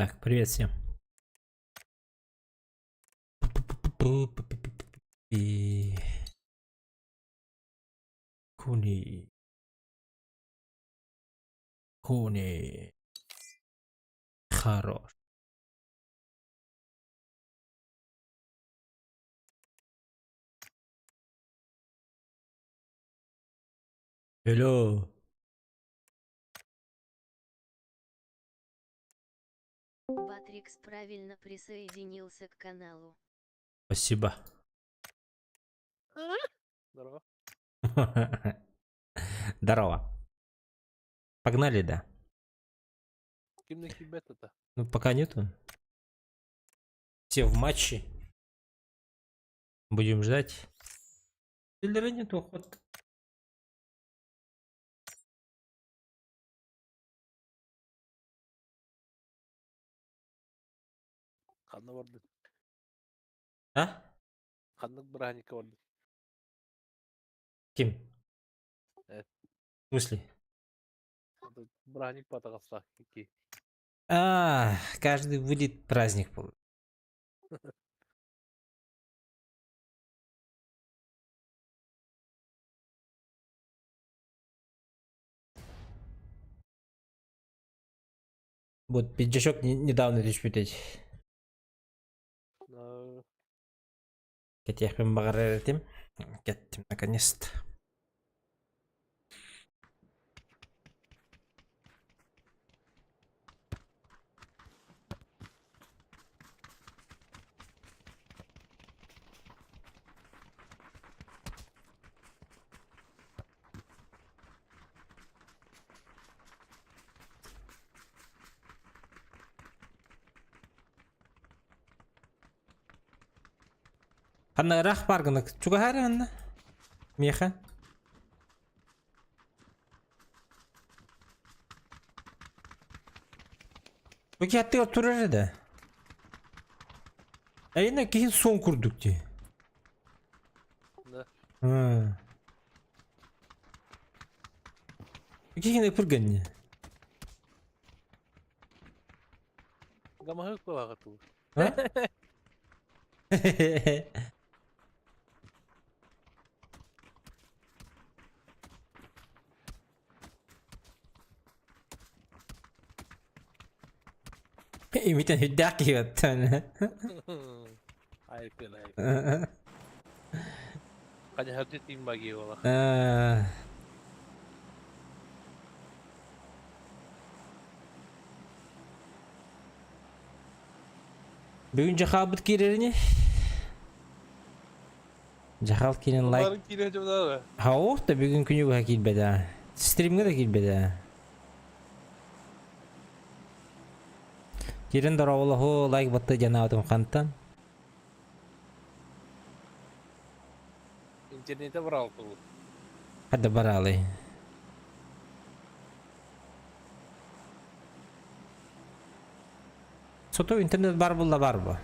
Так, привет всем. И... Куни. Куни. Хорош. Hello. Батрикс правильно присоединился к каналу. Спасибо. Здорово. Здорово. Погнали, да. Кимне кибет это? Ну, пока нету. Все в матче. Будем ждать. Или нету охоты. Ханна барды. А? Ханнык бырааһынньыкка барды. Ким? Э. В смысле? Бырааһынньык батаҕастаах ики. А, каждый будет праздник был. Вот пиджачок недавно түспүт Кэтиэхпин баҕарар этим. Кэттим наконец-то. Ханна ыраах баар гына чугаһаар ханна? Миэхэ? Бу киһи аттыгар турар да. Эйна киһи суон курдук дии. Да. Киһини пырганни. Гамаһык балаҕатыл. Имитен хүддээх киһи баттан. Айкын айкын. Ханяһарчы тиим баги буола. Бүгүн дьахаалбыт киирэрини? Дьахаал киирэн лайк. Барын киирэ дьонара. Хаух да бүгүн күнү быһа киирбэтэ. Стримҥэ да киирбэтэ. Киирэн дорооболоһу лайк батты дьанаабытым хантан. Интернете бараалтыбыт. Хадда бараалый. Сото интернет бар булла бар бу.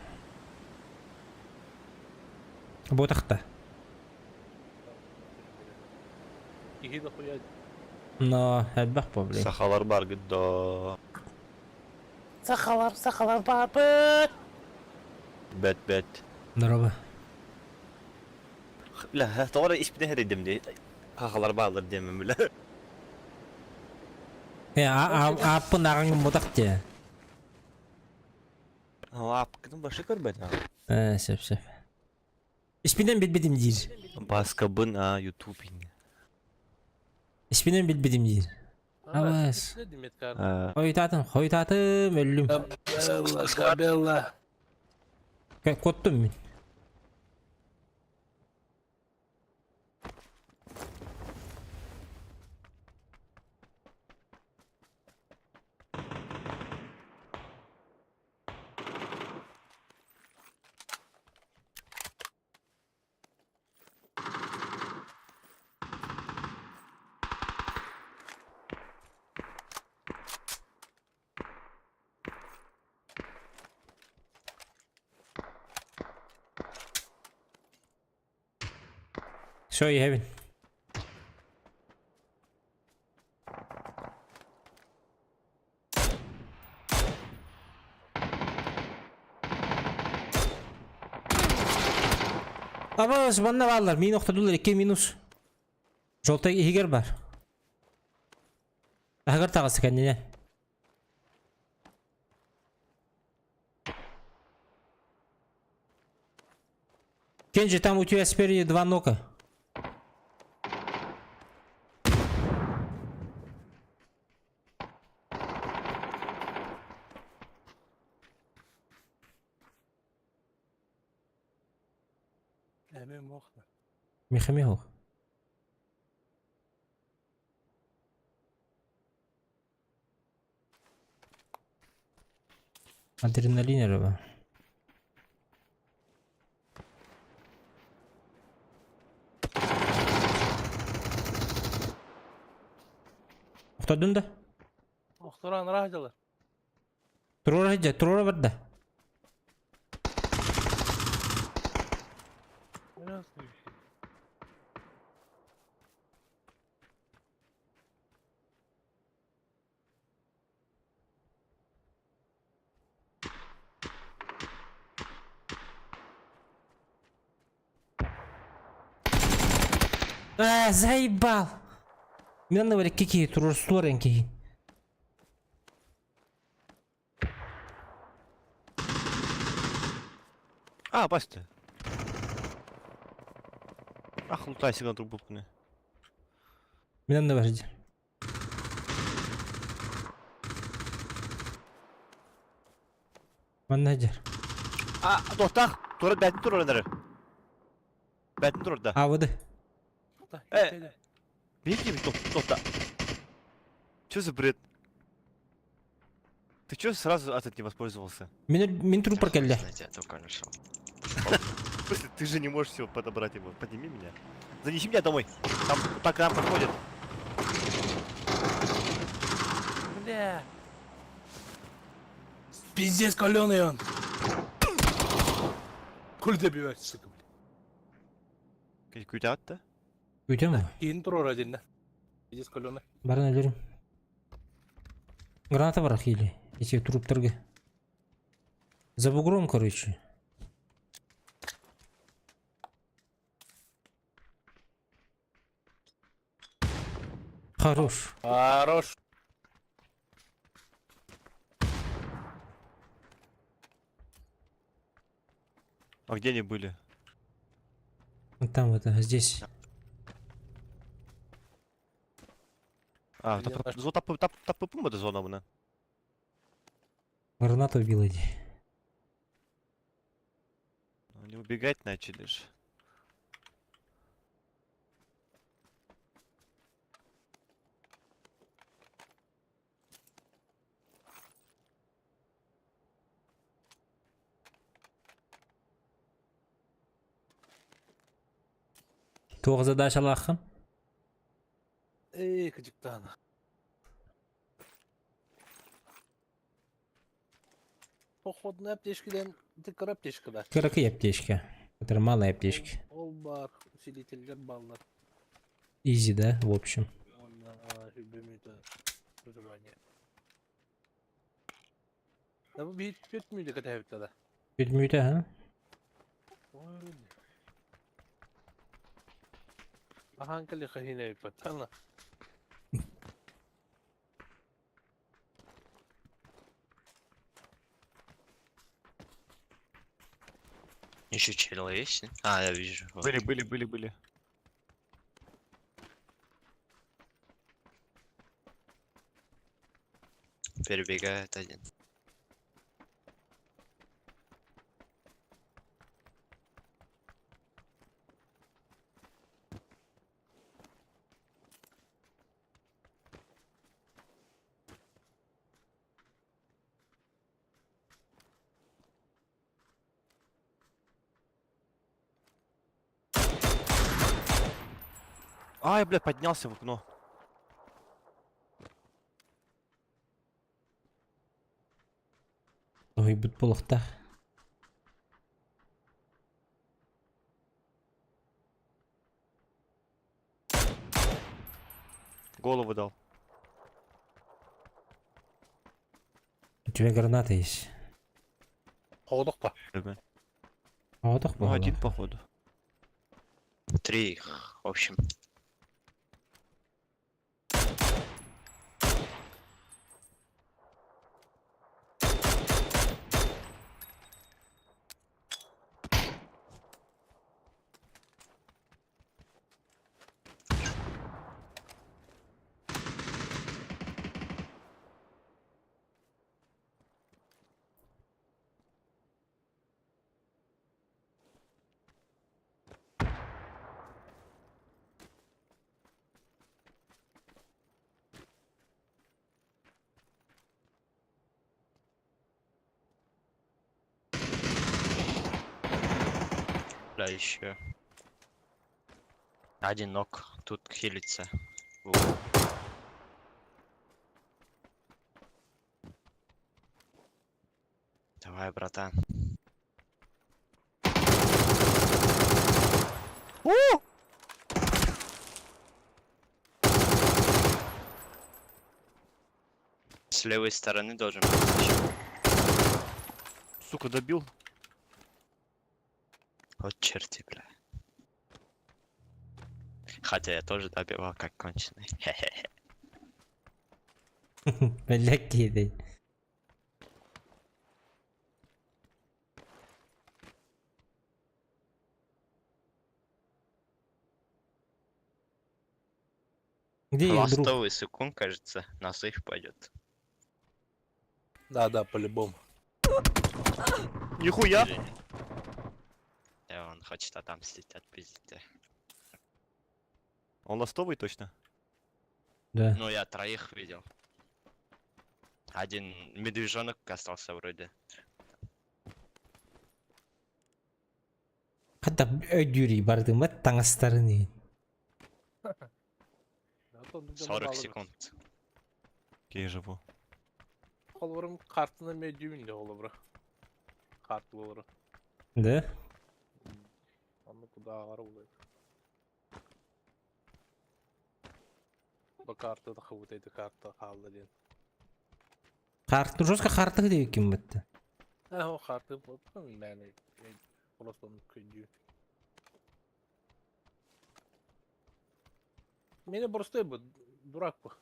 Ботахта. Киһи да хуя. Но элбэх бу блин. Сахалар баргыт до. Сахалар, сахалар барбыт. Бэт бэт. Здорово. Бля, тоҕо эрэ испитин эрийдим дии. Хахалар бааллар диэммин бля. Э, ааппын ааҕаҥ ботах дии. Аапкытын башы көрбөт. Э, сөп сөп. Испинен билбитим диир. Баскабын а ютуб Испинен билбитим диир. Абас. Хойутаатым, хойутаатым, өллүм. Белла, Куоттум мин. Все, иһэбин. Абас, манна бааллар. Мин охтодулар, 2 минус. Желтый иһигэр бар. Аһыгар таҕысы кэннинэн. Кенджи, там у тебя спереди два нока. Эмиэ муох да. Миха михох. Адреналин эрэ баар. Охтордун да? Охторон ыраах дьылы. Туруора сылдьар, туруора барда. А, заебал! Мин анныбар икки киһи туруорсулар эн киһи. А, баста. Ах, лутайся на трубу. Мин анныбар сылдьар. Манна сылдьар. А, тохтах! Тура бәтин турар Бәтин турар да. Аабыды. Э. Беги, тохта. Чё за бред? Ты чё сразу от не воспользовался? Мин мин трупар кэллэ. Знаете, я только нашел. В смысле, ты же не можешь всего подобрать его. Подними меня. Занеси меня домой. Там так к нам подходят. Бля. Пиздец каленый он. Куль добивать, сука, блядь. Күүтэ да? Үтөм үү? Киин турар отдельно. Пиздец каленый. Баран өлөрүм. Граната бар или эти труптарга. За бугром, короче. Хорош. Хорош. А где они были? Вот там вот, а, здесь. А, Я наш- тап это зона мына. Граната убила иди. Они убегать начали ж. Туох задачалааххын? Эй, кыдьыктаана. Походная аптечка ден, ты аптечка да. Кыракый аптечка. Это малая аптечка. Ол бар, усилительдер баллар. Изи, да, в общем. Он любимый проживание. Да бу биир түөрт мүнүүтэ кэтэһэбит да. Бүт а? Ахан кали хахина патана. Еще чел есть? А, я вижу. Вот. Были, были, были, были. Перебегает один. Ай, бля, поднялся в окно. Ой, бүт буолуохтаах. Голову дал. У тебя граната есть. Хоҕудохпа. Ребят. Отох Ну, один, походу. Три их, в общем. Бля, еще. Один ног тут хилится. В углу. Давай, братан. С левой стороны должен быть ещё. Сука, добил. Вот черти, бля. Хотя я тоже добивал, как конченый. Хе-хе. Бля, кидай. Где их друг? Ластовый сукун, кажется, на сейф пойдет. Да, да, по-любому. Нихуя! Или нет? Да, он хочет отомстить, отпиздить. Он ластовый точно? Да. Ну, я троих видел. Один медвежонок остался вроде. Хата өйдүүрүй бардымат таҥастарын 40 секунд. Окей, живу. Холобурум картына медюмин де холобура. Карты олору. Да? Онно куда буолар. Бу карта да хабыт карта хаалла диэн. Карты жестко карты диэбиккин бытта. Э, о карты мэне просто көйдүү. Мене просто бу дурак бу.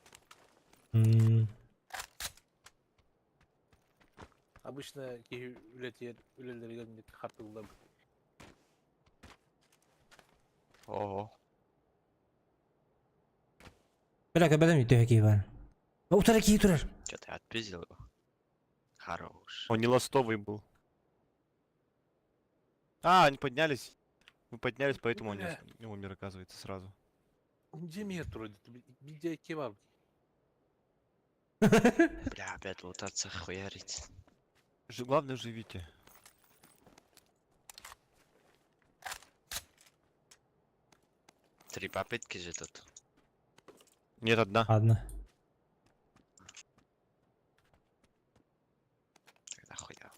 Обычно киһи үлэтиэр үлэлэригэр мит хартыллар. Ого. Бля, көбөдөн үтөһө киһи бар. Утара киһи турар. Что-то я отпиздил его. Хорош. Он не ластовый был. А, они поднялись. Мы поднялись, поэтому он Бля. не умер, оказывается, сразу. Дьиэ турар биир кебаб. Бля, опять лутаться, хуярить. Главное, живите. Три попытки же тут. Нет, одна. Ладно. Тогда хуяво.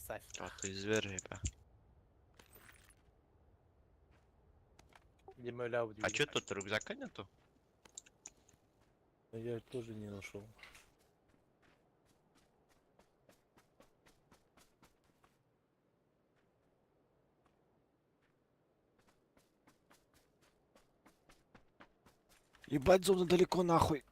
Сай. Вот ты зверь, еба. А чё тут рюкзака нету? Я тоже не нашел. Ебать, зона далеко нахуй.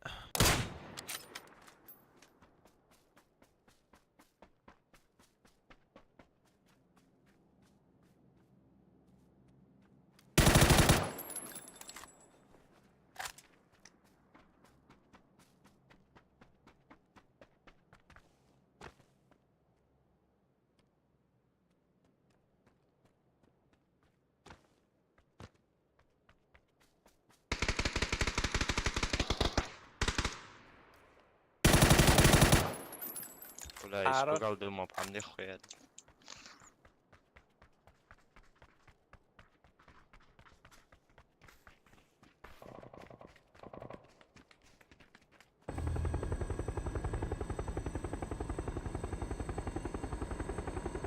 Бля, Хорош. испугал, думал, по мне хуярит.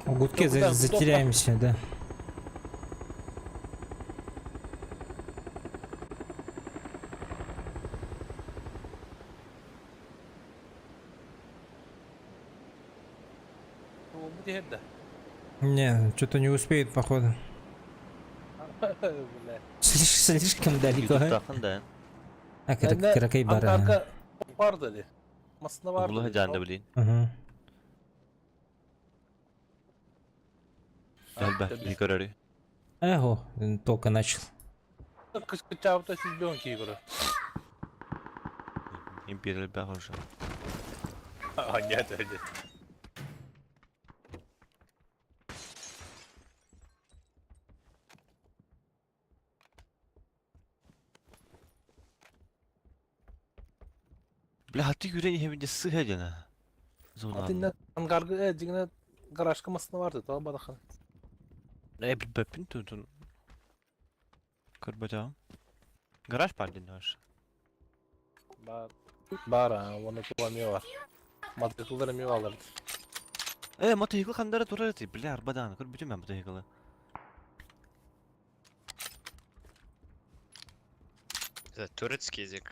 В гудке Ну куда, затеряемся, да. Иһэр да? Не, что-то не успеет, походу. Бля. Слишком далеко. Ютубтаахын да. А, кыракый бар. Ангарга бар да Масына бар. Улуһа жаанда билин. Угу. Элбэх киһи көрөрү. Эхо, только начал. Кычкычаабыта сүүрбэ киһи көрөр. Империя элбэх уже. А, нет, нет. Бля, а ты юрен иһэбин дьэ сыһа дьэна. Зоналар. Атынна ангарга дьиҥинэ гаражка массыына бар да, тоҕо бадахан. Э, билбэппин тутун. Көрбөтөҕүм. Гараж бар диэн ваш. Бар. Бар, а, уонна тула эмиэ бар. Мотоцикллар эмиэ бааллар. Э, мотоцикл хандара турар эти, бля, арбадааны көрбүтүм мен мотоциклы. Это турецкий язык.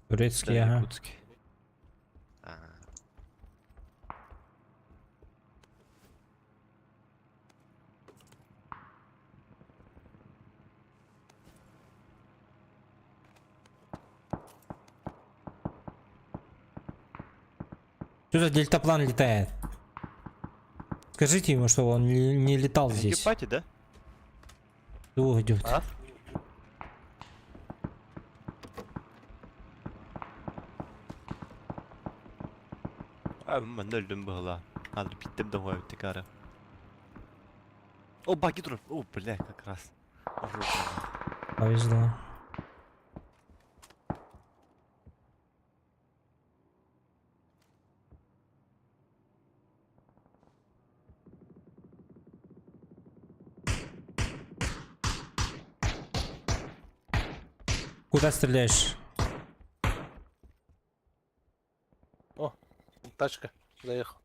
Турецкий, Да, ага. якутский. Ага. Что за дельтаплан летает? Скажите ему, что он не летал здесь. Пати, да? О, идет. А? А, манна өлдүм быһыла. Надо биттим да хуй текара. О, баги турар. О, бля, как раз. Жопа. Повезло. Куда стреляешь? О, тачка заехал.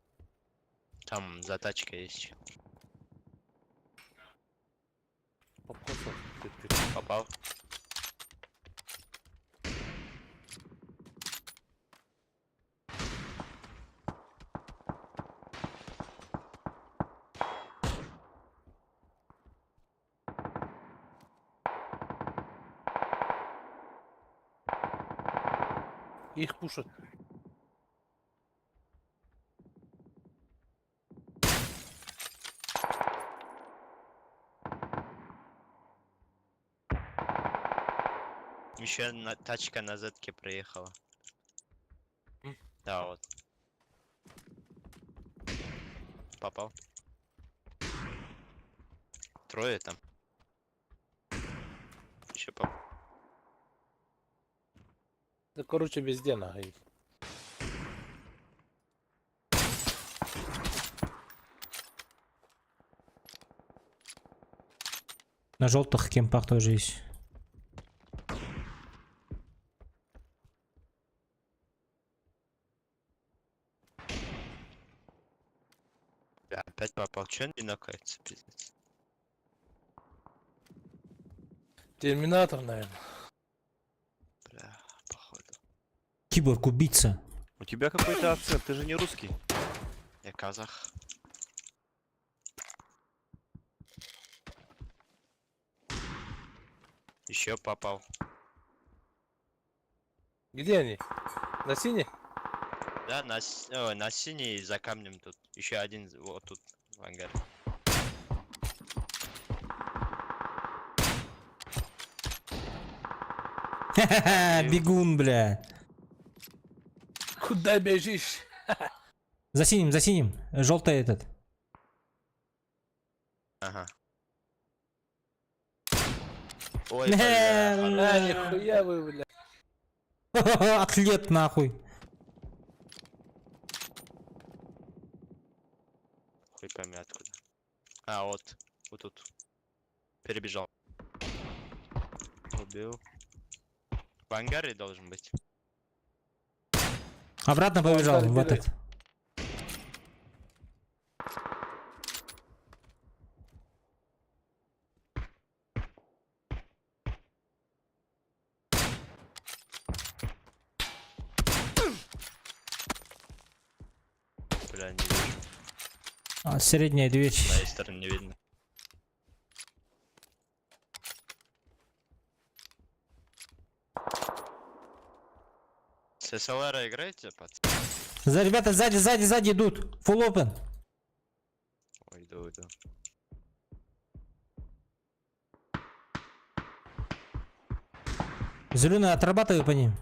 Там за тачкой есть. Попкосил чуть-чуть. Попал. Их пушат. Еще одна тачка на зетке проехала. М. Да, вот. Попал. Трое там. Еще поп. Да, короче, везде нахуй. На желтых кемпах тоже есть. Бля, опять попал. Че не нокается, пиздец? Терминатор, наверное. Бля, походу. Киборг-убийца. У тебя какой-то акцент, ты же не русский. Я казах. Еще попал. Где они? На синий? Да, ой, на синий за камнем тут. Еще один вот тут в ангаре. Ха-ха-ха, бегун, бля. Куда бежишь? За синим, за синим. Желтый этот. Ага. Ой, бля, хорош. А, нихуя вы, бля. Атлет нахуй. Хуй пойми откуда. А, вот. Вот тут. Перебежал. Убил. В ангаре должен быть. Обратно побежал в бегает. этот. Бля, не вижу. А, средняя дверь. С моей стороны не видно. С СЛР играете, пацаны? За, ребята, сзади, сзади, сзади идут. Full open. Ой, иду, иду. Зеленый, отрабатывай по ним.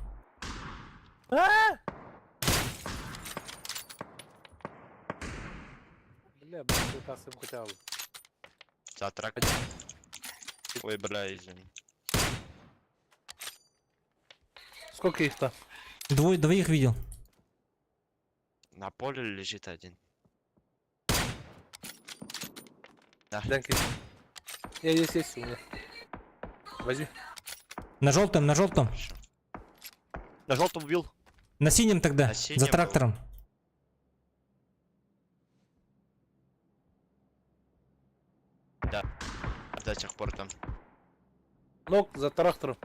Бля, боеприпасы хотя бы. За трак. Ой, бля, извини. Сколько их-то? Двое, двоих видел. На поле лежит один. Дянки. Я есть, есть у меня. Возьми. На желтом, на желтом. Хорошо. На желтом убил. На синем тогда. На синем За был. трактором. До сих пор там. Ног за трактором.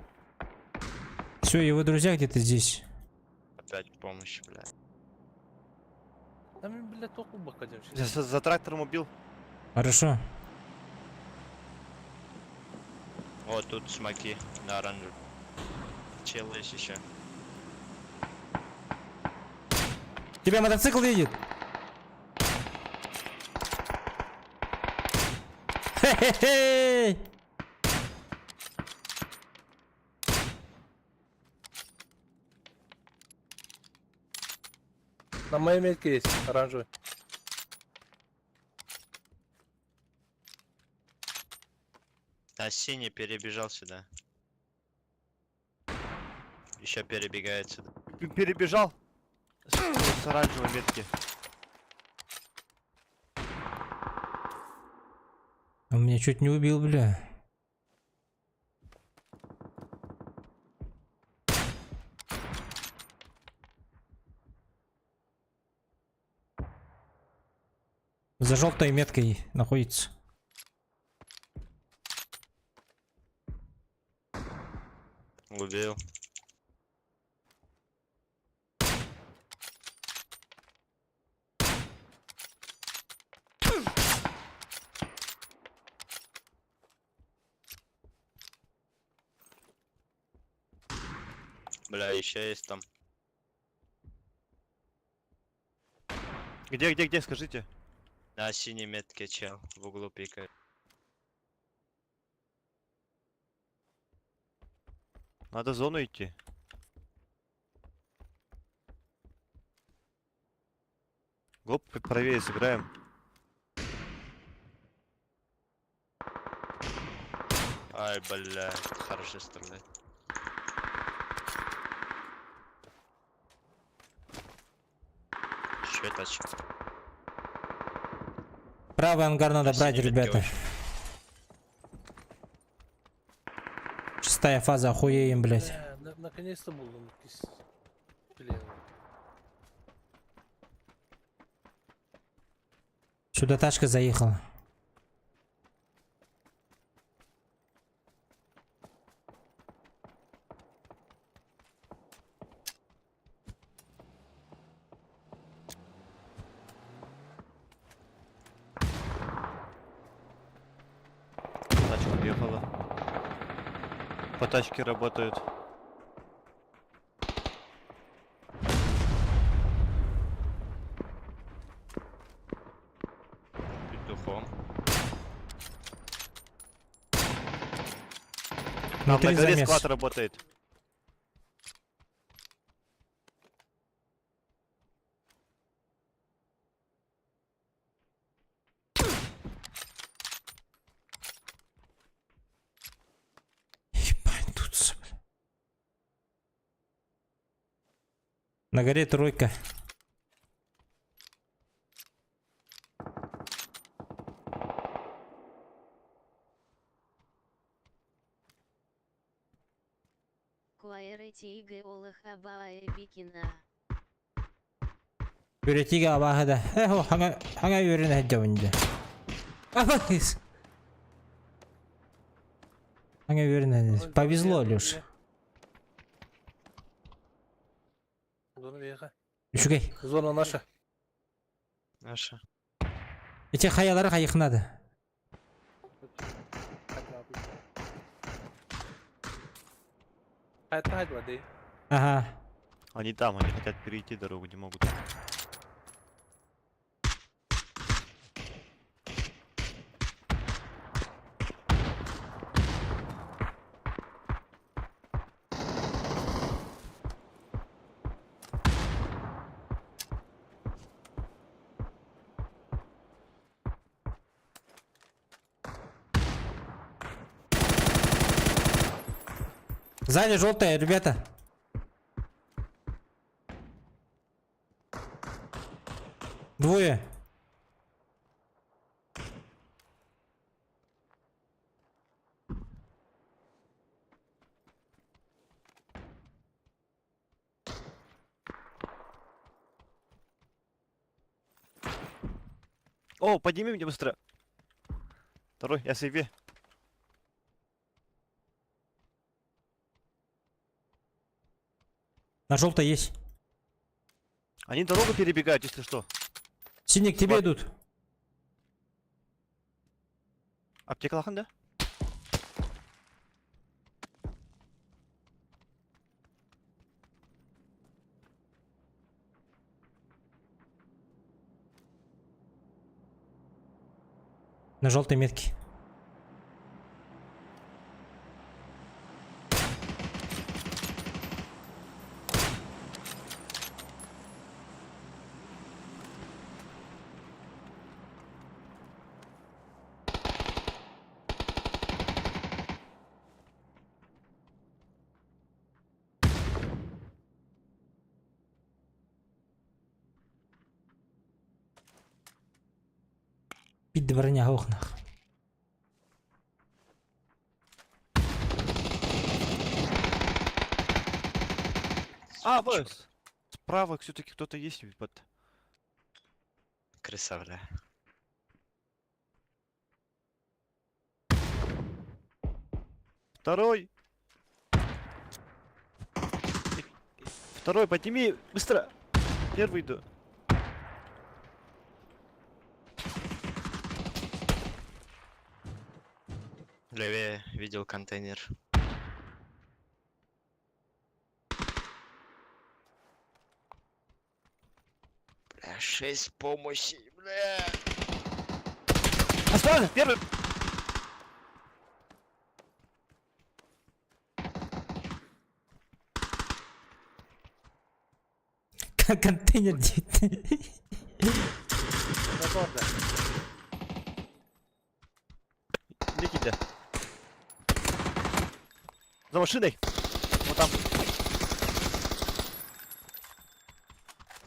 Все, его друзья где-то здесь. Опять помощь, бля. Там, бля, только один. За трактором убил. Хорошо. Вот тут смоки на оранжевом. Чел есть еще. Тебя мотоцикл едет. Хе-хе-хей! На моей метке есть оранжевый. На синий перебежал сюда. Еще перебегает сюда. Перебежал. С оранжевой метки. Он меня чуть не убил, бля. За желтой меткой находится. Убил. Бля, еще есть там. Где, где, где, скажите. На синей метке чел в углу пикает. Надо в зону идти. Гоп, правее сыграем. Ай, бля, хорошо стреляет. Еще тачка. Правый ангар надо На брать, синей метке ребята. очень. Шестая фаза, охуеем, блядь. Бля, наконец-то был он. Блин. Сюда тачка заехала. Тачка уехала. По тачке работают. Петухом. Там Внутри на горе замес. склад работает. Ебать, тут, бля. На горе тройка. Куаэрэти Олах Абаая Бикина. Үретиге абаһыда. Эхо, хаңа хаңа үрен әдәвинде. Абахис. Хаңа үрен әдәвинде. Повезло, Леш. Зона веха. Үчүгэй. Зона наша. Наша. Эти хайалары хайых надо. Ага. Они там, они хотят перейти дорогу, не могут. Сзади желтая, ребята. Двое. О, подними меня быстро. Второй, я себе. На желтой есть. Они дорогу перебегают, если что. Синий к тебе Вот. идут. Аптека лахан, да? На желтой метке. Пить броня окнах. А, вот. Справа все-таки кто-то есть. Вот. Крыса, бля. Второй. Второй, подними, быстро. Первый иду. Левее видел контейнер. Бля, шесть помощи, бля. Осторожно, первый. Контейнер дед. Никита. За машиной. Вот там.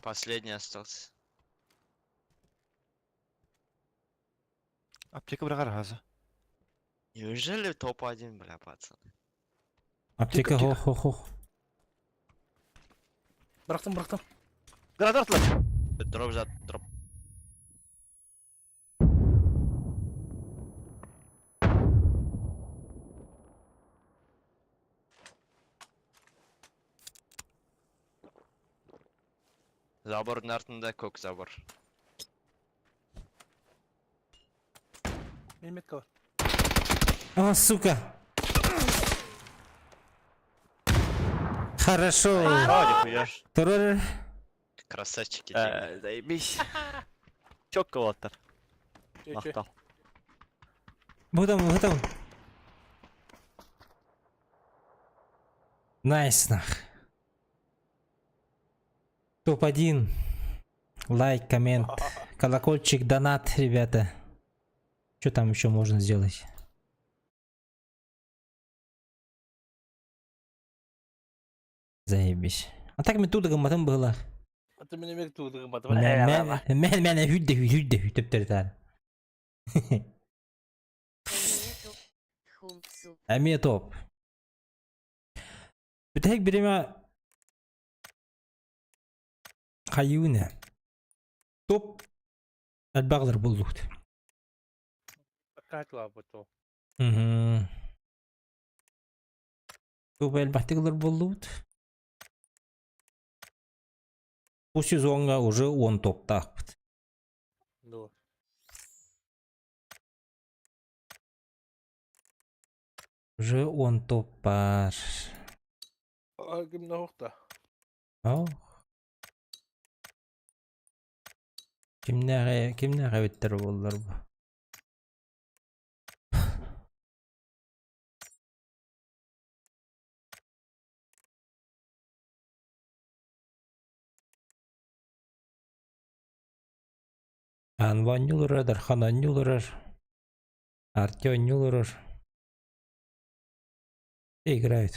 Последний остался. Аптека газа. Неужели топ-1, бля, пацан? Аптека, Тихо, хо-хо-хо. Бырахтым, бырахтым. Граната атла. Дроп за дроп. Забордың артында көк забор. Мин метка бар. О, сука. Хорошо. А, нихуя. Второй. Красавчики. Заебись. Четко вот Че, че? Махтал. Вот там, вот там. Найс, нах. Топ-1. Лайк, коммент, колокольчик, донат, ребята. Что там еще можно сделать? Заебись. А так мы тут гаматым было. А ты меня мек тут Мен мен хүдде хүдде хүтөптөр Нету. Хумпсу. Эмиэ топ. Бүтэһик бириэмэ хайыыны. Топ элбэҕилэр буллубут. Мгм. Топ элбэхтик ылар буоллубут. Бу сезоҥҥа уже 10 топтаахпыт. Да. Уже он топ баар. Кимнэ уохта? Ох. Кимнээҕи кимнээх эбиттэр буоллар бу? Аан олорор, Дархан олорор, Артем олорор. Все играют.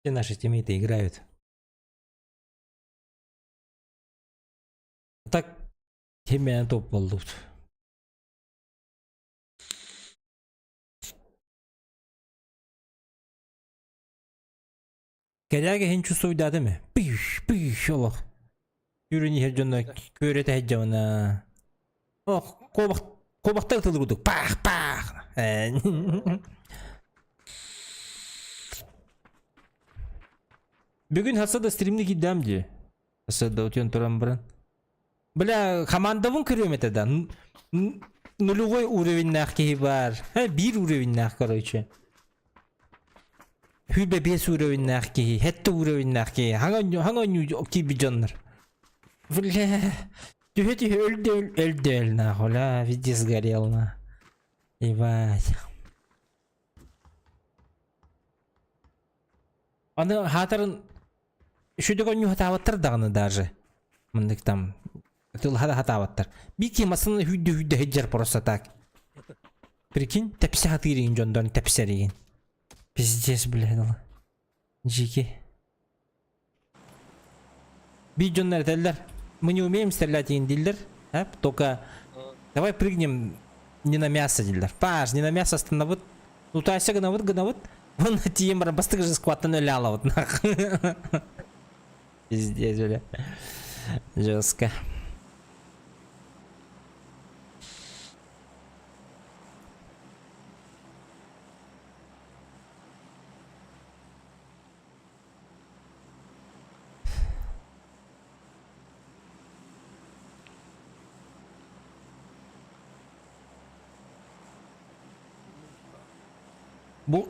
Все наши тиммейты играют. Так, киммен топ болдубут. Кэлээгэ иһин чувствуйдаата ме? Пыш, пыш олох. Үрүн иһэр дьонно күөрэтэ сылдьабына. Ох, куобах куобахтар ытылыр курдук. Пах, пах. Бүгүн хасса да стримни киирдэм дии. Хасса да утуйан туран баран. Бля, командабын көрүөм этэ да. Нулевой уровеннээх киһи баар. Биир уровеннээх, короче. Хүбэ биэс уровеннээх киһи, хэттэ уровеннээх киһи. Хаҥа хаҥа оонньуу киирбит дьоннор. Бля, түһэ-түһэ өлдө өлдө өл нахуй, ля, везде сгорел на. Ебать. Аны хаатарын Үчүгэй оонньуу сатаабаттар даҕаны даже. Маннык там тыллаһа да сатаабаттар. Биир киһи массыынаны сүүрдэ-сүүрдэ сылдьар просто так. Прикинь, тэпсэ сатыыр игин дьондон тэпсэр игин. Пиздец, блядь, ала. Дьики. Биир дьоннор этэллэр, мы не умеем стрелять игин дииллэр, а? Только давай прыгнем не на мясо дииллэр. Паш, не на мясо остановыт. Утайса гынабыт гынабыт. Уонна тиийэн баран бастакы же скваттан өлө алабыт нах. Пиздец, бля. Жестко. Бу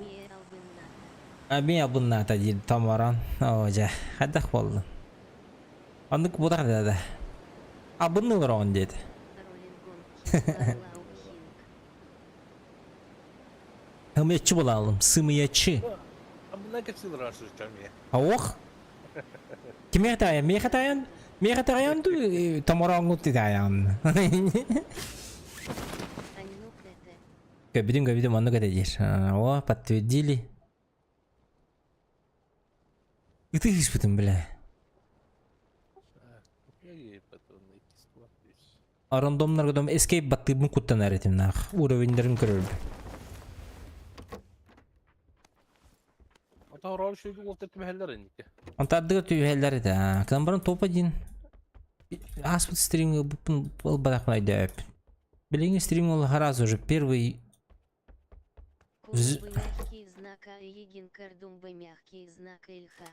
Эмиэ албыннаата диир Томорон. Оо дьэ, хайдах буоллун? Оннук буолар да да. Албынныы олороҕун диэтэ. Сымыйаччы буолаалым, сымыйаччы. Абына кэпсиир сылдьар Ох. Кимиэхэ таайан? Миэхэ таайан? Миэхэ таайан дуу, Томорооҥҥут таайан. Көбүтүм көбүтүм оннук этэ диир. О, подтвердили. Ытыһыспытым бля. Рандомнарга дом escape баттыыбын куттанар этим наах. Уровеньдерин көрөрбүн. Ата роль шүйгү уолта түбэһэллэр инники. Онтардыга түһэллэр этэ. Кынан баран топ один. Ааспыт стримҥа буппун ылбатахпын өйдөөбүппүн. Билиҥҥи стрим ол сразу уже первый Курбы мягкий знак А Егин Кардумбы мягкий знак Ильха.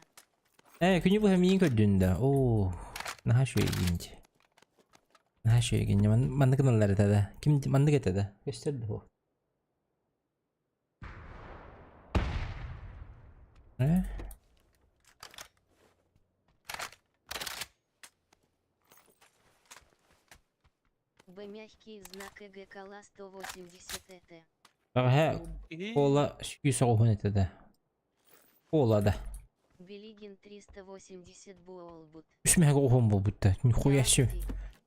Ээ, күнү быһа миин көрдүн да. Оо, наһаа үчүгэйгин дии. Наһаа үчүгэйгин дии. Маннык гыналлар этэ да. Ким маннык этэ да. Көстөр дуо? Э? Б мягкий знак ЭГКЛ 180 ЭТ. Бэҕэһээ Кола 190 этэ да. Кола да. Билигин 380 буолбут. Үс мэһэгэ оһон буолбут да. Нихуя себе.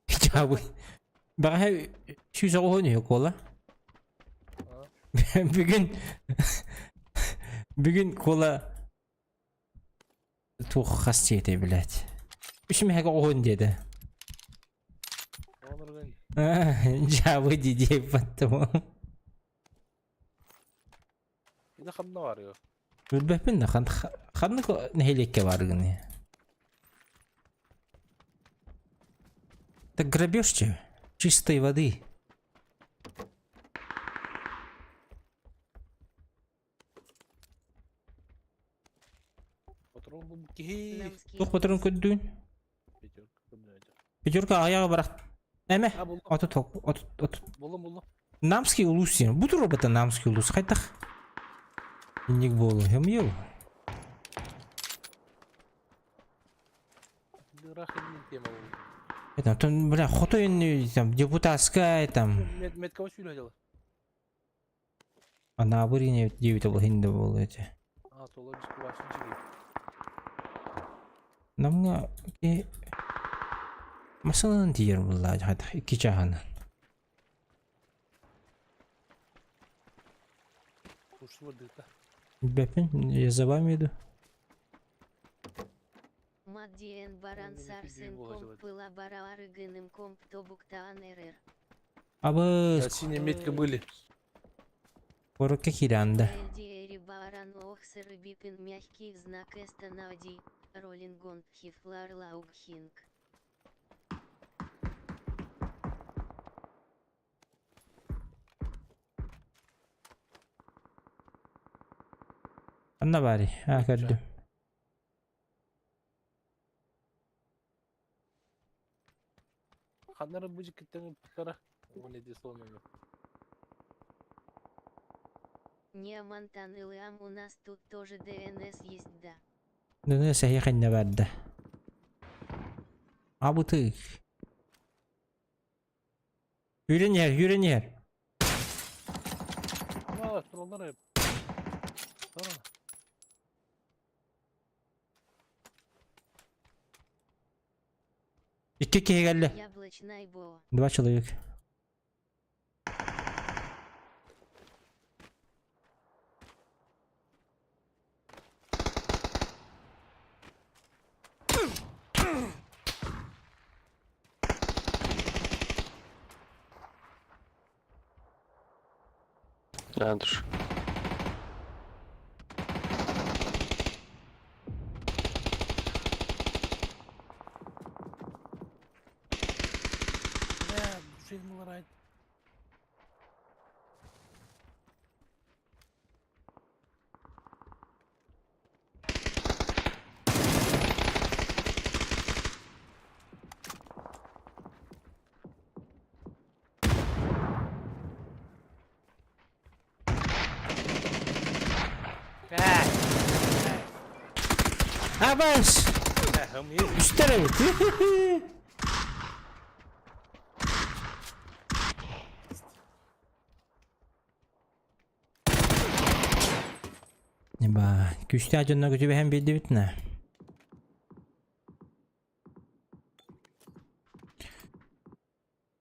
Дьаабы. Бэҕэһээ 190 үһү Кола. Бүгүн бүгүн Кола Туох хас диэтэ блядь. Үс мэһэгэ оһон диэтэ. Дьаабы дии баттым. Ини ханна барыа? Билбэппин да ханнык нэһилиэккэ барыгыный? Так грабеж че? Чистой воды. Патрон бу киһи. Туох патрон көрдүүн? Пятерка аяғы барах. Эме? Отут отут отут. Буллум буллум. Намский улус диэн. Бу туруорбата Намский улус. Хайдах? Инник буолуо. Хомуйу. Ыраах иннин тема буолла. Это, там, бля, хоту инни, там, депутатская, там, Меткого сүүрэ дьала. Анаабыр ине диэбитэ был хинде буолуо этэ. А, тола бискубашын чиги. Намҥа ки массыынанан тиийэр буоллаа дьахата икки чааһынан. Курсу дыта. Билбэппин, я за вами иду. Маддиэн баран сарсын комп пыла бараарыгыным комп тобуктаан эрэр. Абы Синие метки были. Куоракка киирэн да. Элдиэри баран ох сырыбипин мягкий знак эстанади, ролингон хифлар лаугхинг. Анна баарый? Аа көрдүм. Ханнары бу жикиттен ыппыттара. Уон эди сонуну. Не Мантан Илыам у нас тут тоже ДНС есть да. ДНС эһиэхэ иннэ барда. Абытык. Үүрэн иһэр, үүрэн иһэр. Aa, тураллар hep. Tamam. Икки киһи кэллэ. Яблочный бо. Два человек. Да, душ. Бля, жизнь ларайт. Абас! Үстэр эбит. Ба, күүстээх дьонно күтүбэһэн биэрдибит нэ.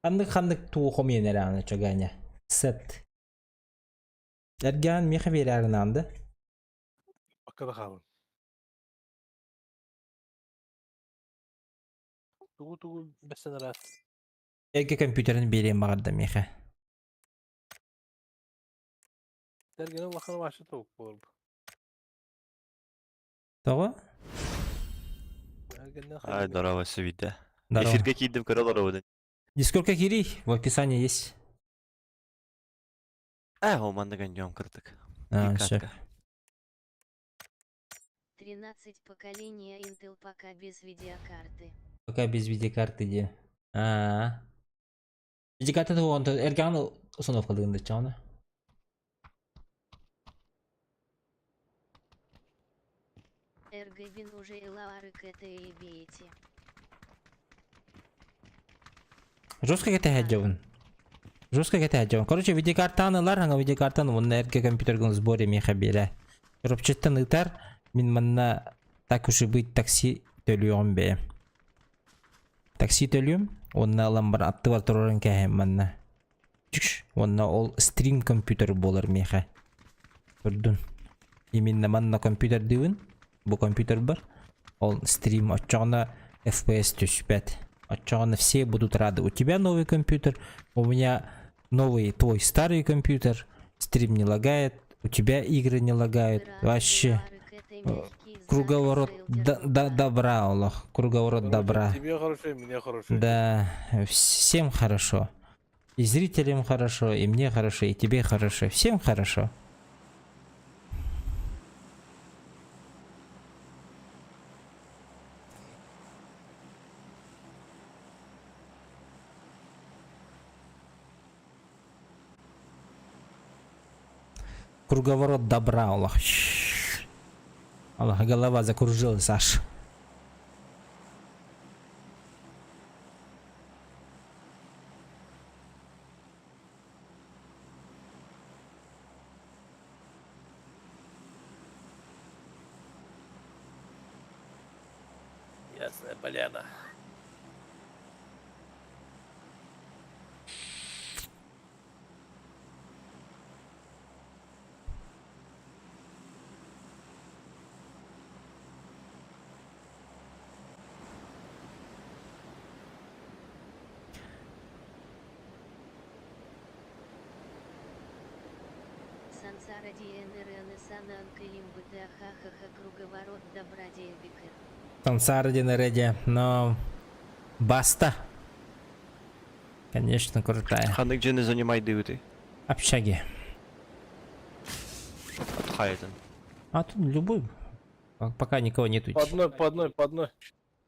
Ханнык ханнык туу хомуйан эрэҕин оччоганя? Сет. Эргээн миэхэ биэрээри наанда. Пока да хаалын. Тугу тугу бэссен араас. Эргэ компьютерын биэриэн баҕарда миэхэ. Тэргэнэ улахан вообще толук буолар. Тоҕо? Эргэннэн Ай, здорово, Свита. Здорово. Эфиргэ киирдим көрө олоробун. Дискордка киирий, в описании есть. Э, ол манна гоньем кырдык. А, всё. 13 поколения Intel пока без видеокарты. Пока без видеокарты дии. Аа. Видеокарта туһугун эргэҕин установкалыгын да чаҕына. РГБин уже ЛАР КТ и бейте. Жестко кэтэһэ Жестко кэтэһэ Короче, видеокартаны ылар, anga видеокартаны уонна эргэ компьютерга сборе миэхэ биэрэ. Робчеттан ыытар, мин манна так уж и быть такси төлүөҕүм бэйэм. Такси төлүөм, уонна ылан баран аттыбар турарын кээһэм манна. Чүкш, уонна ол стрим компьютер буолар миэхэ. Турдун. Именно манна компьютердыыбын, бу компьютер бар. Ол стрим оччоҕуна FPS түспэт. Оччоҕуна все будут рады. У тебя новый компьютер, у меня новый твой старый компьютер, стрим не лагает, у тебя игры не лагают. Вообще круговорот да, добра, Аллах, круговорот добра. Тебе хорошо, и мне хорошо. Да, всем хорошо. И зрителям хорошо, и мне хорошо, и тебе хорошо. Всем хорошо. Круговорот добра олох. Олох голова закружилась аж. Ясная поляна. Сансара ДНРНСАНАН ха круговорот добра диэбиккэр. Сансара диэн эрэ но баста. Конечно, крутая. Ханнык дьиэни занимайдыыбытый? Общаги. Хайатын. А тут любой. Пока никого нету. По одной, по одной, по одной.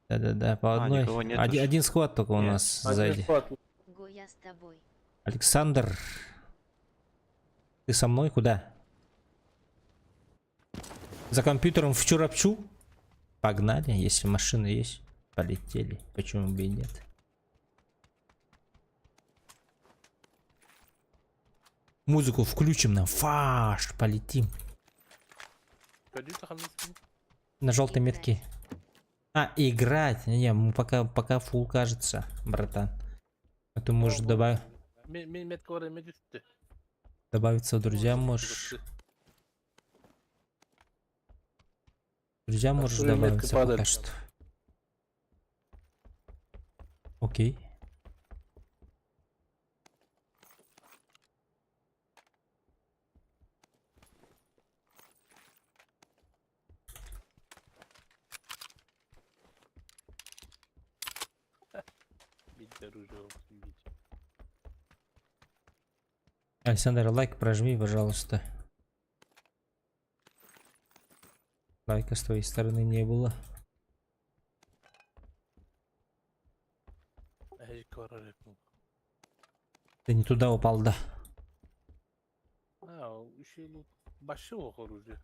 Да-да-да, по А, одной. никого нету Один, ж. один склад только у Нет. нас Один сзади. склад. Го, я с тобой. Александр, ты со мной куда? За компьютером в Чурапчу? Погнали, если машина есть. Полетели. Почему бы и нет? Музыку включим на фаш, полетим. Пойдите, ханнык. На желтой метке. А, играть. Не, мы пока full кажется, братан. А ты можешь добавить Мин мин метка бар эме түстэ. добавиться в друзья, можешь. Друзья можешь Твою метку добавиться пока падает. что. Окей. Бить оружие, бить. Александр, лайк прожми, пожалуйста. Лайка с твоей стороны не было. Эй, король. Ты не туда упал, да. А, еще ну, большого оружия.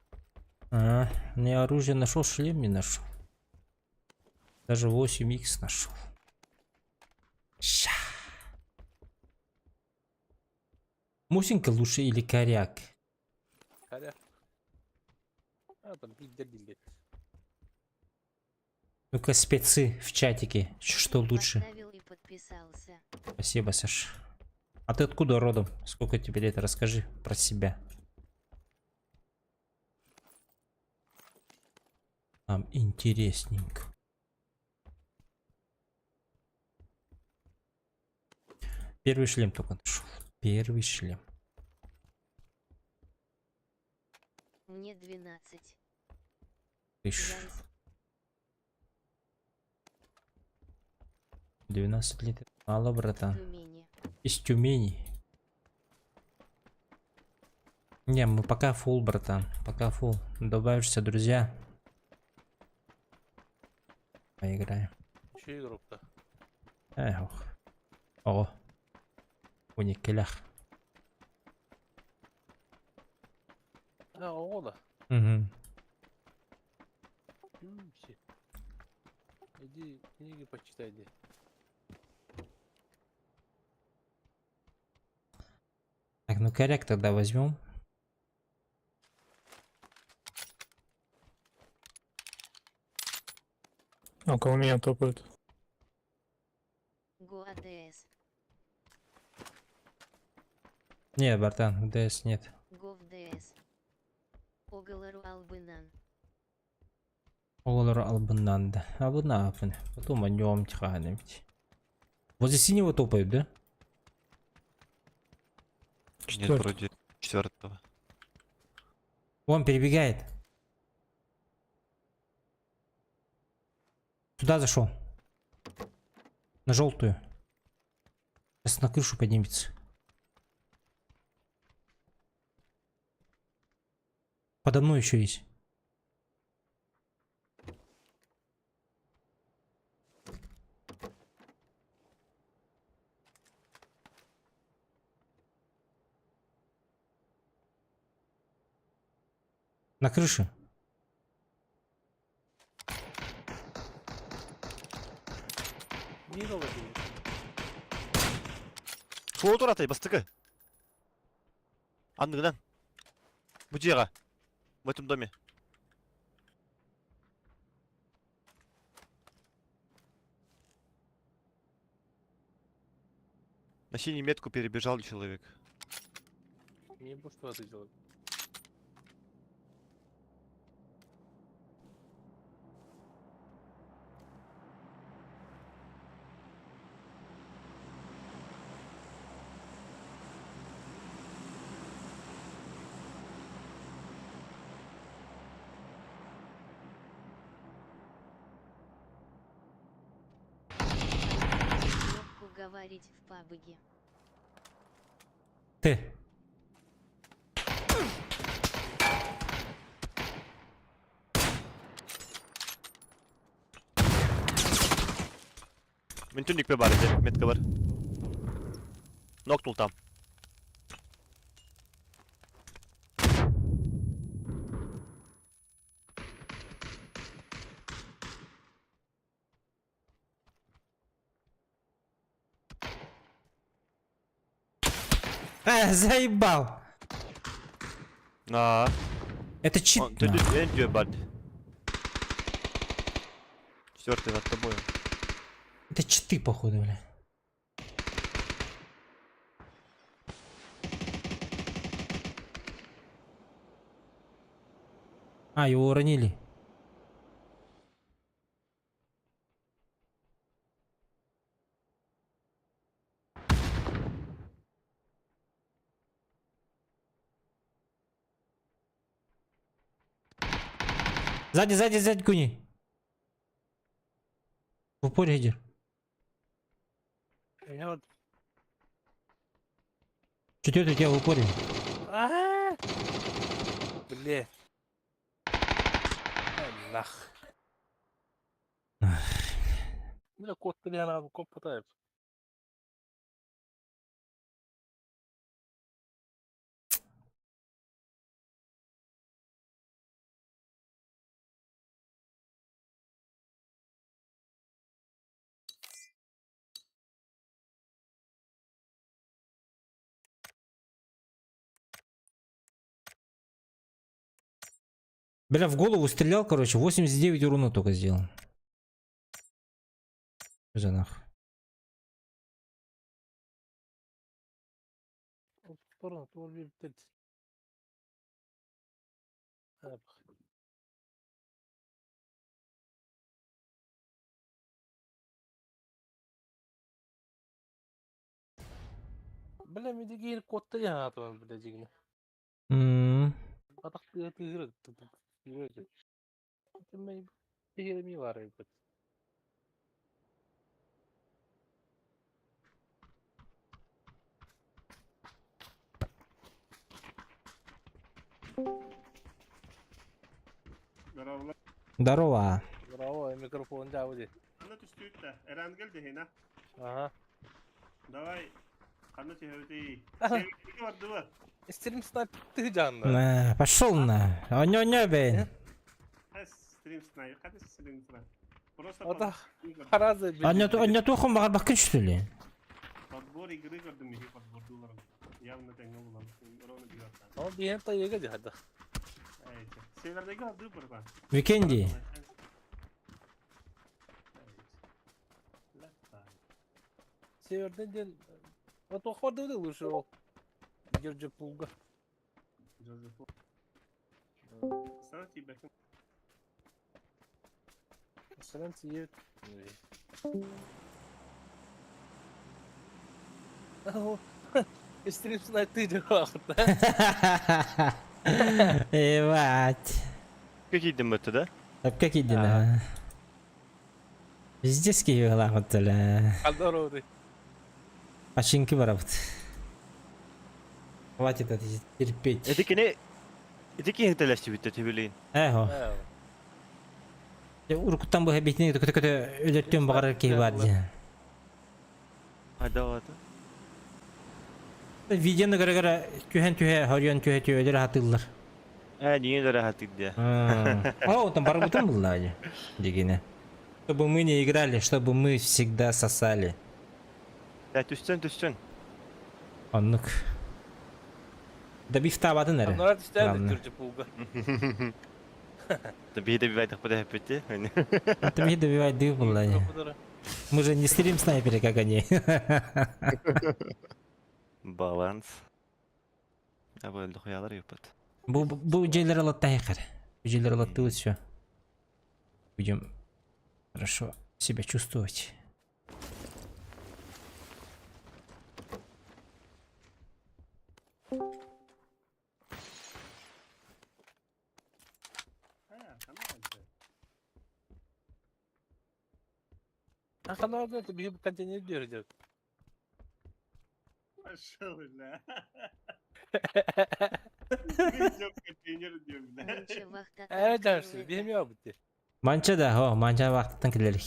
А, не оружие нашел, шлем не нашел. Даже 8х нашел. Ща. Мусинка лучше или коряк? Коряк. А, там пиздец билет. Ну-ка, спецы в чатике, что лучше? Поставил и подписался. Спасибо, Саш. А ты откуда родом? Сколько тебе лет? Расскажи про себя. Нам интересненько. Первый шлем только нашел. Первый шлем. Мне 12. Тысяч. Я из 12 лет. Мало, братан. Тюмени. Из Тюмени. Не, мы пока full, братан. Пока full. Добавишься, друзья. Поиграем. Еще игрок-то. Эх. ох. О. Уникелях. А, ола. Угу. Юси. Иди книги почитай, иди. Так, ну коряк тогда возьмем. Около меня топают. Го АДС. Не, братан, ДС нет. Го в ДС. Оголору албынан. Олар албыннан Албынна апын. Потом о нем тихо-нибудь. Возле синего топают, да? Нет, Четвертый. вроде четвертого. Вон перебегает. Сюда зашел. На желтую. Сейчас на крышу поднимется. Подо мной еще есть. На крыше. Биир ол этибит. Суол туратай бастакы. Анныгынан. Бу дьиэҕэ. В этом доме. На синюю метку перебежал человек. Не буду что это делать. Кнопку говорить в пабге. Ты. Мин түннүкпэ бар этэ, метка бар. Нокнул там. А, заебал. Аа. Это чит. Он, ты ты бар. Четвертый над тобой. Это читы, походу, бля. А, его уронили. Сзади, сзади, сзади, куни. В упоре иди. Я вот... Четвертый у тебя в упоре. А! Бле. Нах. Бля, кот надо, коп пытается. Бля, в голову стрелял, короче, 89 урона только сделал. Что за нахуй? Бля, медигин котта яатым, бля, дигне. Атак тыгыр тыгыр. Тыгыр бар бит. Здорово. Браво, микрофон жабы Ханна түстүүт Эрангел дehina. Ага. Давай. Ханна түһөтүй. Севики бардыбы. Стрим снайп ты жанна. На, пошел на. Онё-онё, бен. Стрим снайп. Ханна стрим снайп. Просто Ата харазы. Онё тухум бағар баққын что ли? Подбор игры көрдүм михи подбор дуларым. Явно тэҥҥэ булан. Ровно бигаттан. Ол биен та еге жады. Севердеги барды бұрба. Викенди. Северден ден Ото хорды да лучше ол. Держи пулга. Sana тибекин. Срен тиет. Стрим снайп ты жабы. Ебать. Какие дым это, да? Так как иди на. Везде скинула Здорово. Починки барабыт. Хватит это терпеть. Это кини... Это кини теләшти бит тебелейн. Эхо. Уркуттан бу битini көтө көтө өлөртүөн баҕарар киһи баар дии. Айда это. Видеоны көрө-көрө түһэн түһэ, хорйон түһэ түһэ өлөр хатыыллар. Ээ, дьиҥэ дөрөһөтүк диэ. О, там барбытым была дигине. Чтобы мы не играли, чтобы мы всегда сосали. Ээ, түстэн түстэн. Оннук. Добивтаабатын эрэ. Аннара түстээн Главное. түрдьү пулга. Биһи добивайдахпыт эһэппити. Это мы добивать была. Мы же не стрим снайперы, как они. Баланс. Абы дохуялар юппат. Бу бу дьиэлэр ылаттаһыхар. Бу дьиэлэр ылаттыбыт все. Будем хорошо себя чувствовать. Ханна биһи контейнер диэр Пошел, бля. Идем контейнер идем, бля. Манча вахта Ээ дәрси, биһи ми абытты. Манча да, о, манча вахтаттан кэлэлик.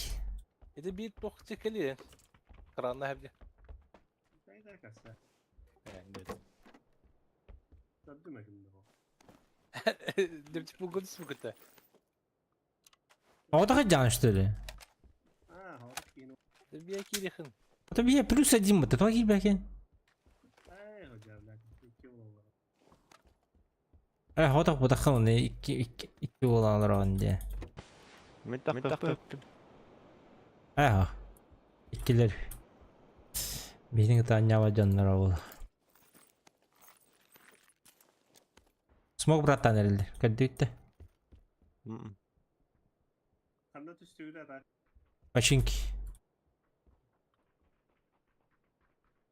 Это бир тох чекели. Кранна хәбди. Кайда касса? Көрдүм экин бу. Деп пулга түсүп кетти. Оҕото жан что ли? А, хор кино. Деп бия кирихин. Это бие плюс один бу, тоги бэкен. Ай, хожа, бля. Икки болар. Э, хотох бутахан оны икки икки икки болалар он де. Мен тахпып. Э, иккилер. Биһиги таанньаба дьоннор ол. Смог братан эрэллэр. Көрдүттэ. Ханна түстүгүдэ та. Починки.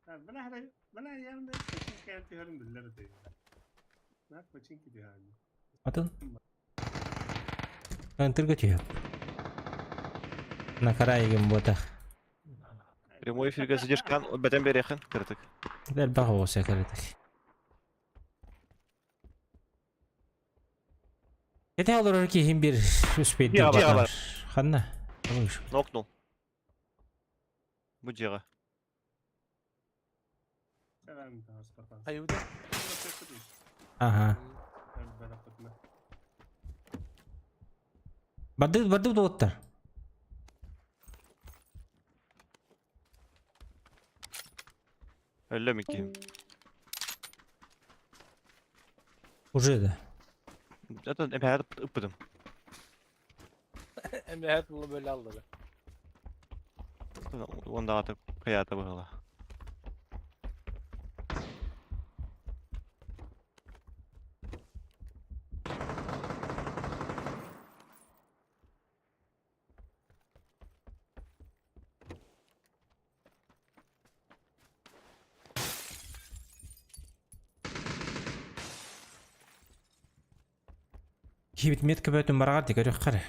Бля, бля, явно починки түһөрүн биллэр этэ. На починки түһөрүн. Атын. Антырга түйөп. На карайгын ботах. Прямой эфирге задержкан бәтен берехин кыртык. Элбэх оҕус кырытык. Кете олорор киһин бир успейдик. Дьиэҕэ бар. Ханна? Нокнул. Бу дьиэҕэ. Сәләм таспатан. Айуда. Ага. Барды барды доттар. Өллөм икки. Уже да. Zaten эпәһәт ыппытым. Эме хәт булы бөлө алды. Онда аты кыята быһыла. Кибит метка бөтүн барагар дик өрөх кары.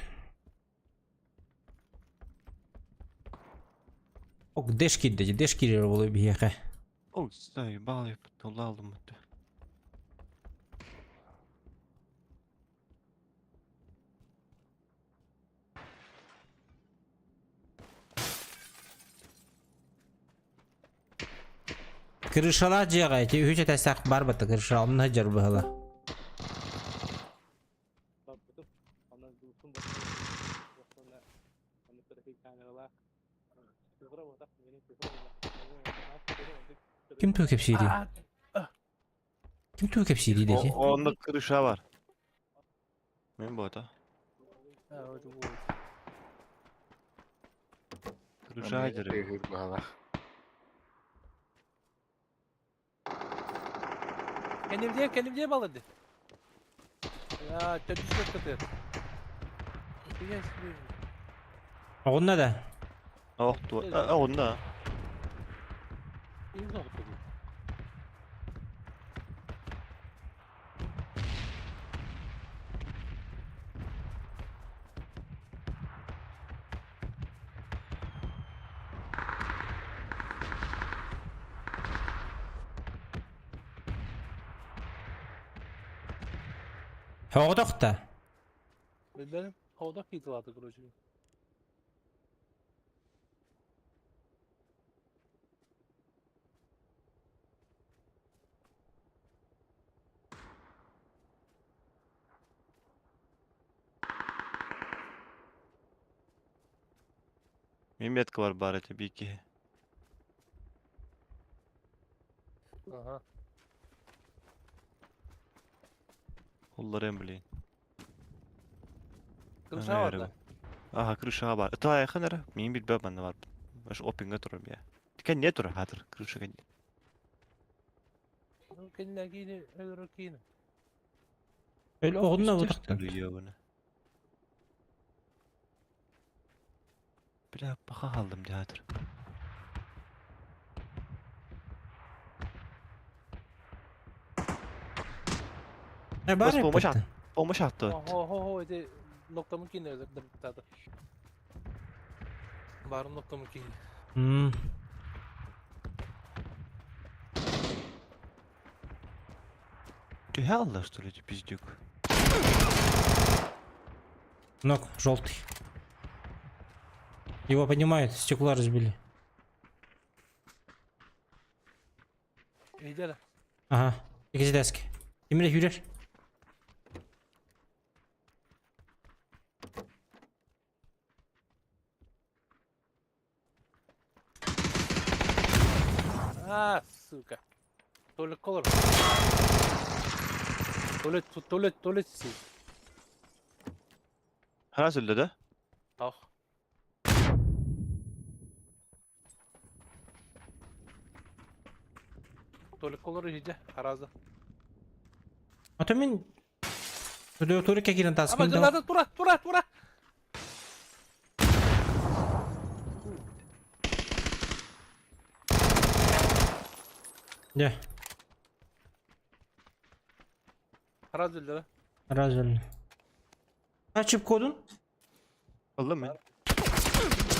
Ок дэш кирде, дэш кирер болу биһиэхэ. О, заебал я тулалым это. Крышала дьиэҕэ ити үһү чэтэстээх бар бата крыша онно сылдьар быһыла. Ким тугу кэпсиирий? Ким тугу кэпсиирий диэки? Онно крыша бар. Мен бота. Крыша дьэрэ. Kendimce kendimce bağladı. Ya çatışma katı. Оҕунна да. Ох, ту. А, онно. Оҕотохта. Benim havada kıydılardı короче. Мин меткалар баар этэ биир киһи. Ага. Улларыам блин. Крыша бар да? Ага, крышаҕа баар. Ытаа айхан эрэ. Мин билбэт манна бар. Аж опинга турар я. Кэннэ турар хаатыр крыша кэннэ. Ну, кэннэ киини өлөрөр киини. Өл оҕунна бутахтан. Бля, паха хааллым театр. Э бар Помощь Помощь атты. Хо хо хо эти ноктамы киини өлөрдüm Барын ноктамы киини. Мм. Ты алла, что ли, пиздюк? Нок, желтый. Его поднимают, стекла разбили. Иди Ага, икки Именно юрер. А, сука. Туалет колор. Туалет, туалет, туалет си. Хара сүлдө да? Ах. Туалет колор иди, хараза. А то мин Туре кирен тас Ама надо тура, тура, тура. Да. Хараза да. Разве. Açıp kodun. Ыллым мен.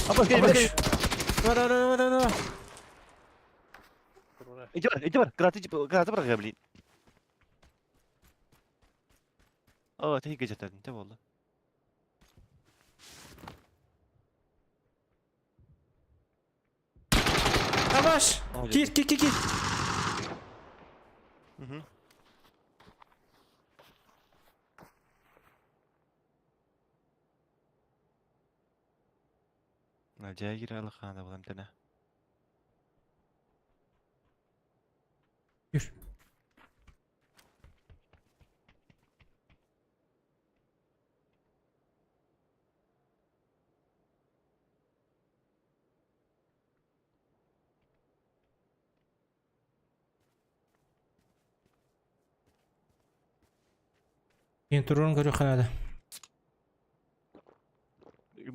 Апа, кел, кел. Давай, давай, давай, давай. Иди бар, иди бар. Гранаты, гранаты бар, блин. О, ты гезетедin, те болду. Yavaş. Gir, gir, gir, gir. Угу. Надя кире алахана булам тена. Yürü. Yine turun көрү ханада.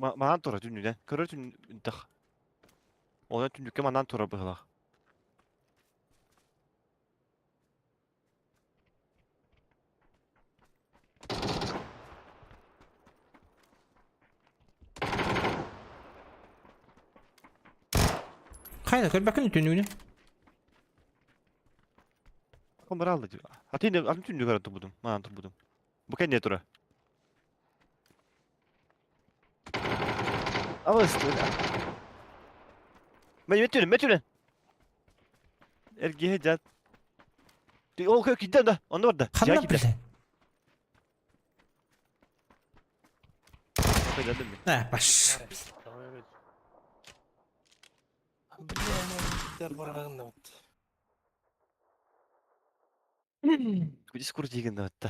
Манан тура түннүден. Көрөр түннүдэх. Ona түннүккэ манан тура быһылах. Хайда көрбөккүн түннүгүнү. Комар алды. Атын атын түннүгөр турбудум. Манан турбудум. Бу кэнне тура. Абыс. Мен метүнү, метүнү. Эргиhe жат. Ол кö киден да. Онда бар да. Ханна биле. Э, баш. Дискур деген да атта.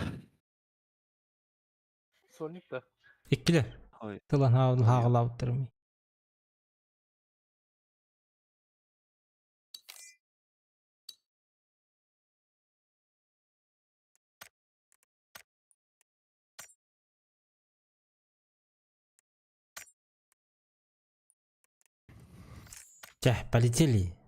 Сольник да. Иккилер. Ой. Тылан хаалын хаагалаабыттарым. Чэ, полетели.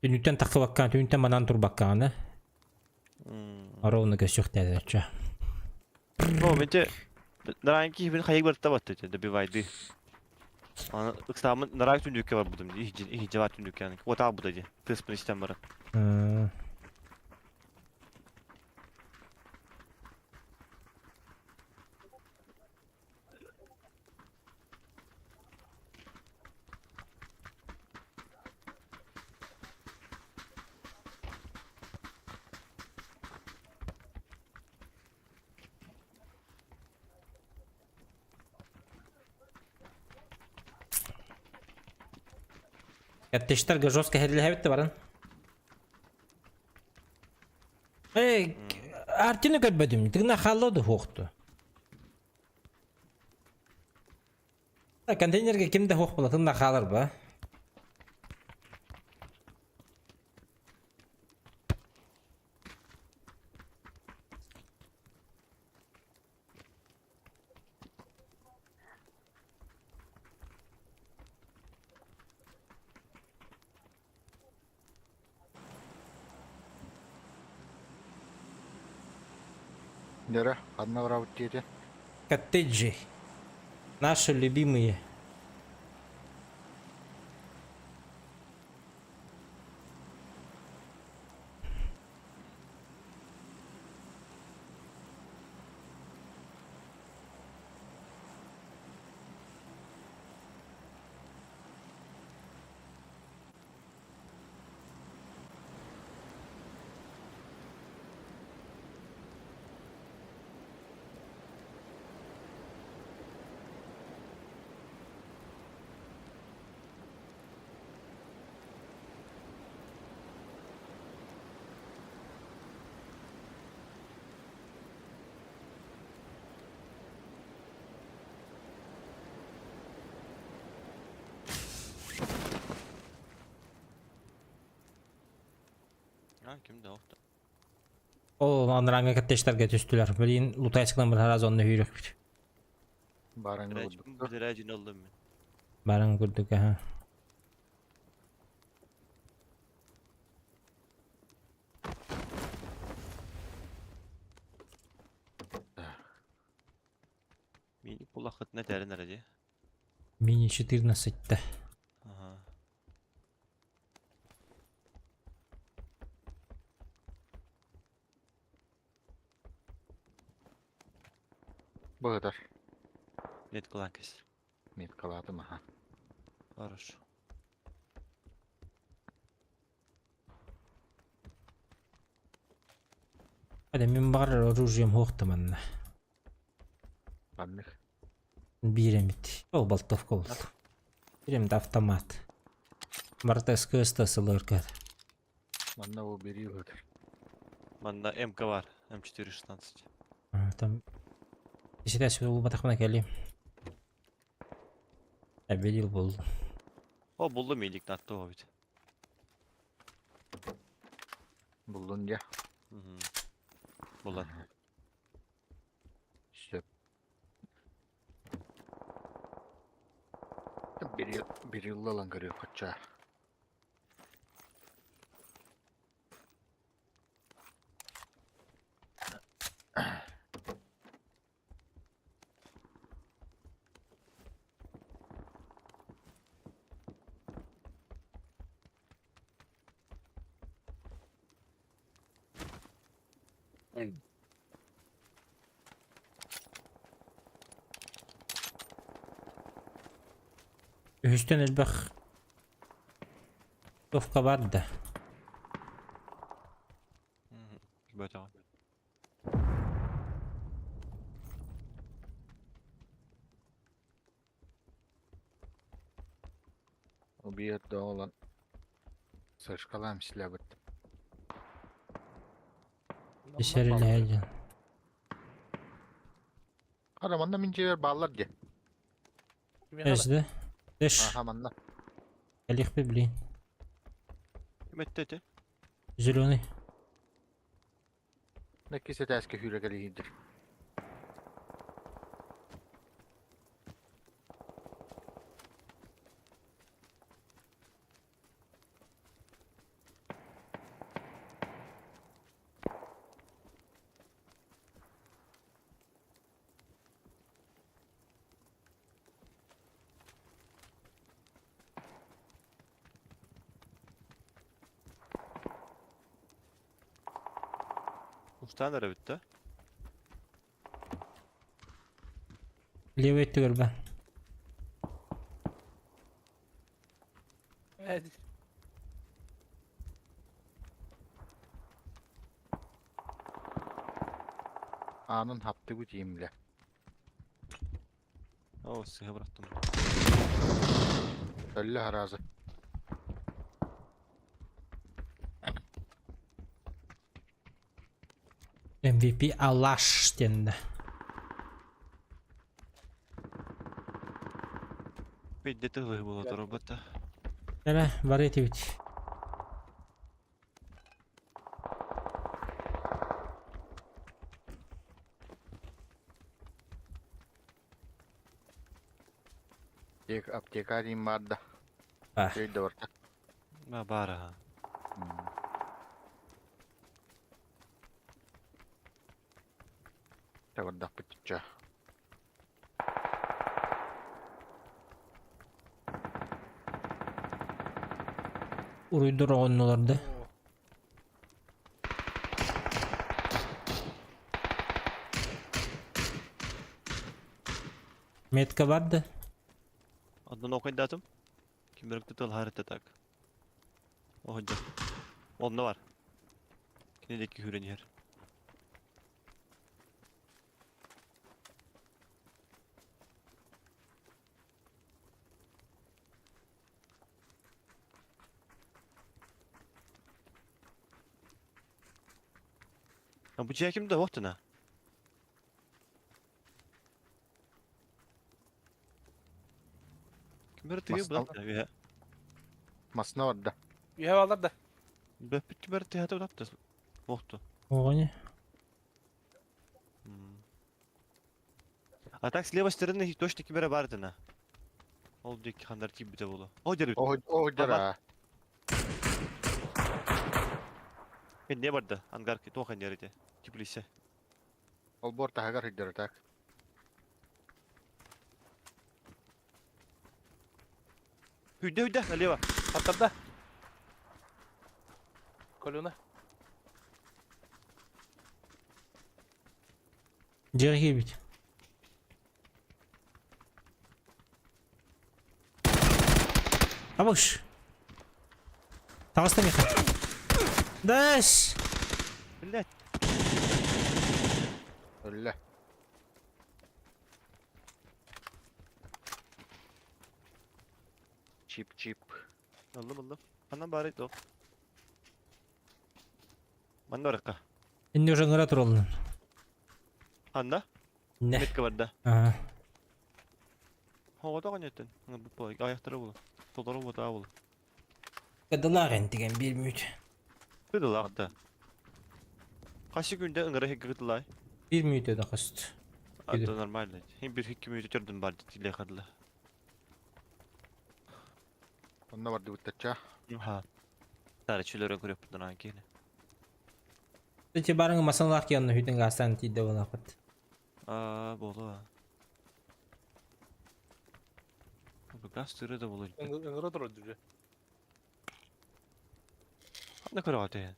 Түнүттэн тахсыбаккаан, түнүттэн манан турбаккаан, да? Ровно көсүөхтээдэр чэ. О, менте Наранки бин хайык барта батты, добивайды. Аны ыксааммын нараак түннүккэ барбытым дии, иһдьи иһдьэ баар түннүккэ аны. Уот аалбыта дии, тыаспын истэн баран. Каттештарга жестко херлэһэбит да баран. Эй, Артины көрбөтүм. Тыгна хаалла да хуохту. Контейнерге ким да хуох була тынна хаалар ба. Дөрө, ханна барабыт диэтэ? Коттеджи. Наши любимые. А, ким да охто. Ол анарааҥҥы коттеджтарга түстүлэр. Билигин Лутайскынан быһараас онно үүрүкпүт. Бараҥҥа курдук. Бирээдьин оллум мин. Бараҥ курдук аха. Мини кулахытына тэрин эрэ дии. Мини 14-та. Ага. Быһытар. Нет кулакис. Меткалаатым аха. Хорошо. Hadi мин баҕар оружием суох манна. Ханнык. Биир эмит. Ол болтовка буолла. Биир эмит автомат. Барыта СКС-та сылыркат. Манна бу бирии быһытар. Манна МК бар. М416. Там Иситээс булбатахпына кэлиим. Эбидил буллум. О, буллум илик натты о бит. Буллун дьэ. Мгм. Булан. Сөп. Бир бир ыллалан көрүөх хочча. Үһүстэн элбэх товка бар да. Бөтөҕөн. Убиет доолан сышкалаам силэбит. Исэрилэһэлдьэн. Хара манна мин дьиэбэр бааллар дьэ. Эсде. Эш. Аха манна. Кэлиэхпит блин. Ким этте ити? Зеленый. Иккис этээскэ сүүрэ кэлиһиирдэр. Устаан эрэ бүттэ. Левый өттүгэр ба. Аанын хаптыбыт иимлэ. О, сыһа бырахтым. Өллө харазы. MVP Алаш диэннэ. Пейде тылы было робота. Эрэ, бары этибит. Аптекарий барда. А. Өйдө барда. Ба бара. Табардахпытча. Уруйдур оҕоннулар да. Метка бар да. Одну окойдатым. Кимберг тыл харыта так. Оһодьо. Онно бар. Кини диэки хүрэн иһэр. А бу дьиэ ким да уохтана? Ким бары тыйы Мастал. булапта үһэ. Масна барда. Үһэ балар да. Бөппүт ким бары тыйата булапта. Уохту. Оҕони. А так с левой стороны точно ким бары тына. Ол диэки хандар тиийбитэ буолуо. О дьэ Оһдьара. Не барда ангарки туох эннерите. Теплисе. Олбор таһыгар хыддара так. Хүдэ хүдэ налево. Аттарда. Колюна. Дьиэҕэ киирбит. Абыш. Таҕыста миэхэ. Дэш! Блять. Өллө. Чип чип. Аллым аллым. Ханан бары до. Манна барыкка. Инде уже ыҥыра тураллар. Ханна? Не. Метка барда. Ага. Хоҕото конеттен. Аяқтары болу. Толору бота болу. Кыдылаах энтиген биир мүт. Кыдылаахта. Қасы күнде ыңыры хекке кыдылай. Биир мүтө да хост. Это нормально. Хим бир хекке мүтө төрдүн бар диле кыдыла. Онно барды буттача. Ха. Тары чүлөрөн көрөп будан кийин. Эти барыңы масалар киянны хүйтен гастан тиде болақыт. Аа, болу. Бу газ түрі да болу. Ыҥыра турар дьүдьэ. Ханна көрө аты.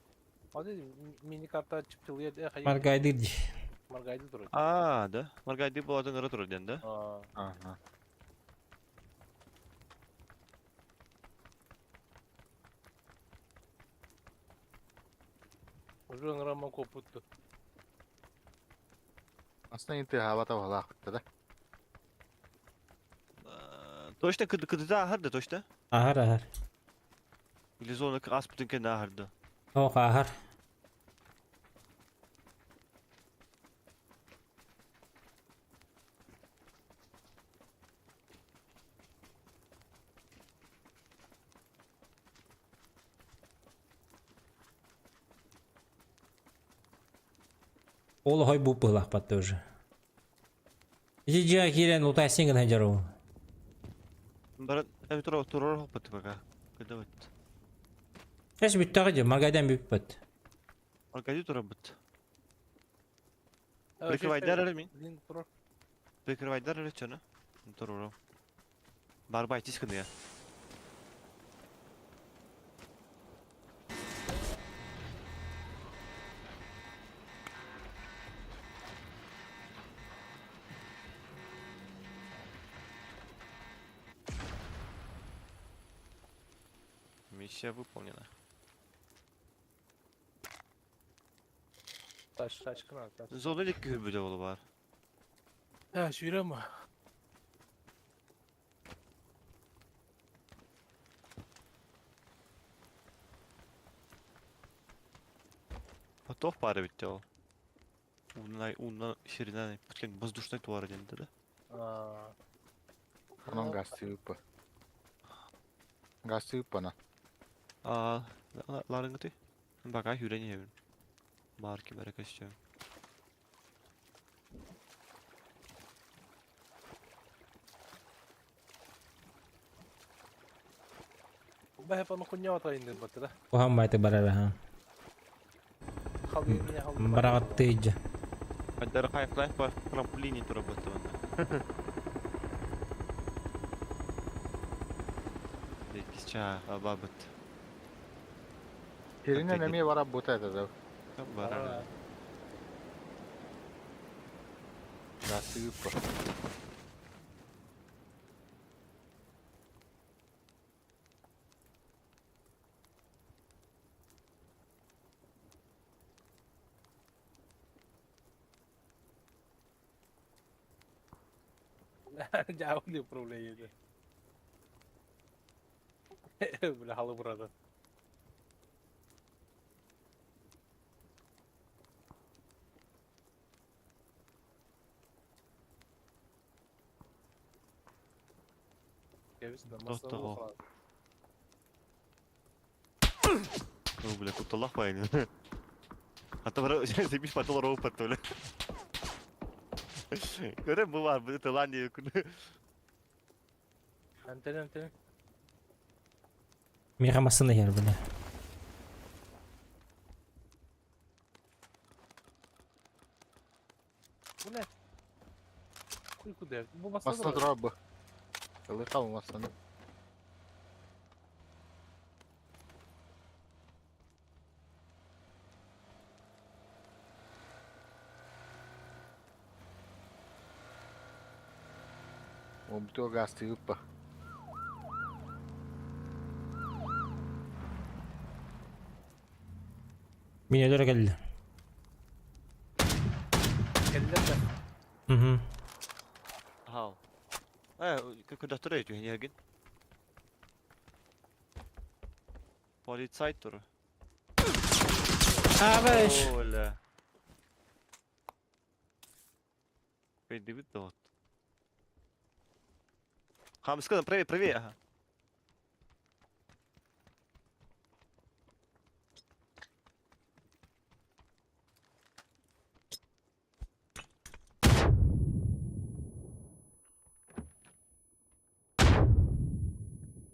Аны мини карта чыпчылыйа э хайы Маргайды ди. маргайды турар. Аа, да. Маргайды болатын ыры турар ден да. Аа. Ага. Уже ыҥыраман куоппутту. Астан инты хабата балаахпытта да. Точно кыды кыдыда ахырды точно. Ахар ахар. Или зона ас бүтүнкен ахырды. Ох ахар. Ол хой буп быһылаахпатта уже. Ити дьиэ киирэн утайсың гына дьару. Бара эми тура турар хоппат пока. Кыда бит. Эс бүттэҕэ дии, Маргайдан бүппэт. Аркадий тура бит. Прикрывайдар эле мин. Блин, турар. Прикрывайдар эле чаны. Туруру. Барбай тис кыны я. Миссия выполнена. Taş taşkın abi taş. Зона илик күһүрбүтэ ол бар. Ha şöyle mi? Готов пара битте ол. Уннай, унна сиринэн путкен воздушный туара диэн да. Aa. Онон гастыы ыппа. Гастыы ыппана. Аа, ларынгыты. Бака хүрен иһэбин. Баар ким эрэ көстүөм. Ben hep onu kunya atayım dedim batı da. Куһаҕан баайытык барар аһа. Халгы меня халгы. Бараҕаттыы Хайдары хайфлайф бар трамплине тура баттыбын. Иккис чаа бабыт. Сиринэн эмиэ барар бута этэ да. Бар. Гастыы ыппа. Cevap diyor problemi. Böyle halı burada. Тоқтоо. О, бля, кутталах байын. Ата бара себиш патол роу патол. Көрө бу бар, бу Таиландия күнү. Антен антен. Миэхэ массыына иһэр бile. Bu ne? Uyku dev. Bu masada Массына турар бу. Ылыха бу массыны. Умтуо гастыы ыппа. Мин өлөрө кэллэ. Eller de. Мгм. Хау. Э, көдөттөр өйт үһүн Полицай тур. Абыш! Оля. Пейдибит дот. Хамскан, привет, привет. Ага.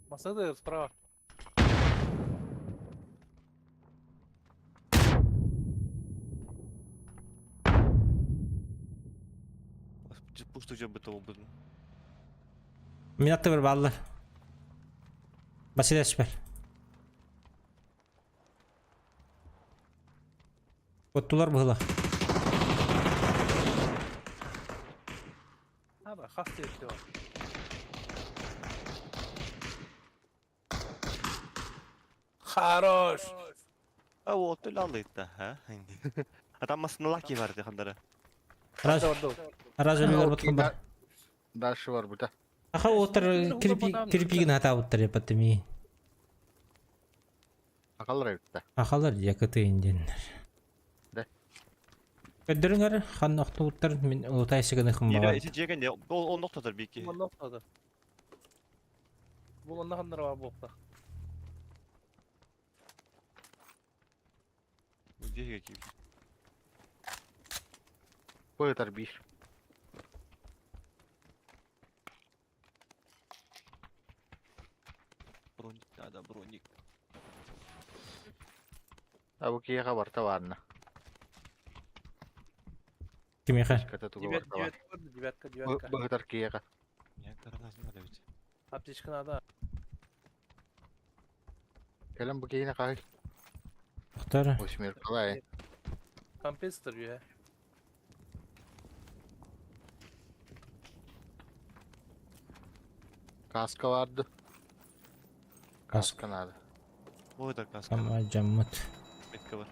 Masada справа. Пусту жабы того будун. Мин аттыбар бааллар. Басилеспер. Оттулар быһыла. Abi has diyor. Хорош. А вот лалыта, ха. А там масына лаки бар дехандары. Раз раз өлүлөр бутун бар. Дальше бар бута. Аха оттар кирпи кирпигин хатаабыттар япаттыми. Акалар эбитте. Ахалар якытыйын диэннэр. Да. Көддөрүңөр хан охтубуттар мин улутай сыгыныхым Ире баҕар. ити жеген ол ол ноктотор бики. Bu noktada. Bu ne kadar var bu nokta? Диэге ки. Бу ытар биир. Броник надо, броник. А бу киэхэ барта баарна. Кимиэхэ? Ката туга Девятка, барта бар. девятка, девятка, девятка. Бу ытар киэхэ. Я карандаш надо ведь. Аптечка надо. Кэлэн бу киһини хаһый. Охтор. Восьмеркалай. Компенсатор ya. Каска барды. Каска. Каска надо. Бу это каска. Ама дьаммыт. Метка бар.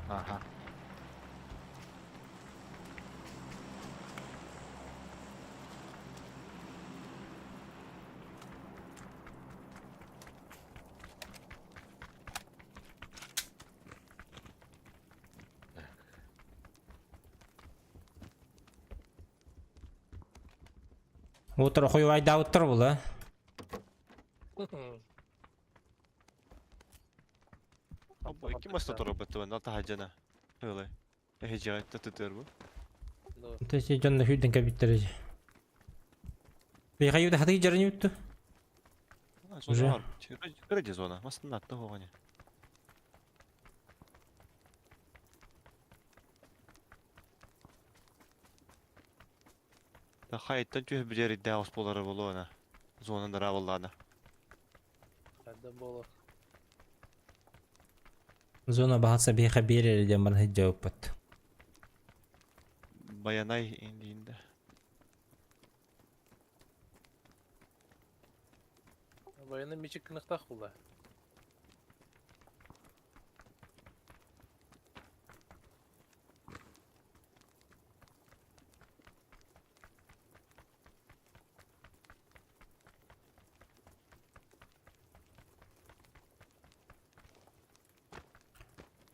Аха. Утро хуйвайдаабыттар була. Або икки маста турабыттыбын, ата хаджана. Öyle. Ehecayette tutuyor bu. Тэси дьонно сүүрдэн кэбиттэр. Бихайы хаты жарын үттү. Уже. Зона var. Кыра зона. Масында атты оғаны. Та хайттан түһ билер идде ос болары болуына. Зона дара болланы. Хадда боло. Зона бахатса биха берер диэн баран сылдьыбыппыт. Баянай индиинде. Военный мечик кынахтах була.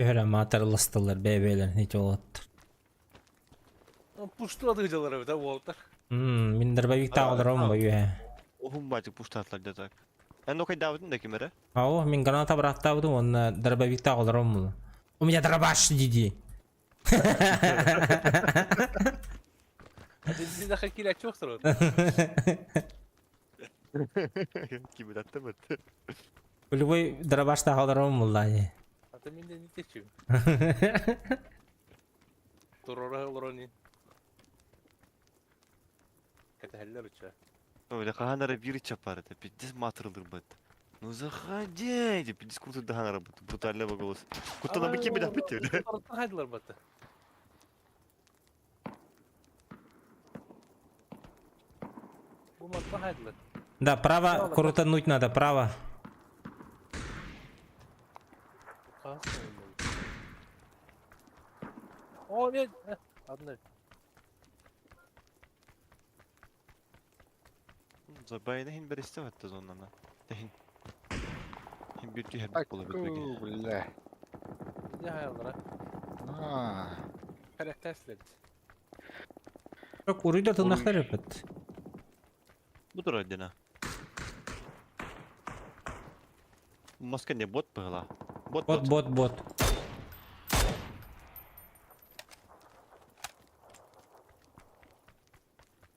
Төһөрө маатарыластылар бэйбээлэр нити олоттар. Пуштулады жалар да уолтар. Мин дробовик таҕаларым бойу. Ohun бачык пуштатлар да так. Эн окай давыдын да кимере? Ау, мин граната бырахтаабытым уонна дробовик таҕаларым була. У меня дробаш диди. Сиз аха киле чоксур. Кимер атты бит. Любой дробаш таҕаларым була. Ата минде не течү. Турора олорони. Катахаллар уча. Öyle kahanara bir çapar это пиздец матырылыр бит. Ну заходите, пиздец круто даханара бит. Брутальный голос. Кутана бы кимер бит. Хайдылар баты. Бу матта хайдылар. Да, право крутануть надо, право. О, нет. Одна. Забайна хин бересте ватты зоннана. Тахин. Хин bir tüy hep bola bit. Бля. Не хайдылар. А. Характерслер. Çok уруйда тыннахтар өпөт. Bu da radina. Маска не бот была. Бот Бот, бот, бот.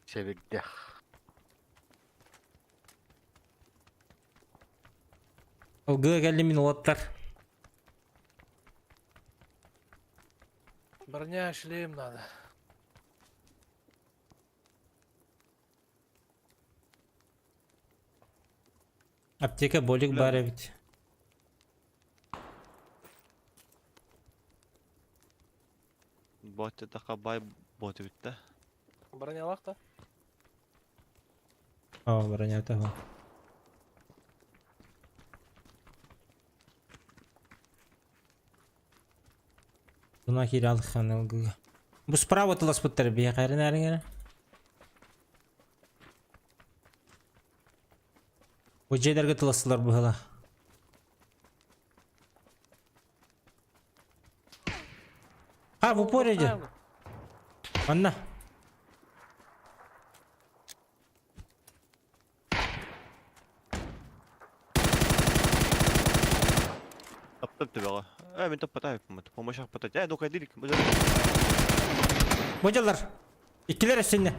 Себирдэх. Ылгыга кэлли мин улаттар. Броня, шлем надо. Аптека болик бар эбит. Бот така бай бот битте. Броня лахта. О, броня того. Туна кире алхан ылгыга. Бу справа тыласпыттар бия кайрын әріңері. Бу жедерге тыласылар быһыла. А, в упоре идет. Анна. Таптым тебе. Э, мен таппатай. Помощь патать. Э, ну-ка, дирик. Бу дьаллар. Иккилер өссүнне.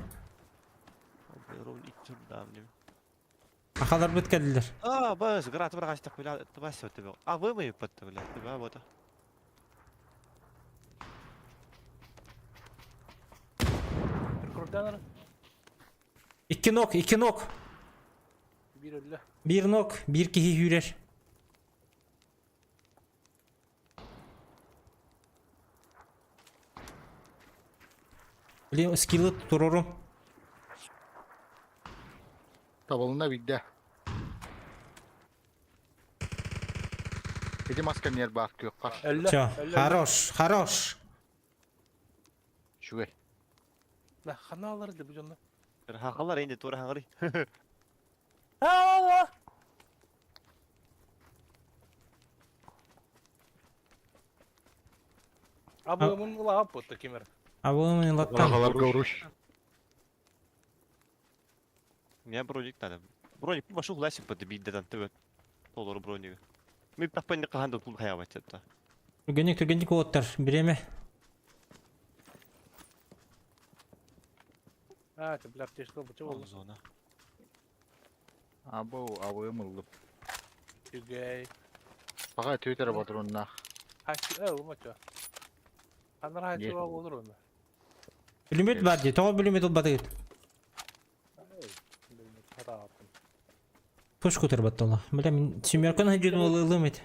Ахалар бит кэллилэр. А, бас, грат бар гастак бля, бас тебе. А вы мы патты бля, тебя вот. Крутанар. Икки ног, икки ног. Бир өллө. Бир ног, бир киһи сүүрэр. Блин, скиллы турорум. Табылына бидде. Иди маска нер бар күөххэ. Өллө. Все, Өллө. хорош, хорош. Үчүгэй. Да, ханалар да бу дьонно. Хахалар инде тура хаңырый. Аа! Абы мун ла аппыт кимер. А вы мне латтан. Агалар горуш. Меня броник надо. Броник башу гласик подбить да там тебе. Толор броник. Мы таппан каханда тул хаябат это. Түргенник түргенник оттар. Биреме. А, ты бля, ты что, почему? Зона. Абы абы мыллып. Түгэй. Бага Twitter батырынна. Хачы, э, умача. Анар хачы Не. ва olur onu. Бүлүмөт бар ди. Тоҕо бүлүмөт ылбатыгыт. Bilmiyorum, hata yaptım. Пуш көтөр баттала. Бля, мин семерканы хажын ылым ет.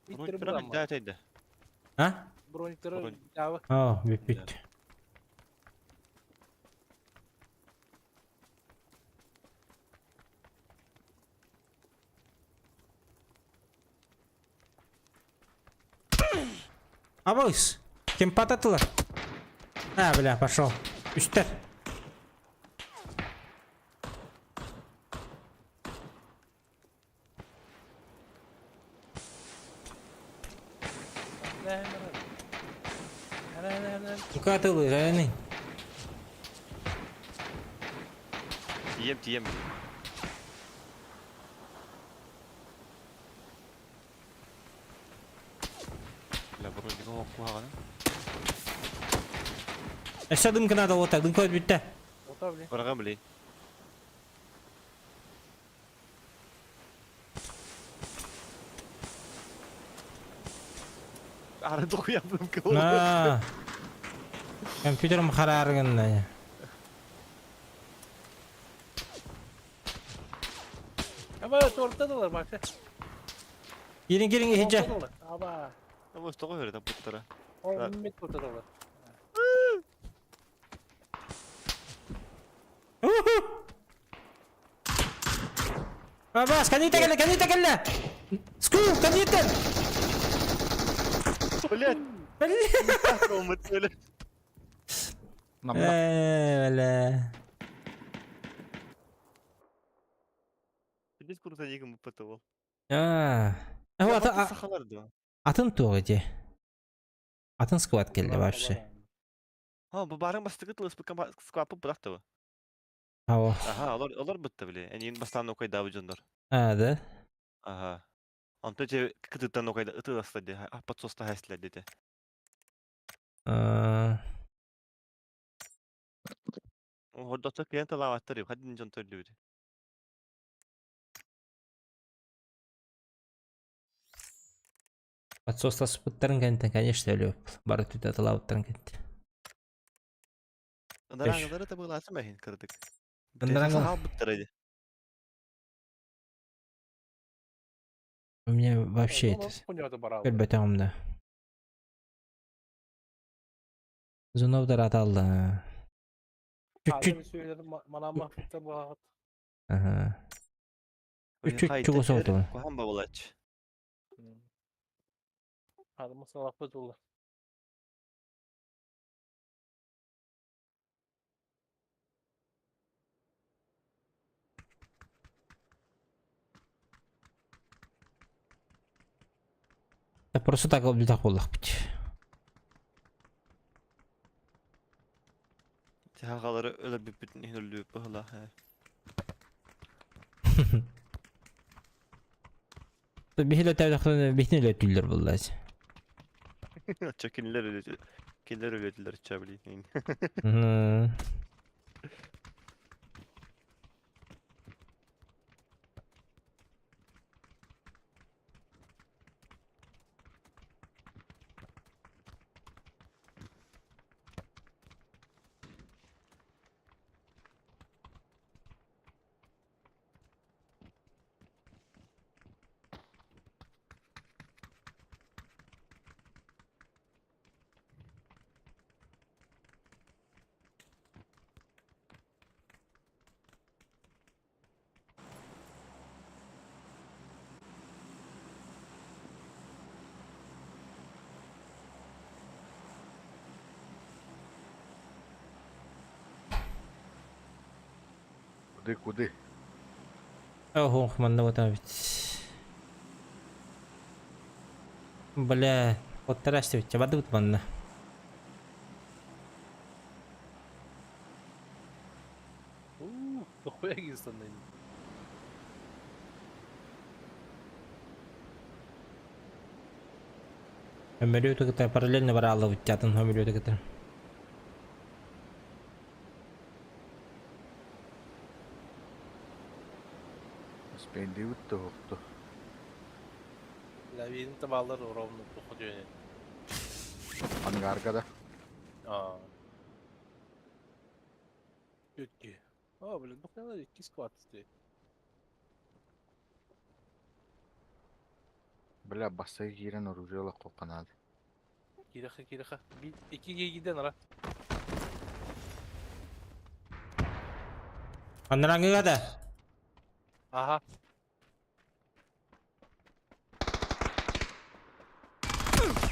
Броник Биттер тура bulan да тайда. А? Брониктері Броник. жабы. О, бүт. Абайс. Кем пататылар? А, бля, пошел. Үстер. Тукатылы, жайны. Тием тием. Бля, броник о куагана. Эше дымкына да ота, дымка бүтті. Ота блин. Бараган блин. Ары дохуя дымка. На. Компьютерім хараргын. Ama ortadalar bak. Gelin gelin ehece. Ortadalar. Ama Ama тоҕо өрө таппыттара. 10 метр ortadalar. Абас, канита келе, канита келе. Скул, канита. Блять, Бля. Намна. Э, бля. Здесь курса никому потовал. А. Вот, а, Сахалар да. атын туғы де. Атын сквад келді вообще. А, бу барын бастыгы тылыс сквапы бырактыбы. Ао. Аха, алар алар бытты биле. Энин бастан окай дабы жондар. А, да? Аха. Онто же кытыттан окайда ыты астады. А подсоста хаслар деди. А, Хордота клиент алаваттар yok. Hadi жон төлдү. Подсостаспыттарын кәнтен, конечно, өліп. Бары түті атылауыттарын кәнті. Ындараңылары да была асымайын кырдык. Ындараңыл- Сахал быттар эди. У меня вообще это... Көрбөтөҕүм да. Зунов аталды. Чуть-чуть. Ага. Чуть-чуть чугас oldu. Кухан бабалач. Да просто так облитах боллах бит. Тихагалары өлө бүтүн өлүп быһыла. Бихиле тәүдәхтен бихне түлләр булды. Чакинлер өлө. Кинлер өлөдүлөр чабли. Мгм. Куды-куды. Ох, манна вот ведь. Бля, оттарасты ведь, бардыбыт манна. Уу, дохуя гинстанный. Өмөлүөтү кытта параллельно барааллыбыт атын өмөлүөтү кытта. Спендибит тоһукту. Лавин табалар ровно туху дьүөнэ. Ангарга да. Аа. Икки. А, блин, ну хрена икки склад стоит. Бля, бассай киирэн оружие кокканаады. Кирэхэ, кирэхэ. Икки гигиден ара. Аннараңыга да. Ага.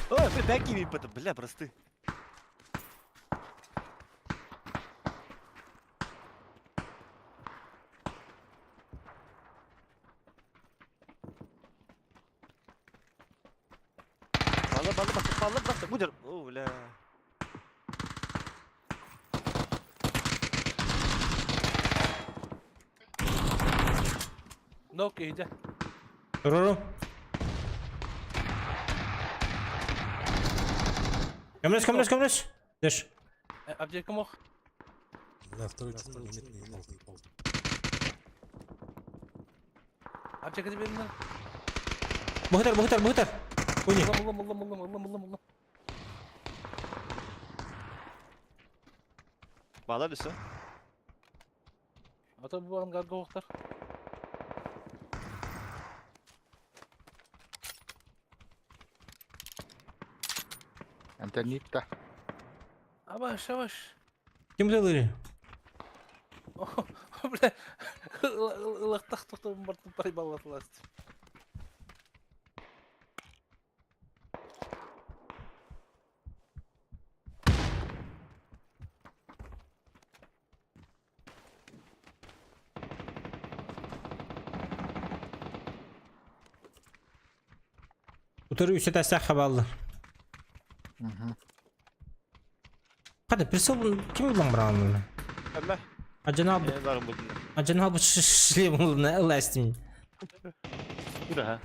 Ой, бля, дай киви это, бля, просты. Балла, балла, балла, балла, балла, будер. О, бля. Нок иди. Туруру. Көмөлөс, көмөлөс, көмөлөс. Дэш. Аптека мох. На второй чувство лимитный пол. Аптека тебе на. Бухтар, бухтар, бухтар. Уни. Лом, лом, лом, лом, лом, лом, лом. Балла, все. А то бу ангарга охтар. Интернет да. Абаш, абаш. Ким тылыры? Бля, ылахтах тохтом бартын пари баллатласт. Утары үсө тәсәх хабаллар. Угу. Хады, присыл ким булан баран? Әммә. Ажанал Э, барым булдым. Ажанал бу шлем булна ыластым. Ура.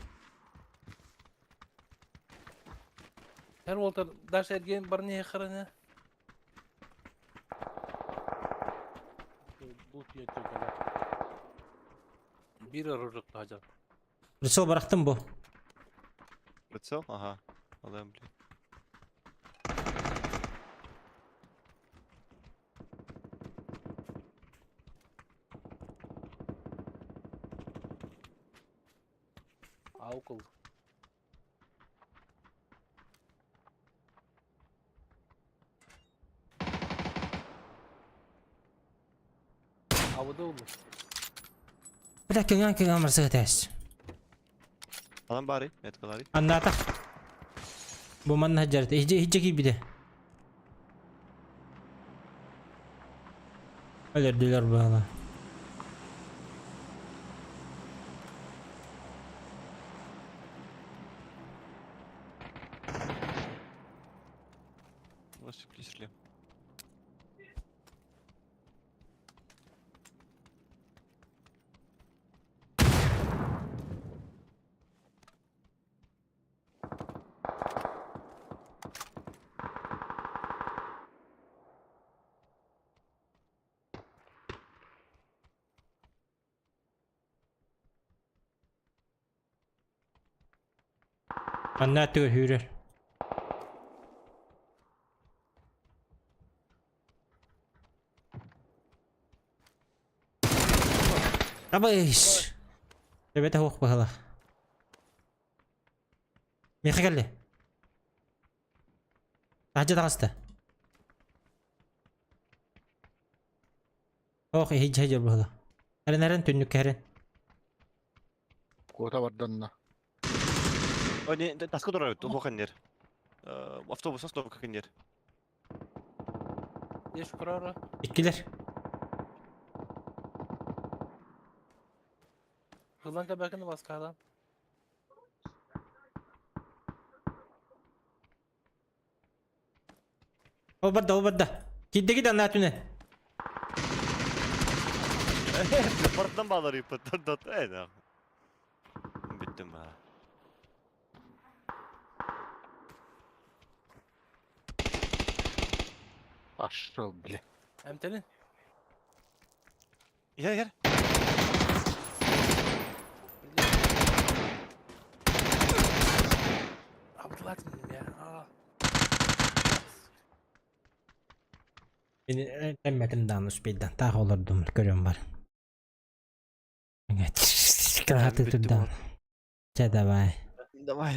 Her Walter, даже эрген бар не хрена. Бу түйөттө Бир оружок тажа. Присыл барахтым бу. Прицел? Ага. Алаем, блин. Аукул. Авыда oldu. Бля, кыңан кыңан марсы тәс. Алам бары, меткалары. Анната. Бу манна хаджарты. Хиджи хиджи кибиде. Өлөрдүлөр бала. Вот шлем. Анна түгөр хүрөр. Абайш. Эбете хук бахала. Миха келли. Тахжа тагаста. Ох, хиджи хиджи бахала. Әрен әрен түннүк әрен. Куота барданна. Ой, не, таска дурар, тух нер. Автобус остановка нер. Еш kurara. Иккилер. Тылан кэбэкин баскадан. Ол барда, ол барда. Киирдиги да наатүнэ. Бартан bağlar yıpattan dat. Evet. Bittim ha. Пошел, бля. Эмтени. Gel gel. Abdullah ya. Aa. Beni emmetim дааны успейдан. Таах олордум көрөм бар. Кахаты Bitti турдан. Чэ давай. Давай.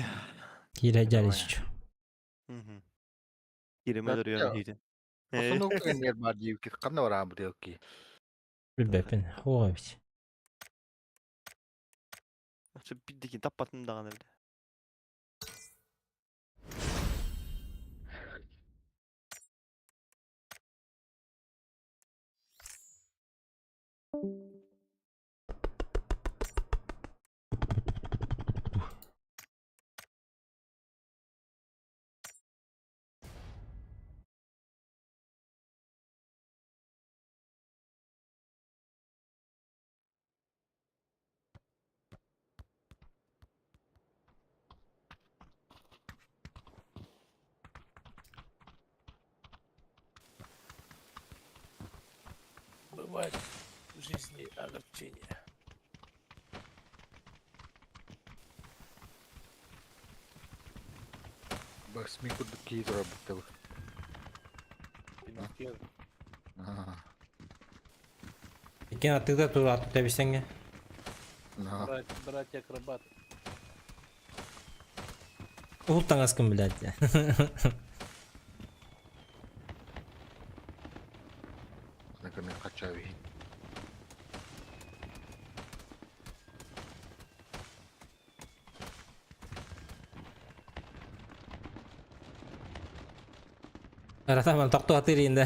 Киирэ жарыш. Hı hı. Girime Ben- duruyorum hidi. Осону кэннер бар диэбиккит ханна бараан бу Билбэппин. Хуович. Биддики таппатын даҕаны бile. Бывает в жизни огорчение. Бас мин курдук кии турар бу. Пиноккио. Иккен аттыгда тура тэбисеңе. Братья акробаты. Уул таҥаскын билээт. Наконец хачави. Ратаман тоқту атыр енді.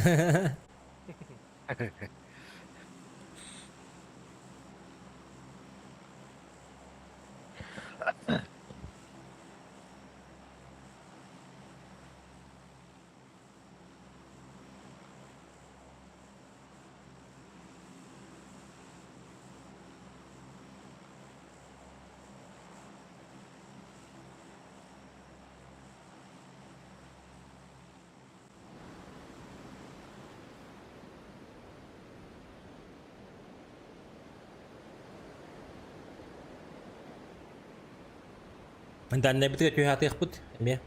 Данна битге түйе атык бут. Эме.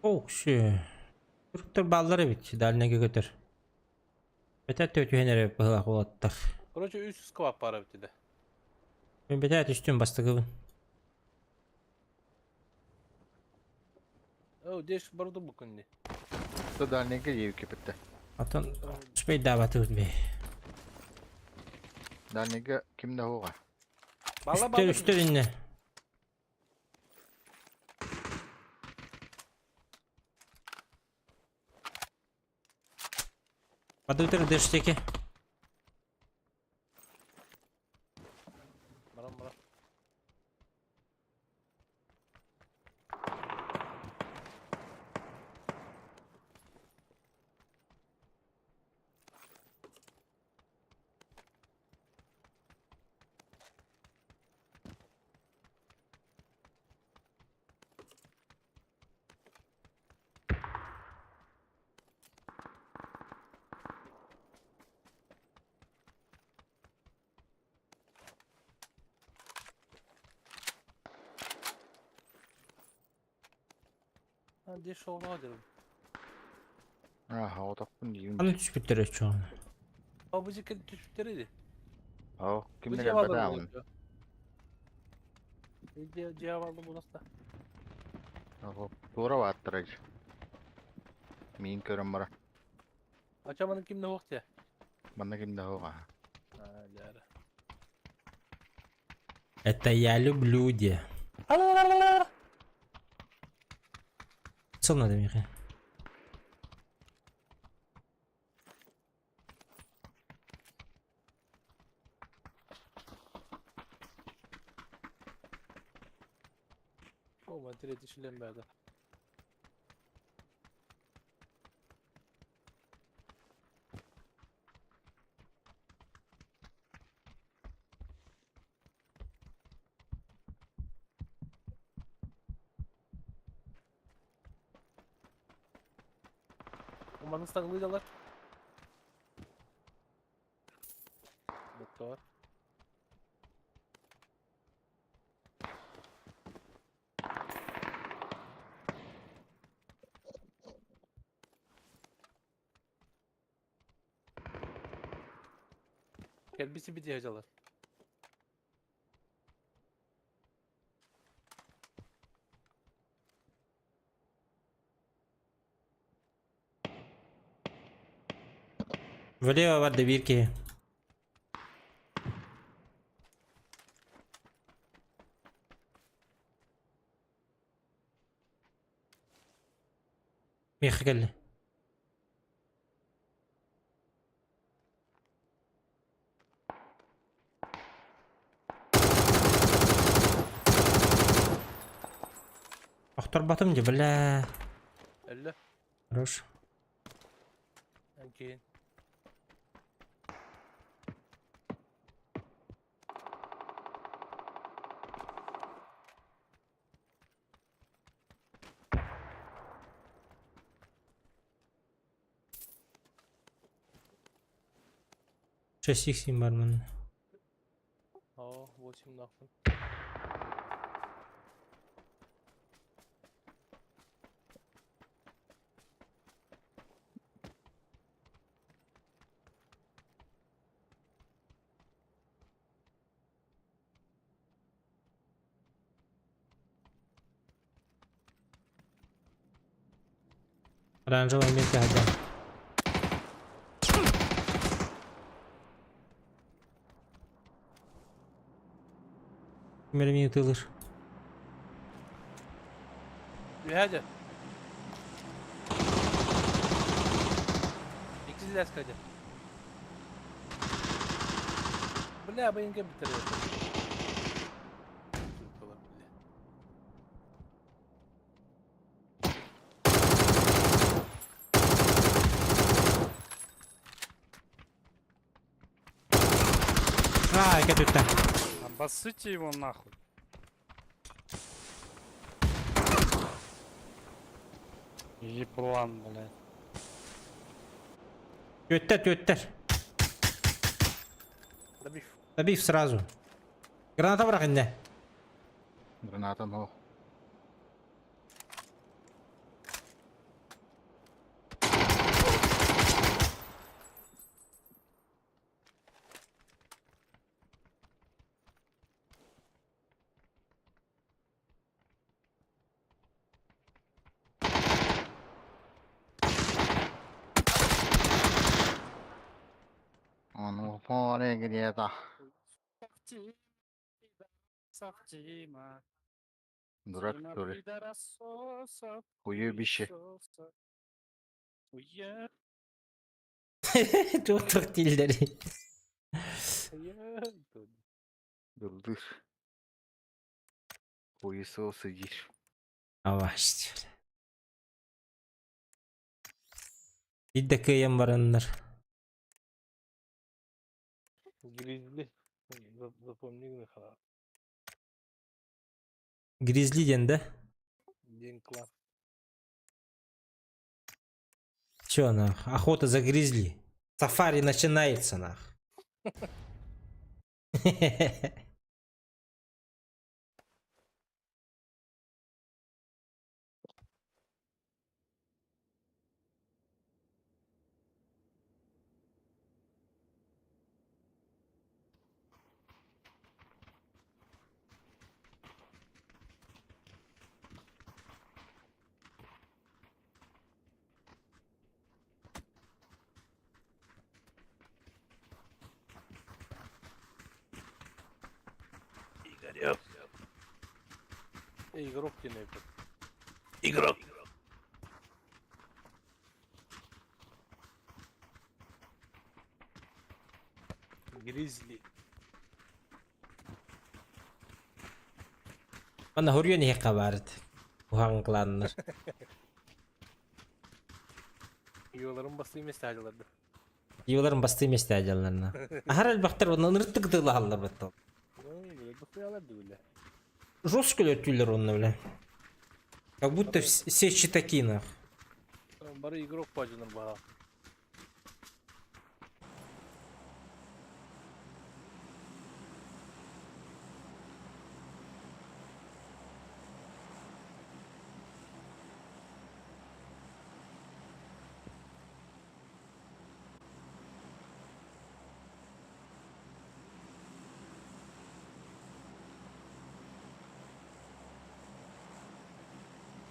Ох, ши. Түрктөр баллары бит, дальнеге көтөр. Бетет төтүһенере быһылах болаттар. Короче, 300 квап пара битти. Мен бетет үстүн бастыгыбын. О, деш барду бу күнне. То дальнейге диэбикки битте. Атын успей даваты бе. Дальнейге ким да хуга. Бала Үстөр үстөр инне. Бадытыр дөштеке. Барам барам. Ha, деш оğlu dedim. Аха, отохпун диибин. Аны түспүттөр өчүн. А бу жеке түшүптер иди. Оо, Бу ким да жеп кэлбэтэ алды аҕын. Жеп алды буласта. Оо, туора бааттарай. Миин көрөн бара. Ачаманын кимде вакыт я? Манна ким да хуга. Дьэ. Это я люблю де. Сыл надо миэхэ. О, третий шлем бәді. Уманын стаңлыйдалар. Мотор. Кэлбиси бити дьалар. Влево бар да биир киһи. Миэхэ кэллэ. Охторботум дии, бля. Өллө. Хорош. Окей. Шесть икс бар манна. О, 8 нахуй. Оранжевая метка один. Мэрми тылыш. Үһэ Иккис лэска дьэ. Бля, бэйингэ бүтэр. Бля. А, көтүттэ. Обоссыте его нахуй. Еблан, блядь. Түөттэр, түөттэр. Добив. Добив сразу. Граната бырах иннэ. Граната но. Ону поле где-то. Дима, Дурак, Дима, что ли? пидорасосов, Уебище. хуесосов. Уе- Туох дииллэрий. Дурдыр. Хуесосы диир. Аваш. Биир да кыайан бараннар. Гризли. Запомни гына. Гризли диэн да? День класс. Чё нах? Охота за гризли. Сафари начинается нах. Игрок диэн эбит. Игрок. Гризли. Манна хоруйан иһиэххэ баар этэ. Куһаҕан кланнар. Юларын бастыы миэстэ дьылларда. Юларын бастыы миэстэ дьалларна. Аһар элбэхтэр онно ынырыттык ытыылаһаллар баттал. Жестко өлөттүүлэр онно бля. Как будто все читаки нах. Бары игрок бажыныр бара.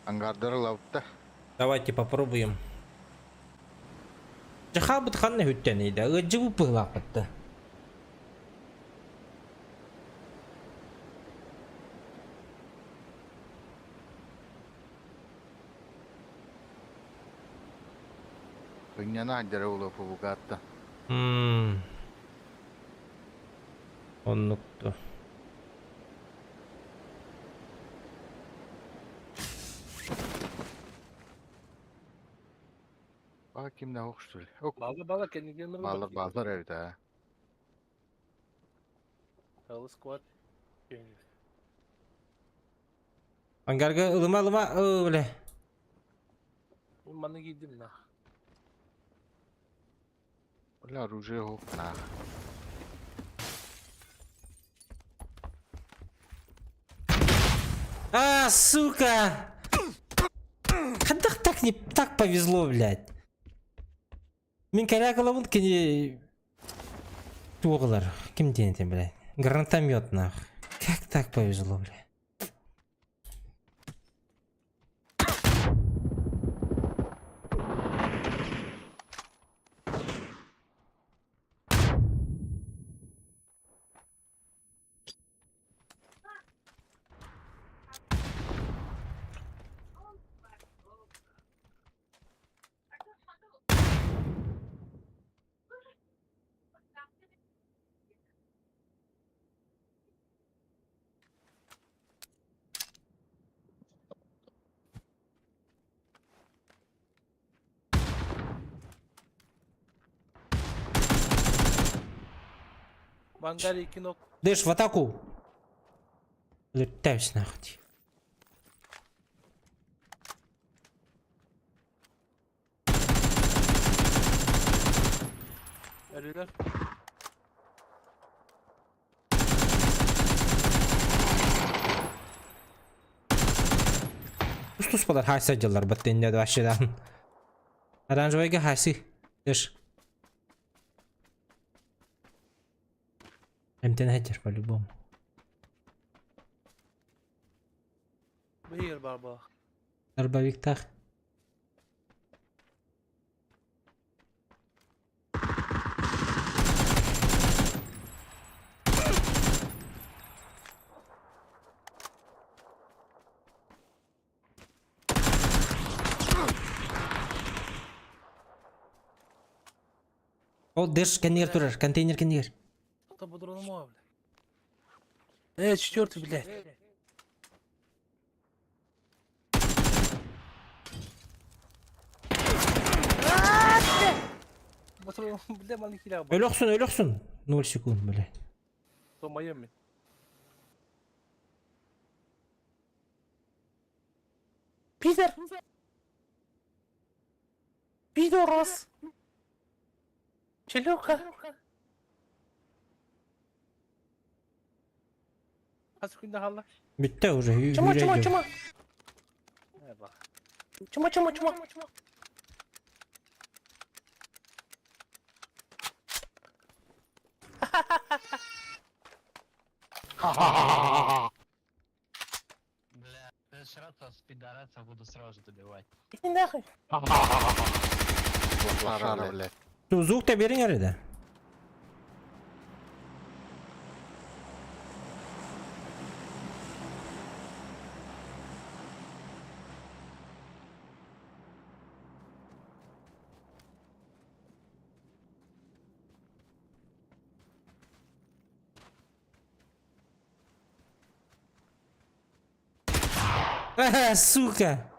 Ангардары лавта. Давайте попробуем. Дьахаабыт ханна үттэн да ыадьыбыт быһылаахпытта. Ынньана сылдьара буолуо Бугатта. Мм. Оннукту. Баа ким да что ли? Ок, Бала бала кэннигин баалар баалар эбит аа. Алы сквад. Ангарга ылыма ылыма ыы бля. Маны киирдим на. Бля, оружие хоп на. А, сука! Хайдах так не так повезло, блядь. Мин кэлэ кини туоҕулар. Ким диэн этим, блядь? Гранатомет нах. Как так повезло, блядь? В ангаре кино. Дэш, в атаку! Летаюсь нахуй. Ölüler. Тус балар хайса дьыллар баттенне вообще Оранжевайга хайсы. Дэш. Эмтен хэтер по-любому. Быйыр бар ба. Дробовиктах. О, дэш контейнер турар, контейнер контейнер. Ата бодрону бля. Э, четвертый, блядь. Патрон, бля, маны киля. Өлөхсүн, өлөхсүн. 0 секунд, бля. То Майами. Пидор! Пидорас! Челюха! Хас күндә халла. Бүтте уже. Чума, чума, чума. Чума, чума, чума. Бля, сразу с пидорасов буду сразу же добивать. Иди нахуй. Лошара, блядь. Звук та бериң әрі Ага, сука!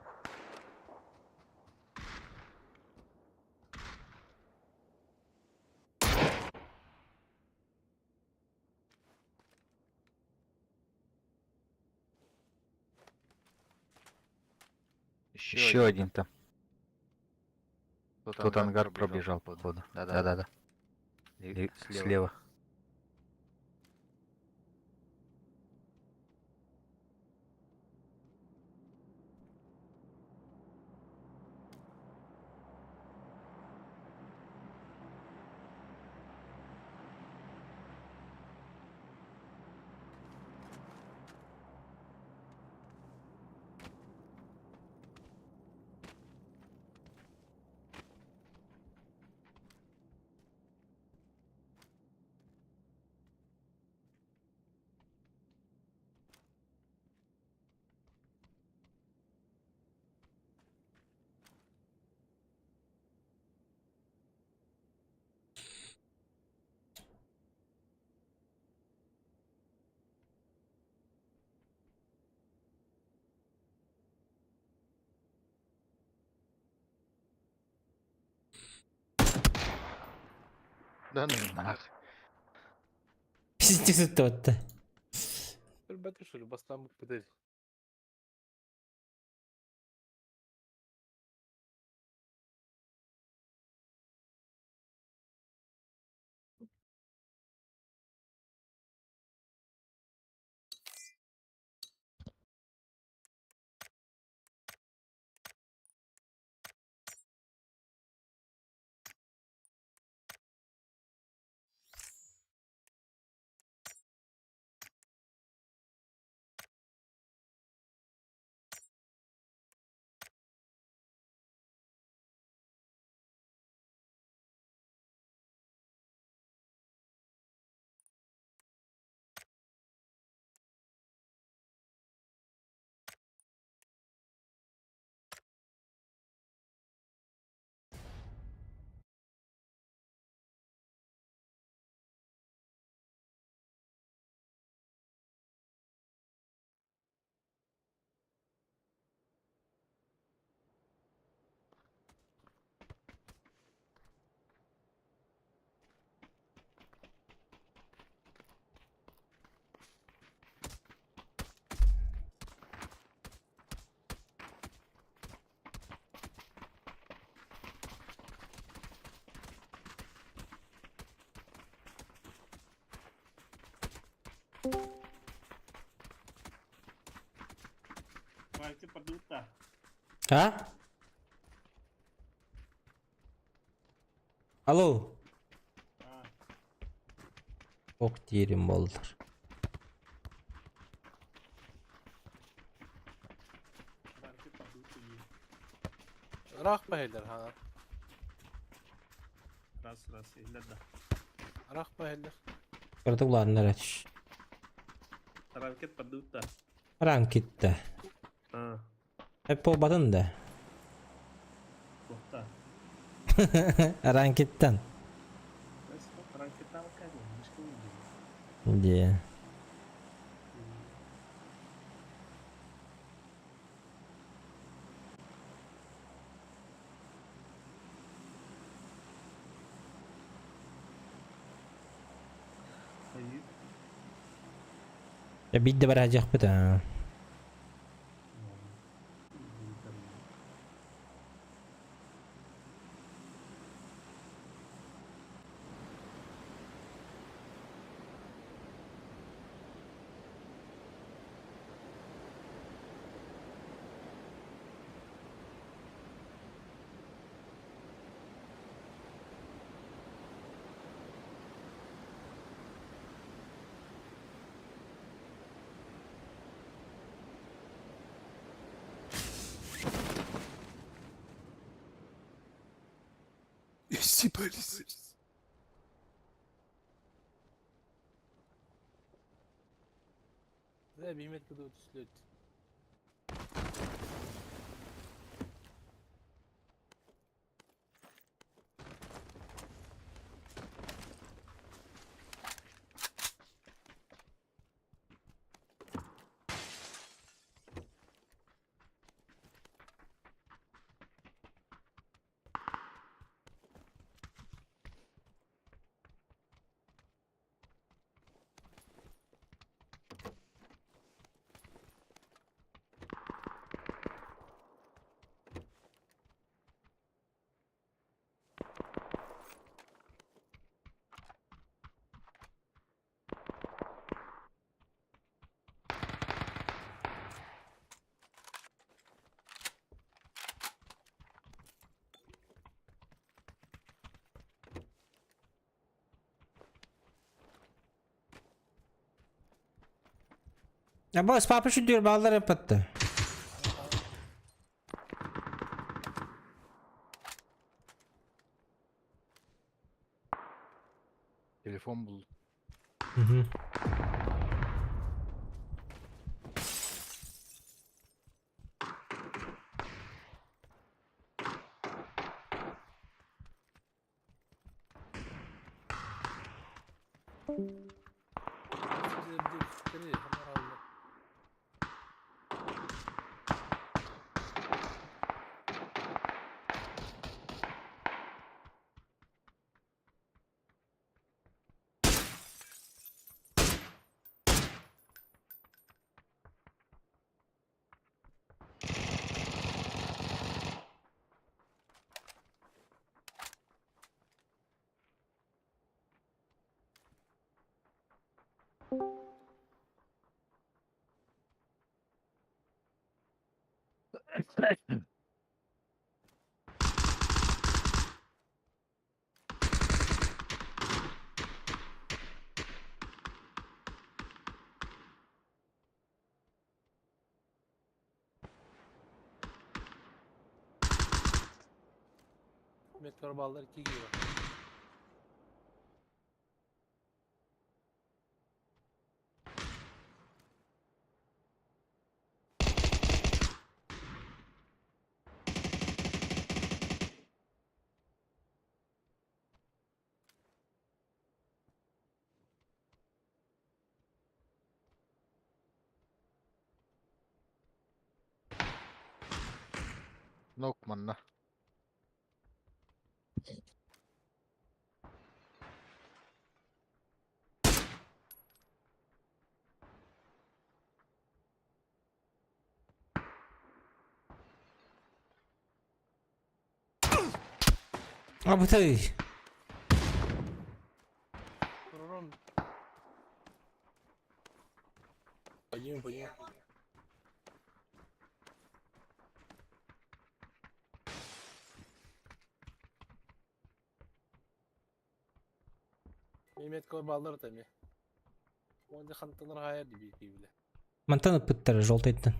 Еще один там. Тот ангар пробежал, походу. Да-да-да. И слева. Да ну нах. Пиздец это. Ребята, что ли, бастан пытать. Вальте подута. А? Алло. А, Ок диирим буоллар. Вальте подута есть. Рах бахелер ха. Раз, раз, или да. Рах бахелер. Кырдык улааннар этиш. Ранкет подута. Ранкитте. А, Hep болбатын да. плохта. Ранкиттен. Ранкета алкани, мишка не Де. Я бидде бар ажак бит а. Съебались. Да, Мehmet кыды түслөт. Абас папа шүдүр баллар эппатты. Телефон булду. Угу. Meteor ballar 2 gibi. Нок манна. Абытай. Турурум. Пойдем, пойдем. Mehmet ballar tabi. Онда хантанар хайыр диби кибиле. Мантан ыппыттар жолтайттан.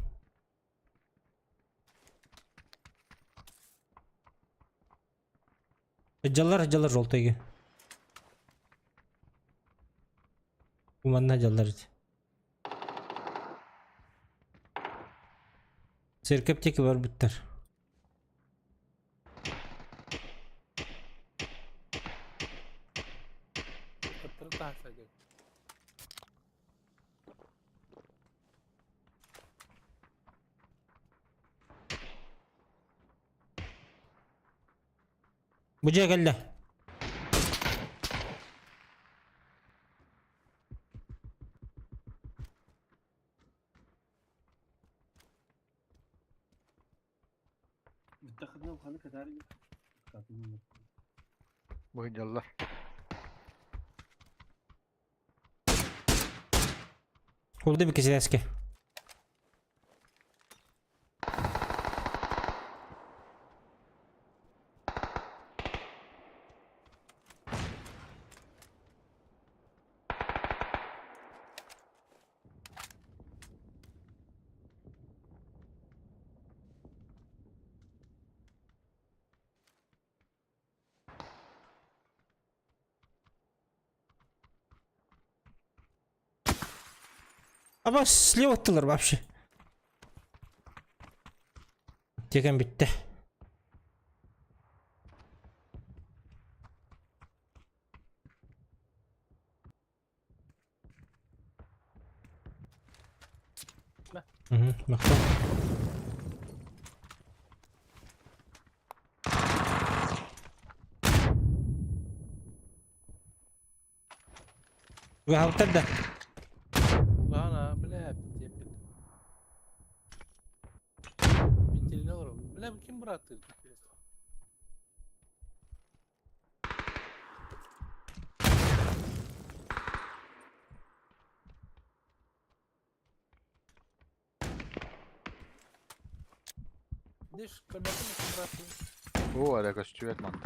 Жаллар жаллар жолтайга. Уманна жаллар. Церкеп теки бар буттар. Кыттыры тахса дек. Бу жа келді. بتاخذنا وخليك تعالي Бу дьаллар. Oldu bir kesi eski. Ama слева аттылар вообще. Теген битті. Угу, мақтау. Уғауттар да. Ана, бля, деп. Бителini alırım. Бля, kim bıraktı? Деш, кальматын kim bıraktı? Оо, эрэ көстүбэт манна.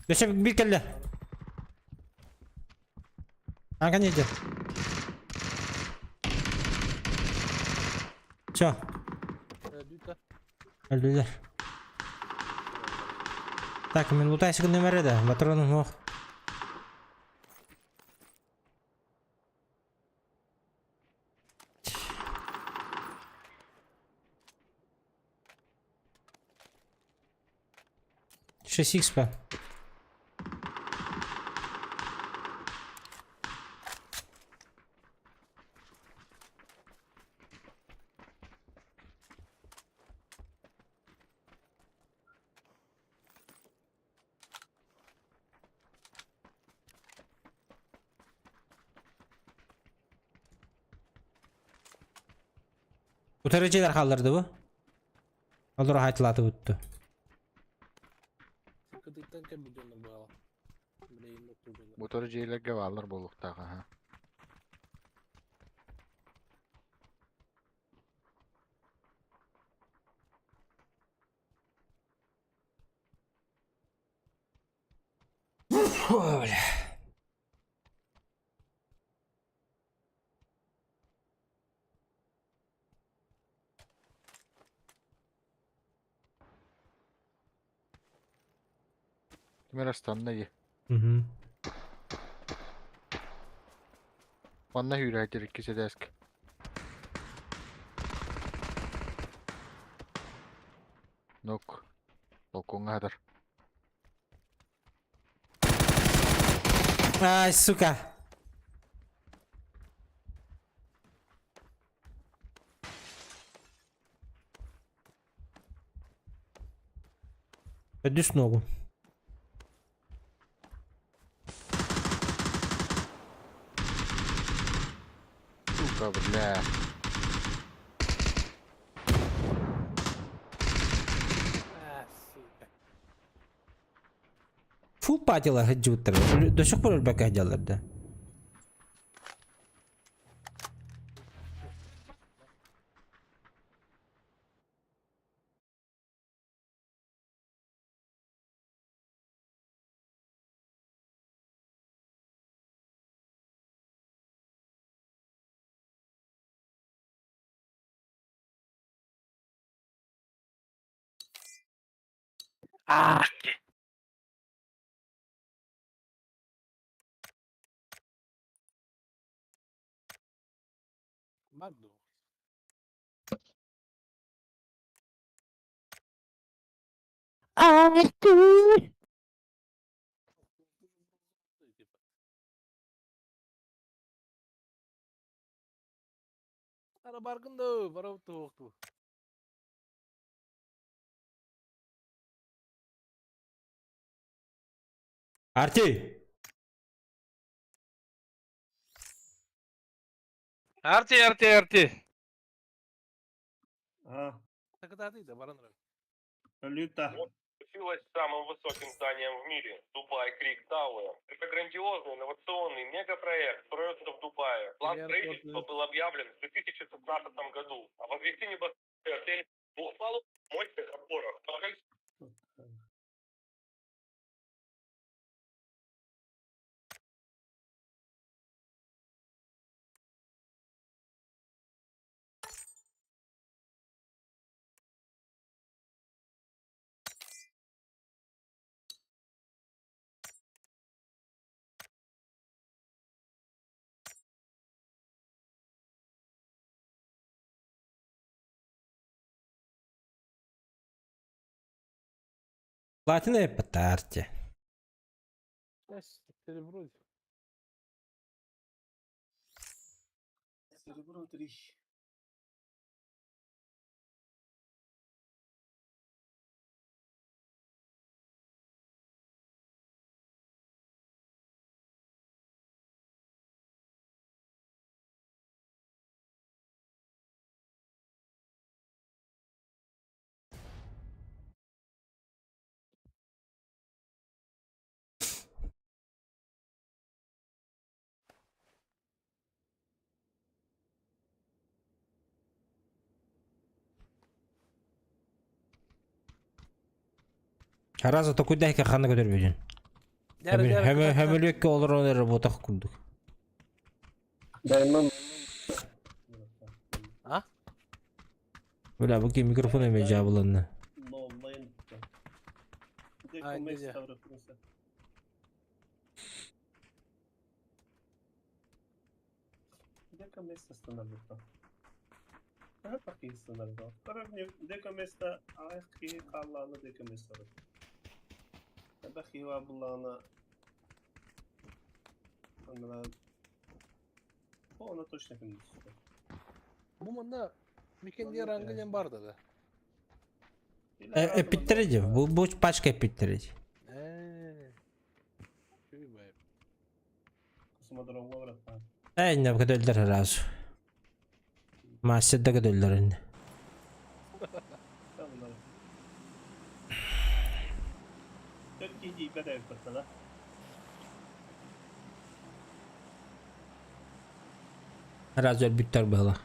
Өссө биир кэллэ. Ага не Все. Өлдүлэр. Так, мин лутайсык нөмөрө да, патроным суох. 6 па. Утары дьиэлэр хаалларды бу. Олору хаайтылаатыбыт дуо? Кытыттан кэлбит дьоннор буолла. Билигин оттуу дьоннор. Бутору дьиэлэргэ бааллар буолуохтаах аха. О, бля. Ким эрэ ыстанна дии. Мгм. Манна үүрээйтир иккис этээскэ. Нук. Балкоҥҥа сытар. Ай, сука. Төрдүс ногу. Сука, бля. А, сука. Фул патилар сылдьыбыттар. До сих пор өлбөккө сылдьаллар да. А, Мадду. Ара баргын да, бара туохту. Арти! Арти, арти, арти. А, Так это ты, да, баран. Люта. Случилось с самым высоким зданием в мире – Дубай Крик Тауэр. Это грандиозный инновационный мегапроект, строится в Дубае. План Привет, строительства Кортнер. был объявлен в 2016 году. А возвести небоскреб отель двухпалубных мощных опорах. По Платина эппэтэ Арти. Серебро. Серебро 3. Араза токуйда ханна көтөр бүтүн. Хөмөлүөккэ олорон эрэ буотах курдук. А? Бля, бу ким микрофон эме жабыланна. А, не. Бу манна Микенди рангы диэн бар да. Эппиттэр бу пачка эппиттэр. Э, көтөллөр сразу. Мастер да көтөллөр инне. Сразу өлбүттэр быһыла.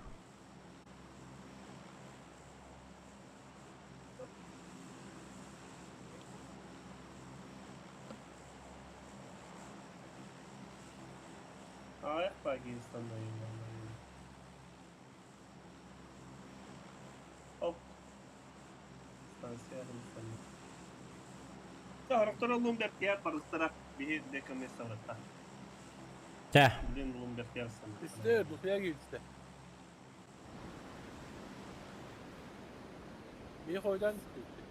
Чэ. Үстэ, духуя киирдэ. Би хойдан түстэ.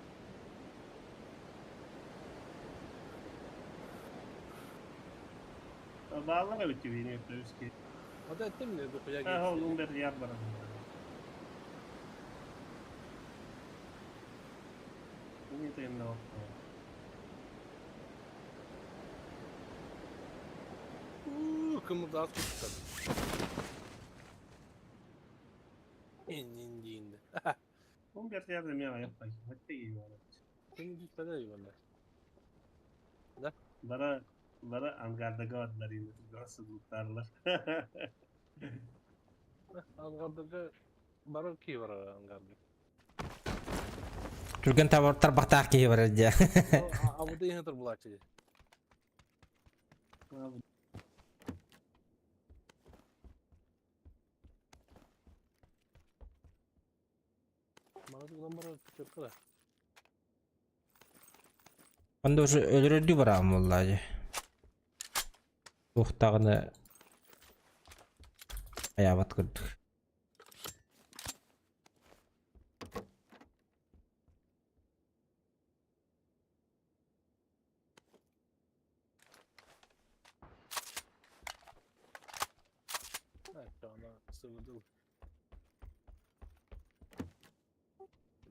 Ода эттим не духуя киирдэ. Уу, кымырдаас куттар. Иннин диинде. Ким түспэдэ юганда. Бара angardaga adlar Nasıl Ангардага бары ки бар ангарда. Түргэн табар тарбахтаах киһи бар дьэ. Абыда ихтер булачы. Мана туган бары чыркыда. Онда уже өлөрөрдүү бараам болла дьэ. Туохтаҕына аябат курдук. Ана сывыдыл.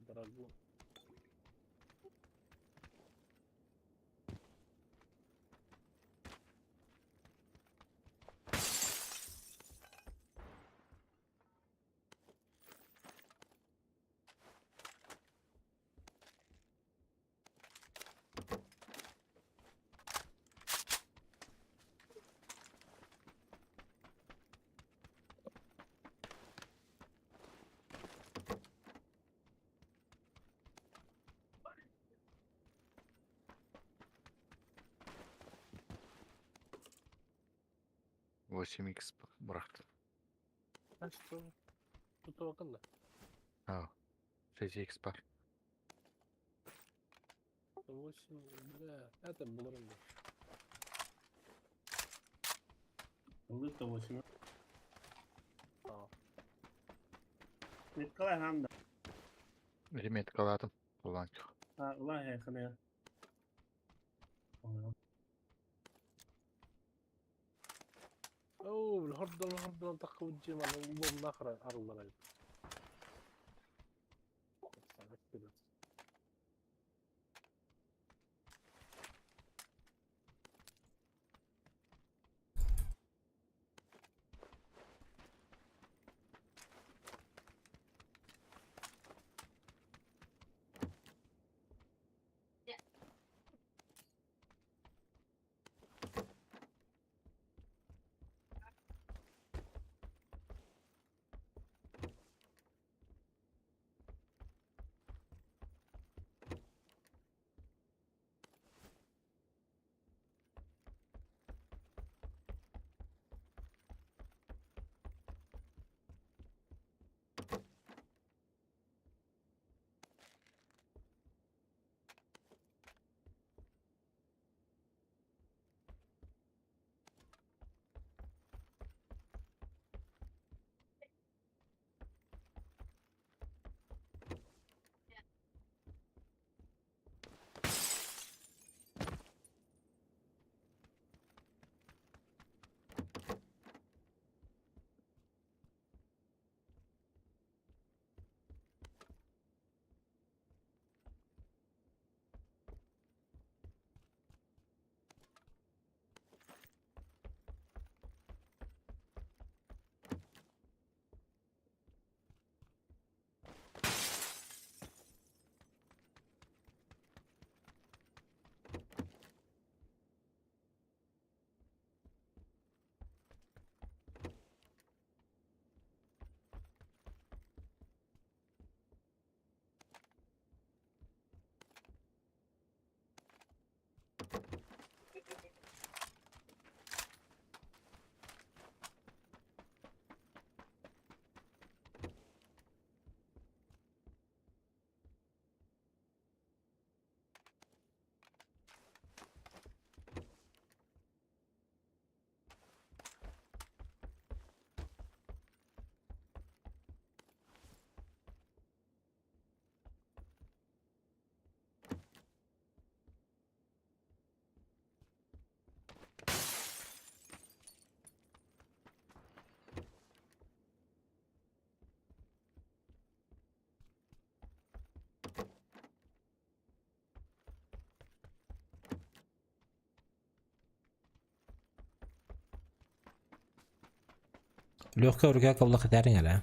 Драгун. 8 икс бырахтым. Что? Тут около. А, 6 икс бар. 8, бля, это буларым. А. Ремет каладым. Куланчык. Оо, الهرد الهرد تقوى الجيم على الآخر أرض. Легкая рука кабла хатарың әле.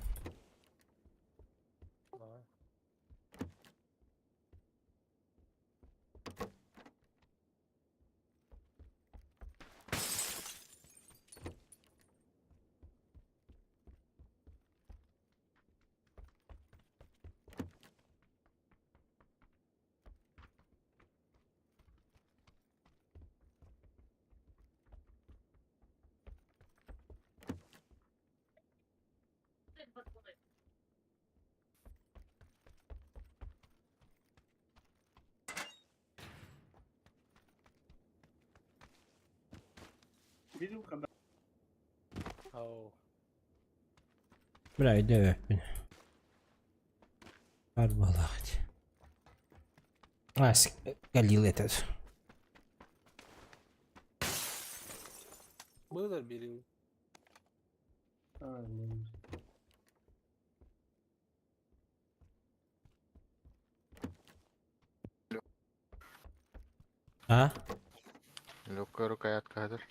Видел, когда Ау. Бля, өйдөбөппүн. Бар буолаҕыт. А, Галил этот. Было бери. А, ну, А? Легкая рукоятка хәзер.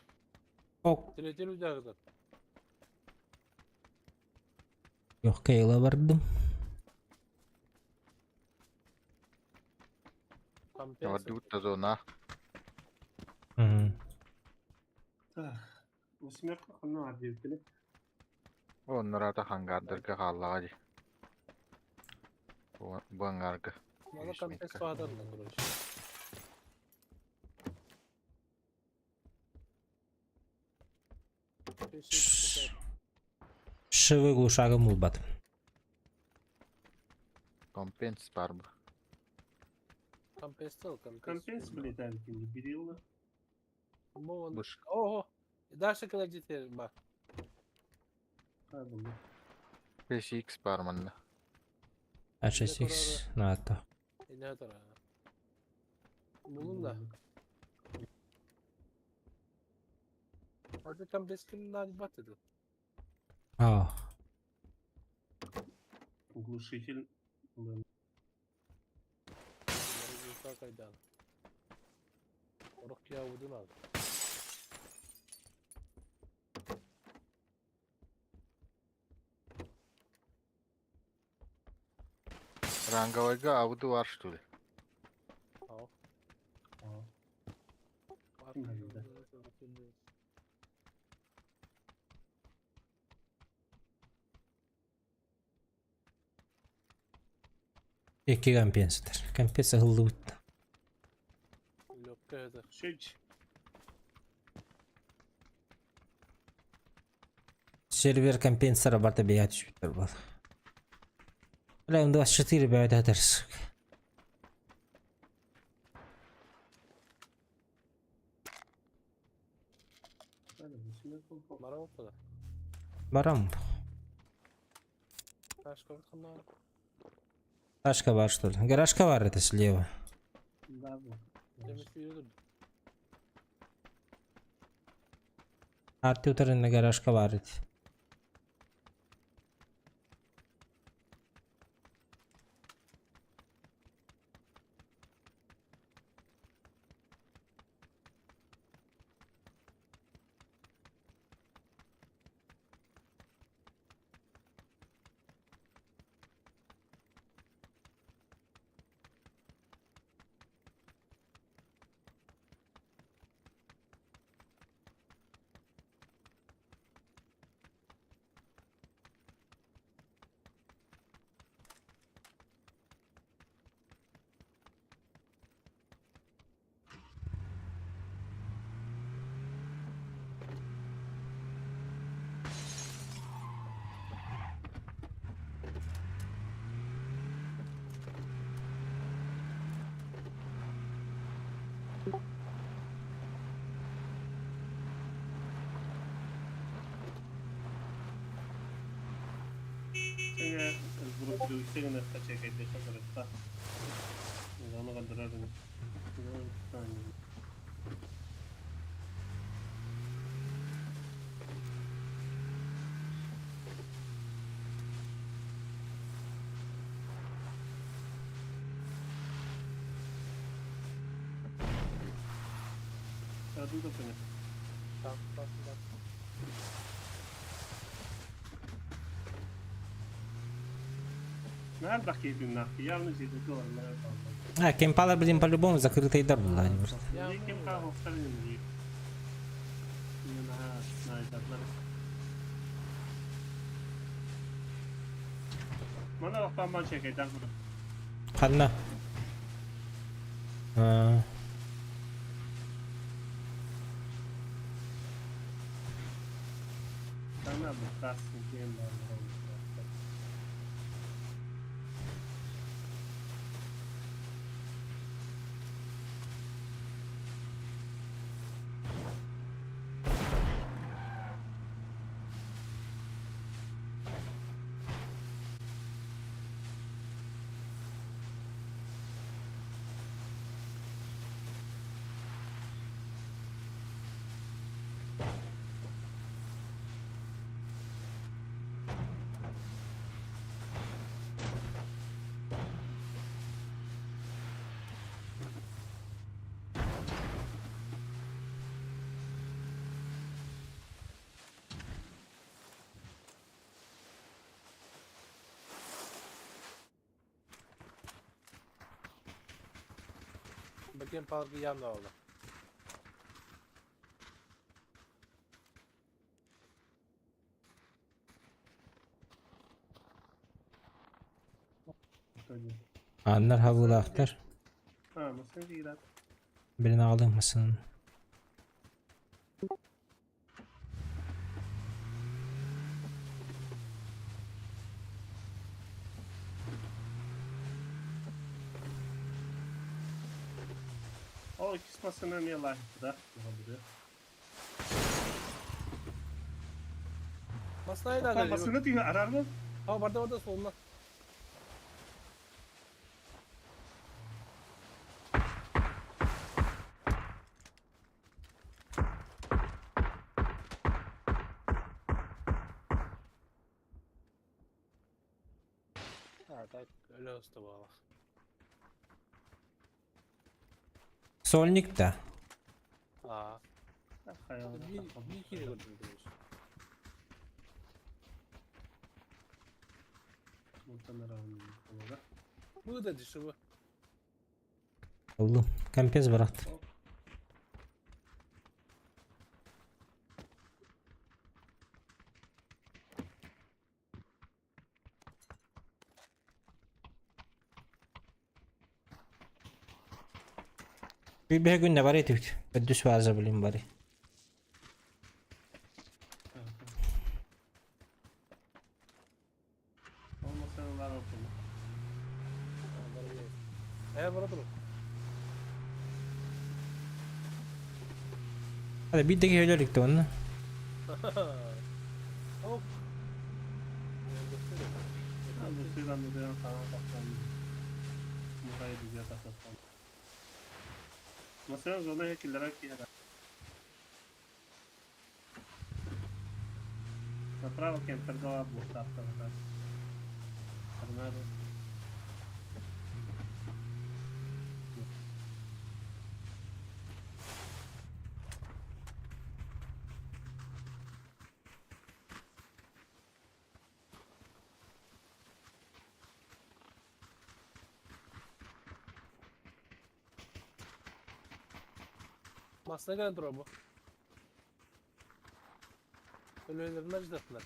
Ок. Третий удагдар. Легкая бардым. Компенсация. Вадут зона. Мгм. Так, восьмерка ханна арбиттили. Оннората хангардырга хааллаҕа дии. Бу бу ангарга. Мало Үс компенс метка. баһадарна, короче. Шивы глушагым булбат. Компенс бар бу. Компенсал, компенс. Компенс вылетает, не берилла. Бу он. Быш. Ого. Дальше кладите ба. А, ну, 5x бар манна. А 6x на то. Не тора. Булун да. Orada компенс ким надо батыды. А, Глушитель. Да. Кайдан. Орох я удун ал. Ранговойга ауду бар что ли? Ау. А, Да. Екі компенсатор. Компенсия ыллыбыт. Легкая это. Шесть. Сервер компенсатора барта бия түшүптөр бол. Бля, М24 бәйт атыр. Да, восьмерка. Мара опта. Барам. Ташка хана. Ташка бар что ли? Гаражка бар это слева. Да, вот. Демек үйрөдүм. Арти уtarын гаражка бар ит. Сене группа сене качекайте хазырытта. Аны кандырарын. Аду да понял. Так, так, так. Наһаа элбэх киһи тыыннаах, явно дьиэтэ олорор. А, кемпалар, блин, по-любому закрытыйдар булла. Ким хаалыахтар иннигэр. Наһаа наайдарлар. Мана лохтоон бан чекайдан курдук. Ханна? А, Сана букас кем бар. Bakayım parkı yanında oldu. Аннар хабылаахтар. А, масын киират. Блин, аҕалыҥ масын. Ол иккис массыына эмиэ лаахпыта. Masnayı da Массыына тыына араарбын. Ha barda barda soluna. Ha так öyle olsun bu Allah. Сольник да. Aa. Bir, bir kere gördüm diyorsun. Bu da dişi bu. Oldu. Компез барахт. Bir bir günde var ettik. Düş varsa bileyim bari. Ол массыыналар ортону. Eğer bana durun. Hadi bir de öyle onu. Hop. Бу сыйдан да саҥа тахсан. Мухай дигә тахсан. Массыына зона киллерэ киһи. Направо кемпердала буохтаахтар. Торнадо. Masına gelen dur bu. Ölülerinden acıdattılar.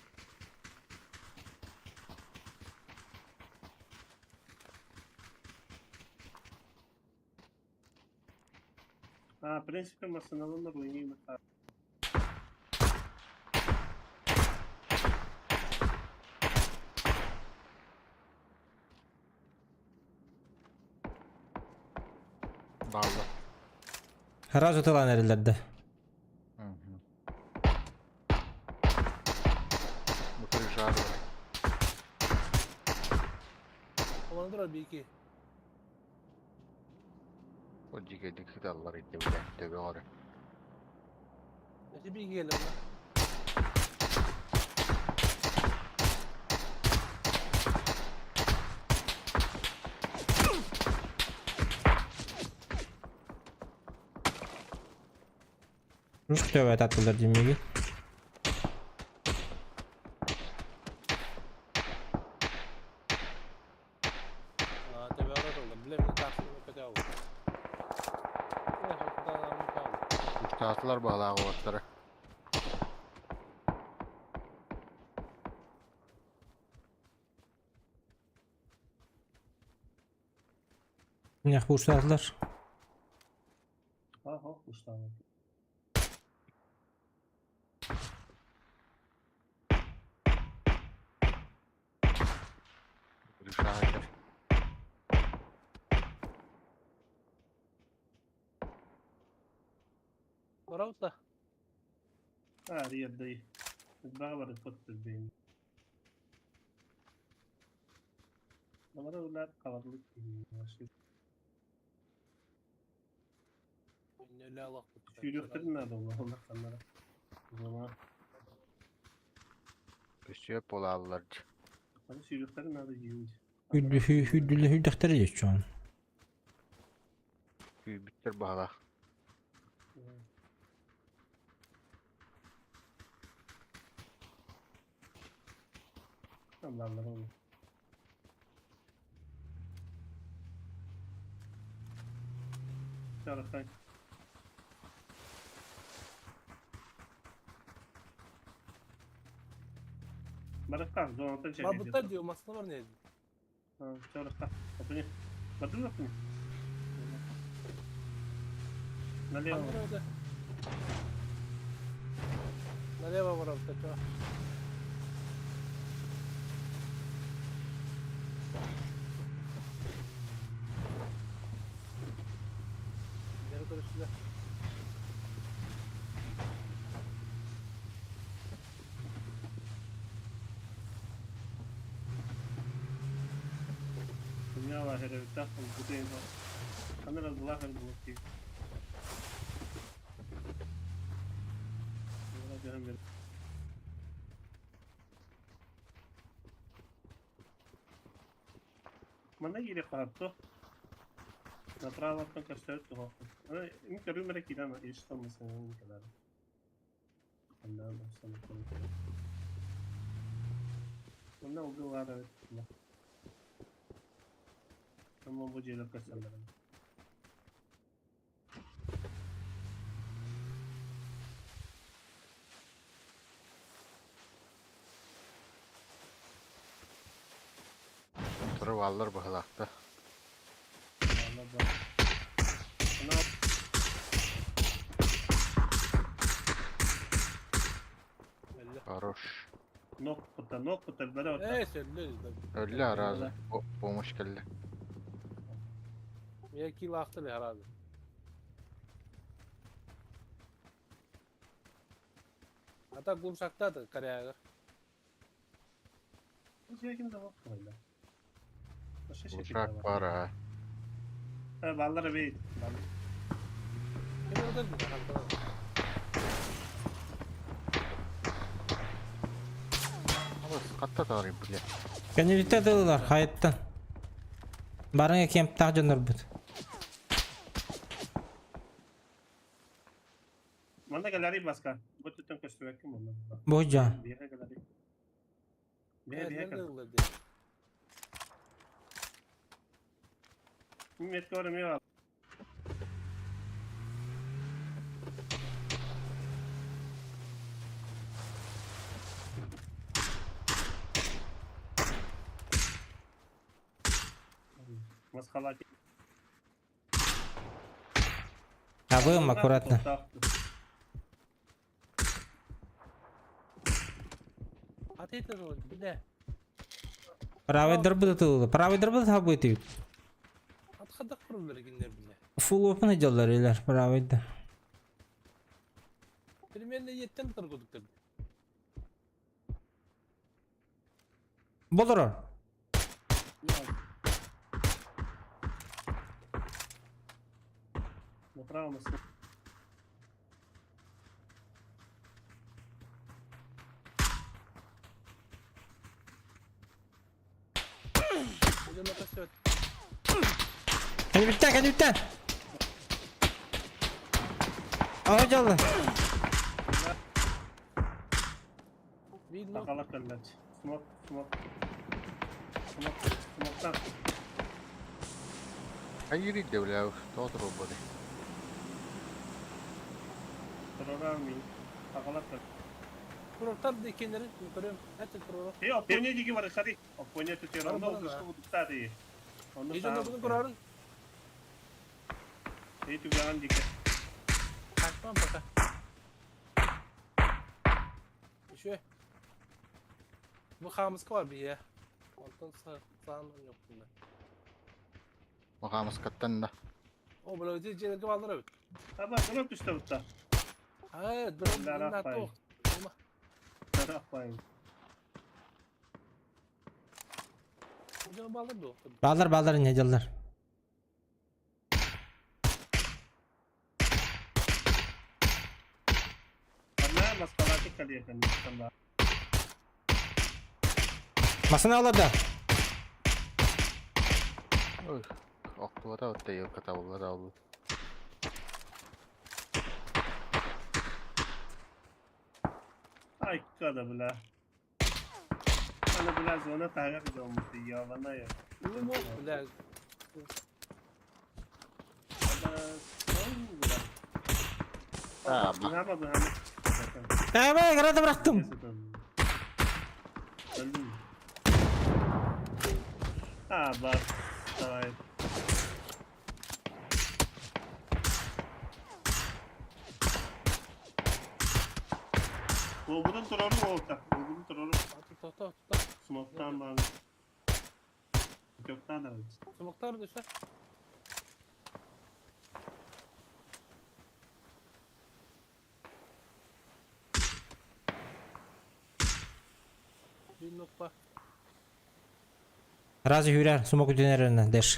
А, в принципе, массыыналар лыҥыы Bağlı. Сразу тылан эрэллэрдэ. Угу. Мы прижали. Aman dur bir iki. O дикий хиталлар иtti bile. Төбө оры. Neyse bir iki geliyor lan. Rus tövbe tatlılar diyeyim. Бля, мин тахсыны көтөҕүн. Устаатылар баһылаах уолаттара. Миэх буустаатылар. Ага, устаабыт. Решает. Барабыт А, риэрдэй. Элбэҕи барыппыт билбэйин. Балары ылар хабарлык киһи. Сүүрүөхтэрин наада буолла ханнара. Зона. Өссө буолааллар дии. Аны сүүрүөхтэрин наада диибит. Хүрдүлэ хүрдэхтэрэ дьоччоон. Күүйбүттэр баһылаах. Аллалар onu. Çarıktan. Барыкка, зонаттан чәкәй. Барбыттар диyor, masına var ne? Чарыкка. Апыне. Бардым апыне. Налево. Налево барабыттар, чё? Нere көрүстүлэр? Dünya herevittä, on kuten Kamera lahel buluttu. Манна киириэх хаарту. Направо-ттан көстөөт туһахпын. Аны мин көрүүм эрэ киирэн ис кэлэр. Онно Онно убилар эбит. Ama bu дьиэлэр көстөллөр. Туру бааллар баһылаахта. Ана Хорош. нок кута, нок кута, бәрі отта. Э, сөллө. Өллө аразы. О, помощь кэллэ. Мен килл ахты ле аразы. Ата глушактады корягыр. Бұл ким да жоқ қойда. Ушак бар а. Баллар бейт. Ким өлдүрдү? Алыс хатта таарый бля. Кэннилиттэ тылылар хайыттан. Барыңа кемптаах дьоннорбут. Манда галерей баска. Бу түттен көстүбәк ким онда. Бу жа. Бияга галерей. Бия бия кал. Метке бар эме бар. Масхалат. Абым аккуратно. Ат это бля. Правый дырбыт тылы. Правый дырбыт хабыт. Ат хадак курулар киндер бля. Full open эдэллэр илер правыйда. Примерно еттен торгудуктар. Болорор. Направо масхалат. Идем на костёт. Кэннилиттэн, кэннилиттэн. Ага жалла. Видно. Сакалар кэллэч. Смок, смок. Смок, смоктан. Хайыырый да бля, тоҕо туруорбутай? Турарар мин. Агалар Курортар да иккиэннэрин көрүөм. Эт курору. Эй, оппоня диги бар, смотри. Оппоня тут равно укушка будуктады. Онно Ежен саам. бүгүн көрөрүн. Эй, түгәгән дике. Кайтмам пока. Еще. Бу хаамыска бар бие. Онтон саан yok bunda. Махамыскаттан да. О, бля, здесь дьиэлэргэ бааллар эбит. Аба, дроп түстэ бутта. Аа, дроп Дарах бай. Дарах бай. Дьон бааллар дуо? Баалар баалар не дьаллар. Ана маскалаты калия конечно. Масына олордо. Ой, охтубата отта елка табылла табылла. Ай, када бля. Ана бля зона тагар жомты, я я. Ну, бля. Ана, сон бля. А, Быһама быһама. Эбэ, граната бырахтым. А, бар. Давай. Олбудун турору олта. Олбудун турору. Тохто, тохто. Смоктан бар. Көктан да. Смоктар düşer. Bir nokta. Разы хүрэр, сумок үтүнэринэ дэш.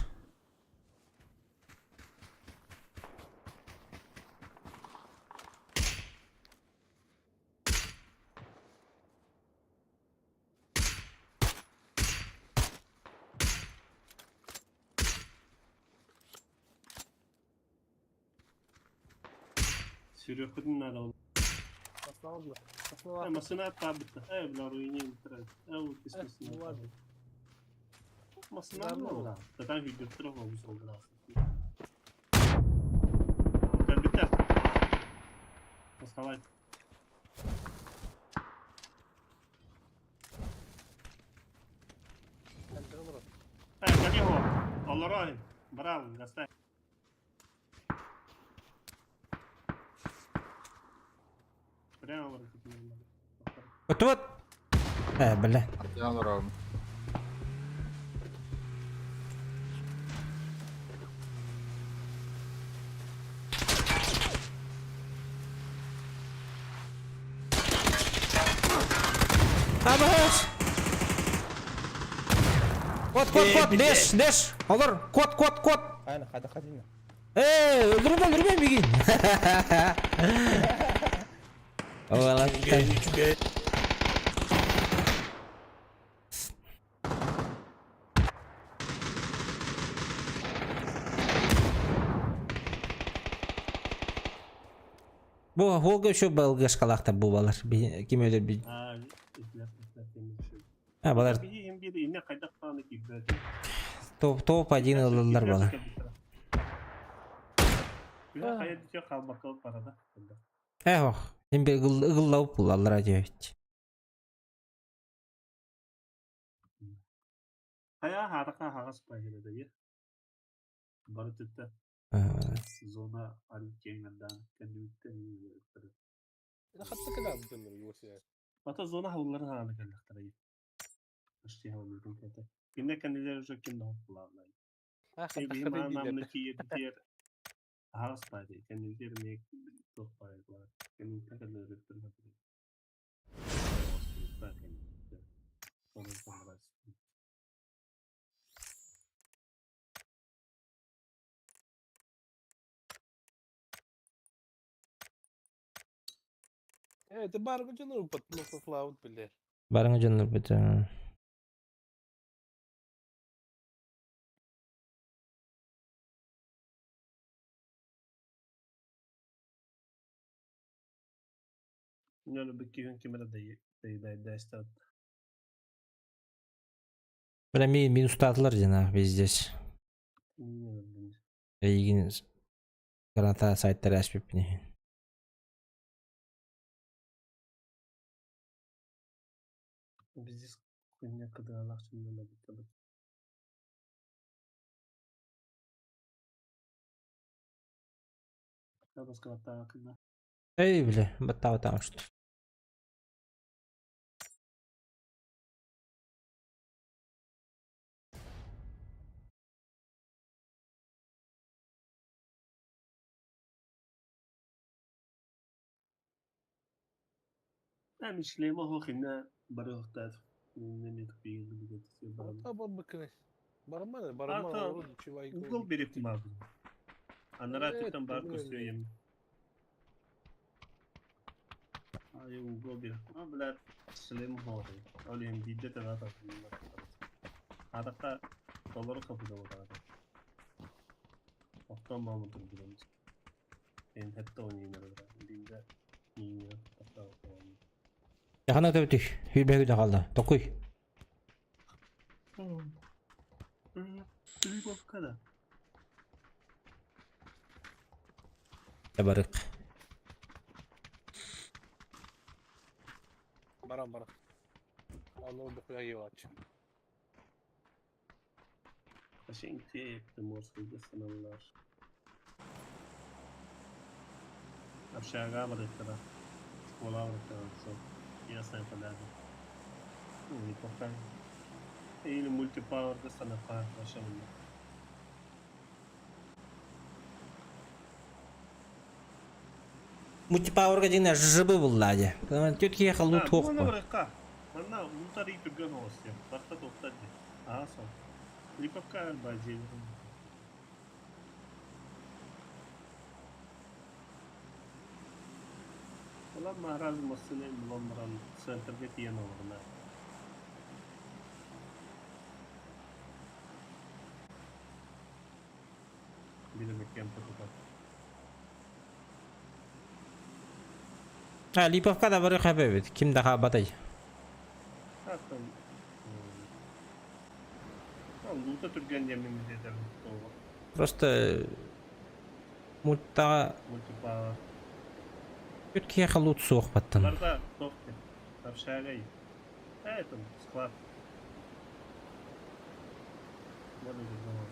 Сүрөкүдүн нада ол. Aslında oldu. Aslında var. Масына табытта. Э, бля, руйнин трат. Э, кисмесин. Var. Масына ола. Татан хүдүртүр олбус олду. Битте. Маскалай. Э, кали хо. Олорой. Браво, гастай. Прямо бар. Отуот. Э, бля. Аттан олорорум. Абаш! Кот, кот, кот, дэш, дэш. Олор, кот, кот, кот. Айна, хада хадина. Эй, өлдүрмө, өлдүрмө мигин. Огалаттан. Бу холга еще балгашкалахта бу балар. Ким өлөр би. А, итлер, итлер, итлер. А, балар Биһи биир инне хайдах даҕаны киирбэт. топ топ один ылаллар балар. Күһэ хайа бүтүө хаалбакка барада. Эх, им бир ыгыллауп булаллар диэбит. Хайа харака хаҕас пайыра да Бары түттэ зона арый киэҥэрдээн кэннибиттэн үөрүктэрэ. Хатта кэлэ бутун юрсия. Ата зона хаулларын хаана кэллэхтэрэ. Почти хаулларын кэтэ. Кинне кэннилэр уже ким да хоппулааллар. Ha, hatta Биһи хатта маанамны киирдиэр хаҕас пайда. Кэннилэр эмиэ туох пайдалар. Кэнниттэн кэллэриттэр. Evet, баргы жонор бат, ну сослаут билер. Барыңа жоннор бит. Нөлі бүккүйін кемері дайда Бля, ми минус татылар жана везде. Нөлі. Эйигин граната сайтары аспиппин иһин. Биздис күнне кыдыалаах чыннана бутабыт. Табаскалаттаакына. Эй, бля, баттаабатаҕым что. Шлема хохина барыахтаат. Барбыккыны. Барма, барма, Угол берип мабы. Анара түттен бар көстөйüm. Ай угол бер. А билер шлем хохи. Олем бидде тагата. Атакта доллар капыда болар. Оттон мамы турбудum. Эн хэтте ойнайнар. Динде нинге тахта. Яхана төбүтүк, хүрбэһү да қалды. Токуй. Липовкада. Барык. Барам, барам. Аны букуя евач. Ашинки Приморский саналлар. Общага барыктара. Школа барыктара. Шо. Ясная поляна. Ну, неплохая. Или мультипауэр да санака ваша. Мультипауэрга дигнэ ЖЖБ булла дии. Түт киһи халлуу туох Манна бу. барыкка. Манна мутари түргөн оосте. Барта токтар ди. Ага сол. Липовка бажи. Ола мараз масыны булан центрге тиен олорна. Билеме кемпе тутар. А, Липовка да барык эбит. Ким да хаабатай. Хаттан. Там лута түргөн демин дедем. Просто мульттаҕа Мультипауэр. түт киһи халлуу суох баттан. Барда тохте. Общагай. А это склад. Вот это было.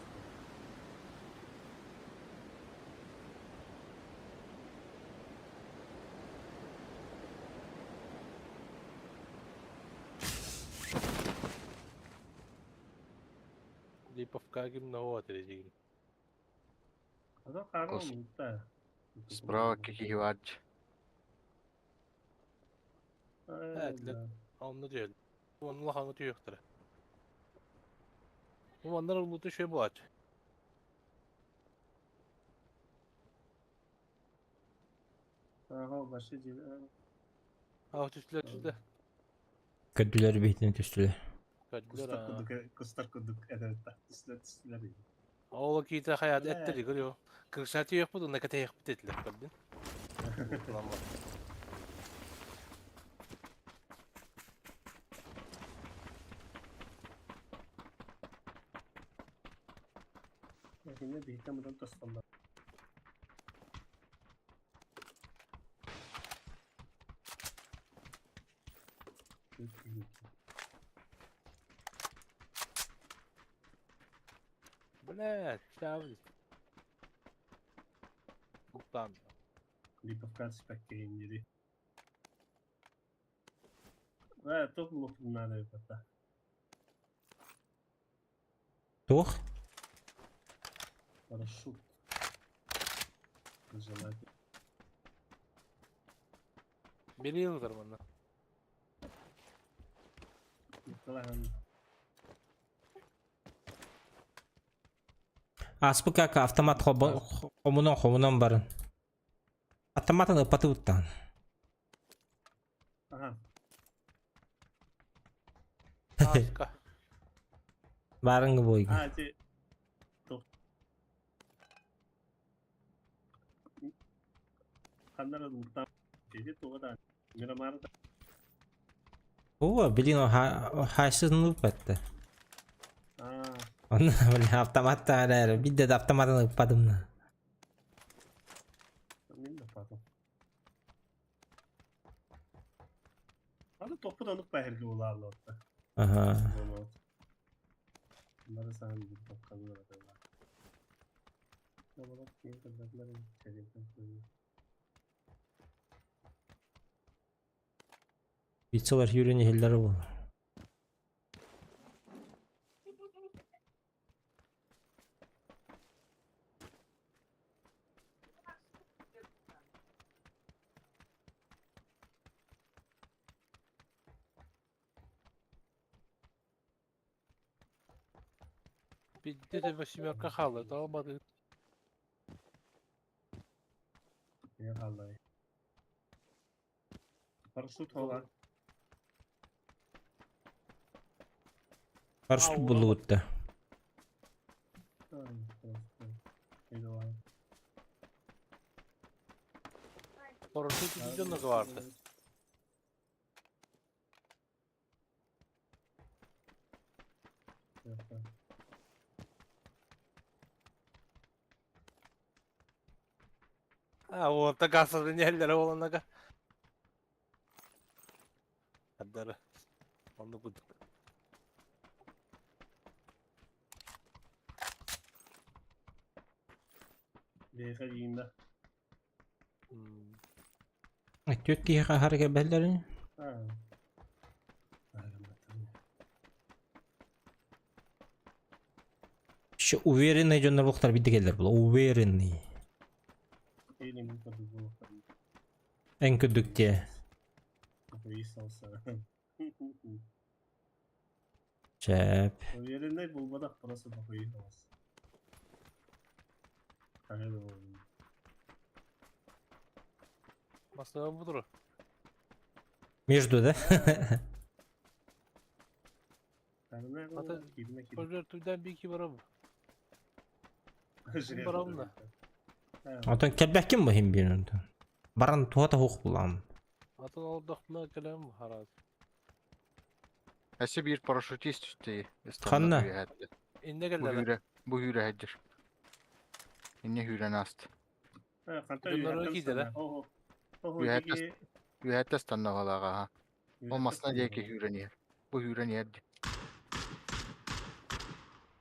Липовка гимна дигин. А то Кос. хорош, да. Справа кихивач. Evet, Онны değil. Onun lahanı tüyüktür. Bu onlar ulutu şey bu aç. Ага, башы жер. Ah tüsler tüsler. Көдүлэр биһитин түстүлэр. Kötüler Кустар ha. кудук, кустар кудук, evet, tüsler tüsler. Oğlu ki hayat Evet. ettiri görüyor. 40 yok bu da ne kadar yok dediler gördün. Ulan bak. Yine bir buradan tasarlar. Bu ne? Çavuz. Ulan. Липовка спеккейнери. Да, топ лопнары бата. Туох? Парашют. Нажимать. Bir yıldır bana. Николай Аспык как автомат хомунан хомунан барын. Автоматын ыпаты уттан. Ага. Aska. Барыңгы бойга. А, те. Топ. Ханнара луктан. Теде тоғада. Мирамарда. Оо, билин хайсызын ыпатты. А. Онно бля автомат эрэ бидде да автоматын ыппатым на. Мин да патым. Аны топпут онук баһыргы булааллар. Аха. Бары саан bir топканлар аталар. Табалар киң кырдаклар чәрелтен куйды. Пиццалар юрен иһиллэр буол. Бидде восьмерка халы, талмады. Не қалай. Парашют хола. Парашют булуутта. Парашют видео vardı. Ha o da gasıl yerlere olanaga. Haddara. Onu bulduk. Бэйхэ Түт киһи хаһар кэлбэллэрин. Еще уверенный дьоннор буохтар бидде кэллэр була. Уверенный. Эн күрдүк те. Чэп. Уверенный булбадах просто похуисался. Masaya budur. Между, да? Tüyden bir iki var Барамна. Отон кэлбэккин бу хим биир Баран туата хух булам. Атын алдық келем хараз. Әсе bir парашютист үсті. Ханна? Инне Бу келді. хүрэ, бу хүрэ хәджір. Инне хүрән асты. Үһәттә станна балага ха. Ол масна диэки хүрэн иһэр. Бу хүрэн иһэр.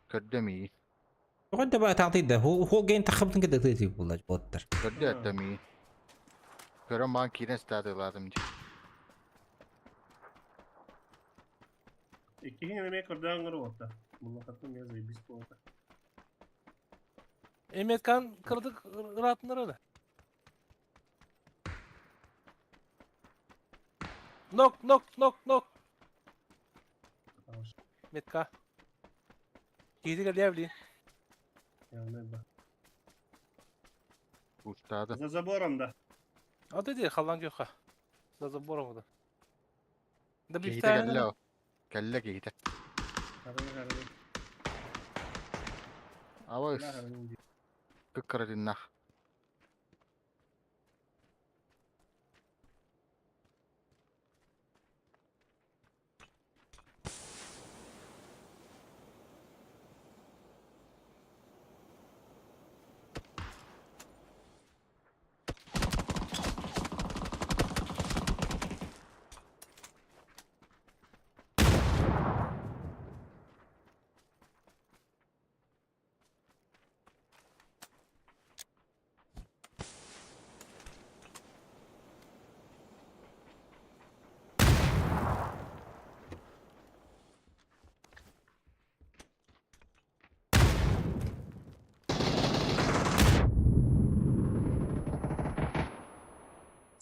Көрдө мии. Тоҕо да таҕтыйда ху ген тахыбытын кытта тыытый була боттар. Көрдө әттә мии. Көрөн баан киирэн статылаатым ди. Иккиһин эмиэ көрдөөн отта. Муллахаттан я заебись болта. Emetkan kırdık ıratınlar öyle. Nok nok nok nok. Metka. Giydi gel evli. Устады. За забором да. А dedi халан gökha. За забором да. Да bir Киһитэ tane. кэллэ о. Кэллэ киһитэ. Хараны. Аба кыккыратыннах.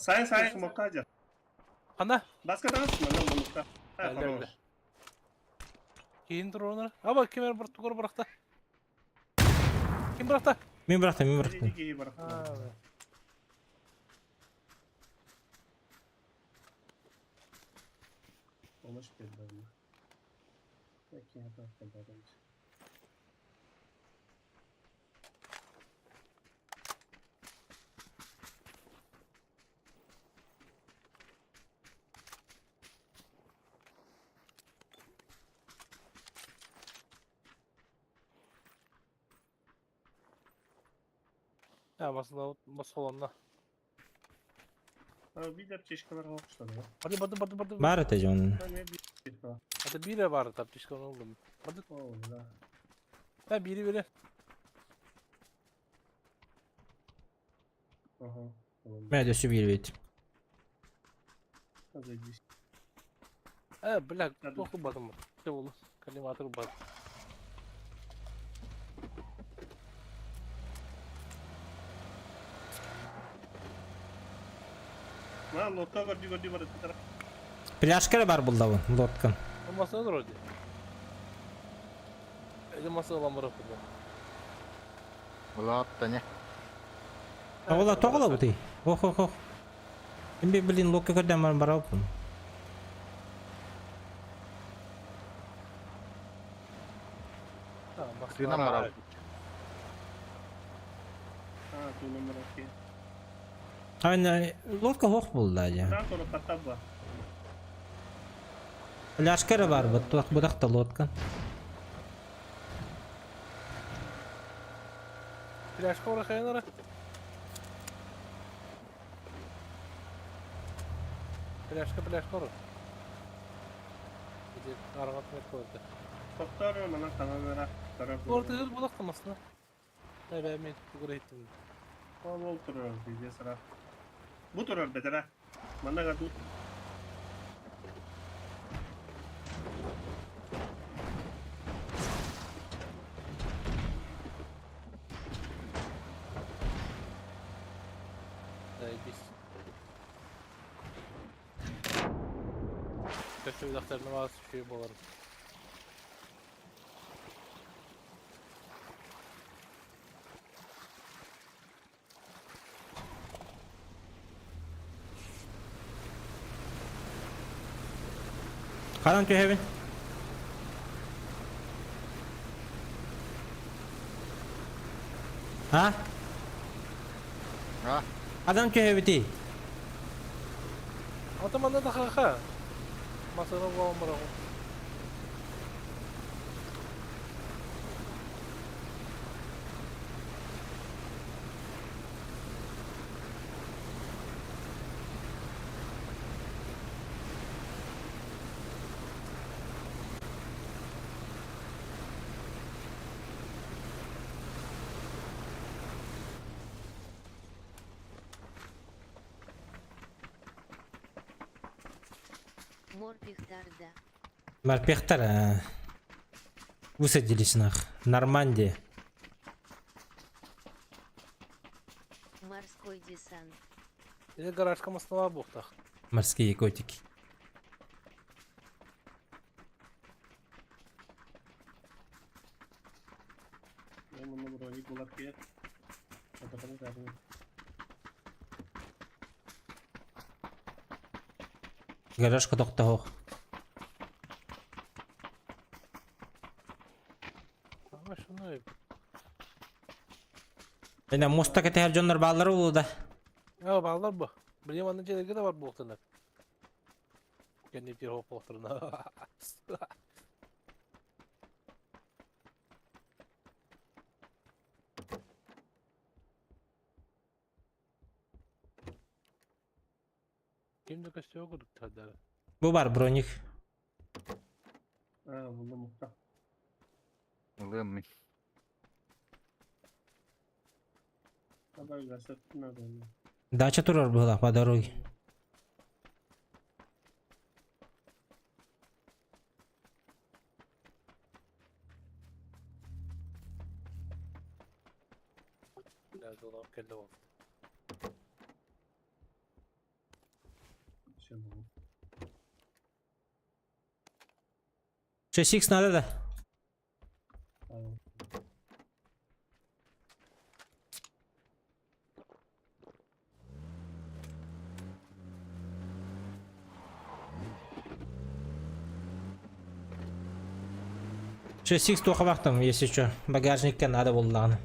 Сай сай смокка Ана. Баска тагыс манан мунукта. Әллә. Кейін тұр оны. Аба кемер бір тугыр бырақта. Ким бырақта? Мен бырахтым, мен бырахтым. Помощь передана. Какие это Ha masına maskolonla. А, биир аптечкалар оҕустар. Hadi бады бады бады. Бар это дьон. Hadi biri var аптечка oldum. Hadi. О, да. Ha biri biri. Ага. Мэ өссө биир бит. Зайдись. Э, бля, плохо бадым. Все oldu. Kalimatör bad. На, лодка горди горди бар. Пляжка эрэ бар буллабын, лодкан. Olmasa olur hadi. Elde masa olan bırakıldı. Улаатта не? Ола тоҕо бутый. Ох ох ох. Мин блин лодка көрдөн баран барабын. Тыынан барабыт. А, ту номер окей. Ана лодка хох булла дьэ. Да, тоже потаба. Пляжка эрэ бар бут, туох бутах та лодка. Пляжка орахайнара. Пляжка, пляжка ора. Иди, арғат мет көрді. Повторю, на каналера. Орта yıl bulak da Tabii ben bu ettim. Ол турар, пиздец, ра. Бу турар бетера. Манага тут. Biz. Kötü bir daktarına var şey bularım. Хадан түһэбин. А? А? Хадан түһэбитий? Атаманда да хаха. Масаны буламын барамын. Морпехтарда. Морпехтар а, высадились нах. Нормандия. Морской десант. Или гаражка масна бухтах. Морские котики. Я манна броник булар кия. Гаражка тохтоох. Ama şunu Эне моста кэтэһэр дьоннор бааллара буолуо да. Ya bağlar bu. Bileyim anne jelge de var bu oktana. Kendi bir hop oktana. Kim de kaçtı okuduk tadı. Бу бар броник. А, булдum мукта. Ылыам мин. Адай гасет надо. Дача турар была по дороге. Nerede olan kelle oldu. Все было. 6х надо да? 6х туохабахтам, если что. Багажникка надо буллаҕына.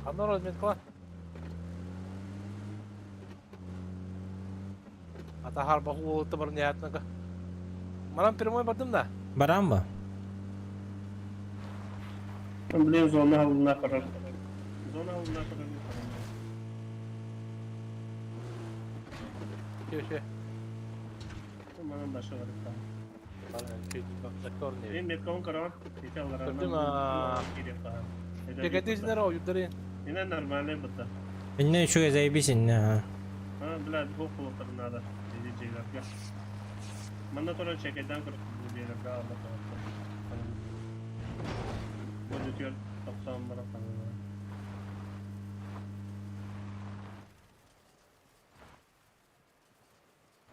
Анна разметкала. Ата харба хуолта бар ниятнака. Манам прямой бардым да. Баран ба? Блин, зона алына карар. Зона алына турар. Че, Манан баша бар. Корни. Мен меткон караван. Ити аларынан. Көрдүм, аа. Текетизнер о, юдарын. Ине нормальный быта. Инне үчүгэй заебись инне. ага. А, блядь, двух полотар надо. Иди джейлерга. Манна турар чекайдан көр. Джейлерга алда. Будет ер 90 бара канала.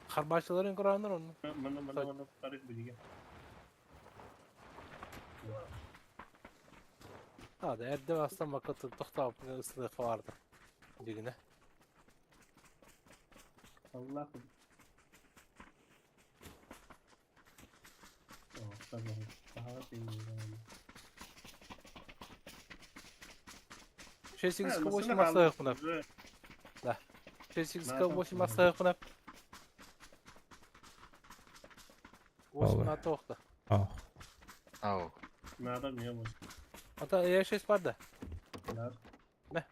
Харбачыларын кураныр onu. Манна манна манна тарих билиге. Ha da erde aslan bakatı toxtab ıslık vardı. Digine. Allah. О, tamam. Daha bilmiyorum. Şey 8 Ha, 8 masana masaya buna. kaldı. Şey 8 Nereden 8 masaya buna. Vallahi. 8 toxta. Ох. Ау. Надо мне вот. Ата я 6 бар да. Да. Ne?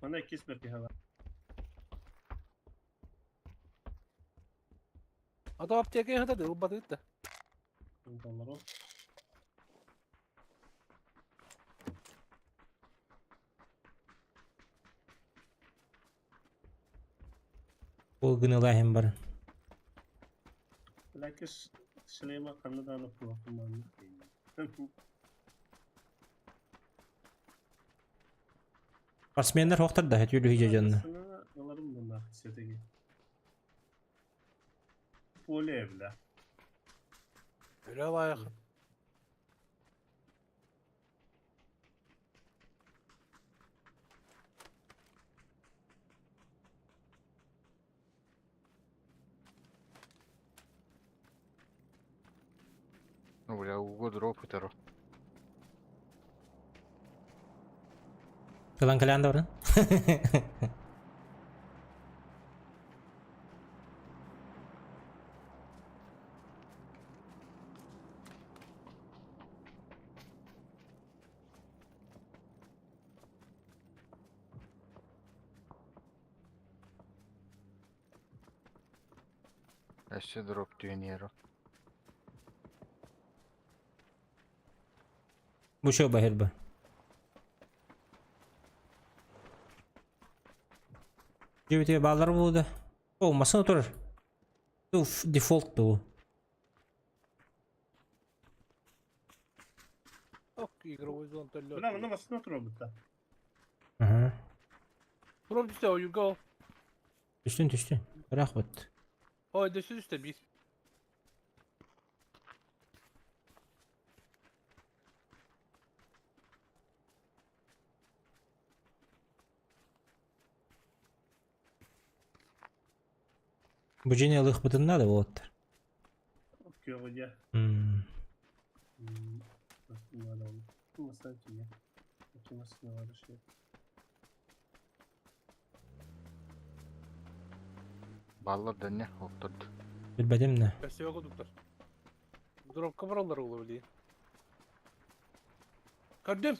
Bana ikisi bir hava. Ата аптека хата да убат итте. Tamam. Ол гынылахым бар. Lakin Süleyman Kanada'nı kullanmam. Спортсмендер хохтар да хөтүлү хижа жанна. Alırım bunlar setegi. Pole bile. Öyle layık. Ну, бля, уго дроп второ. Кылан калян да барын. Өссө дроп түйенеру. Бу шо бахир ба. Жебете балдар болды. О, масына турар. Бу дефолт бу. Ок, игровой зон төллө. Бля, мына басына тура бітті. Ага. Дроп түсте, you go. Түштүн түштүн. Рахмат. Ой, дөсү түсте бир. Бу жене лых бытын надо болоттар. Күйеуге. М. Масына тиге. Масына бар şey. Баллар дөнне оқтырды. Билбедим не. Өсө доктор. Дропка баралар улы билейин. Көрдүм.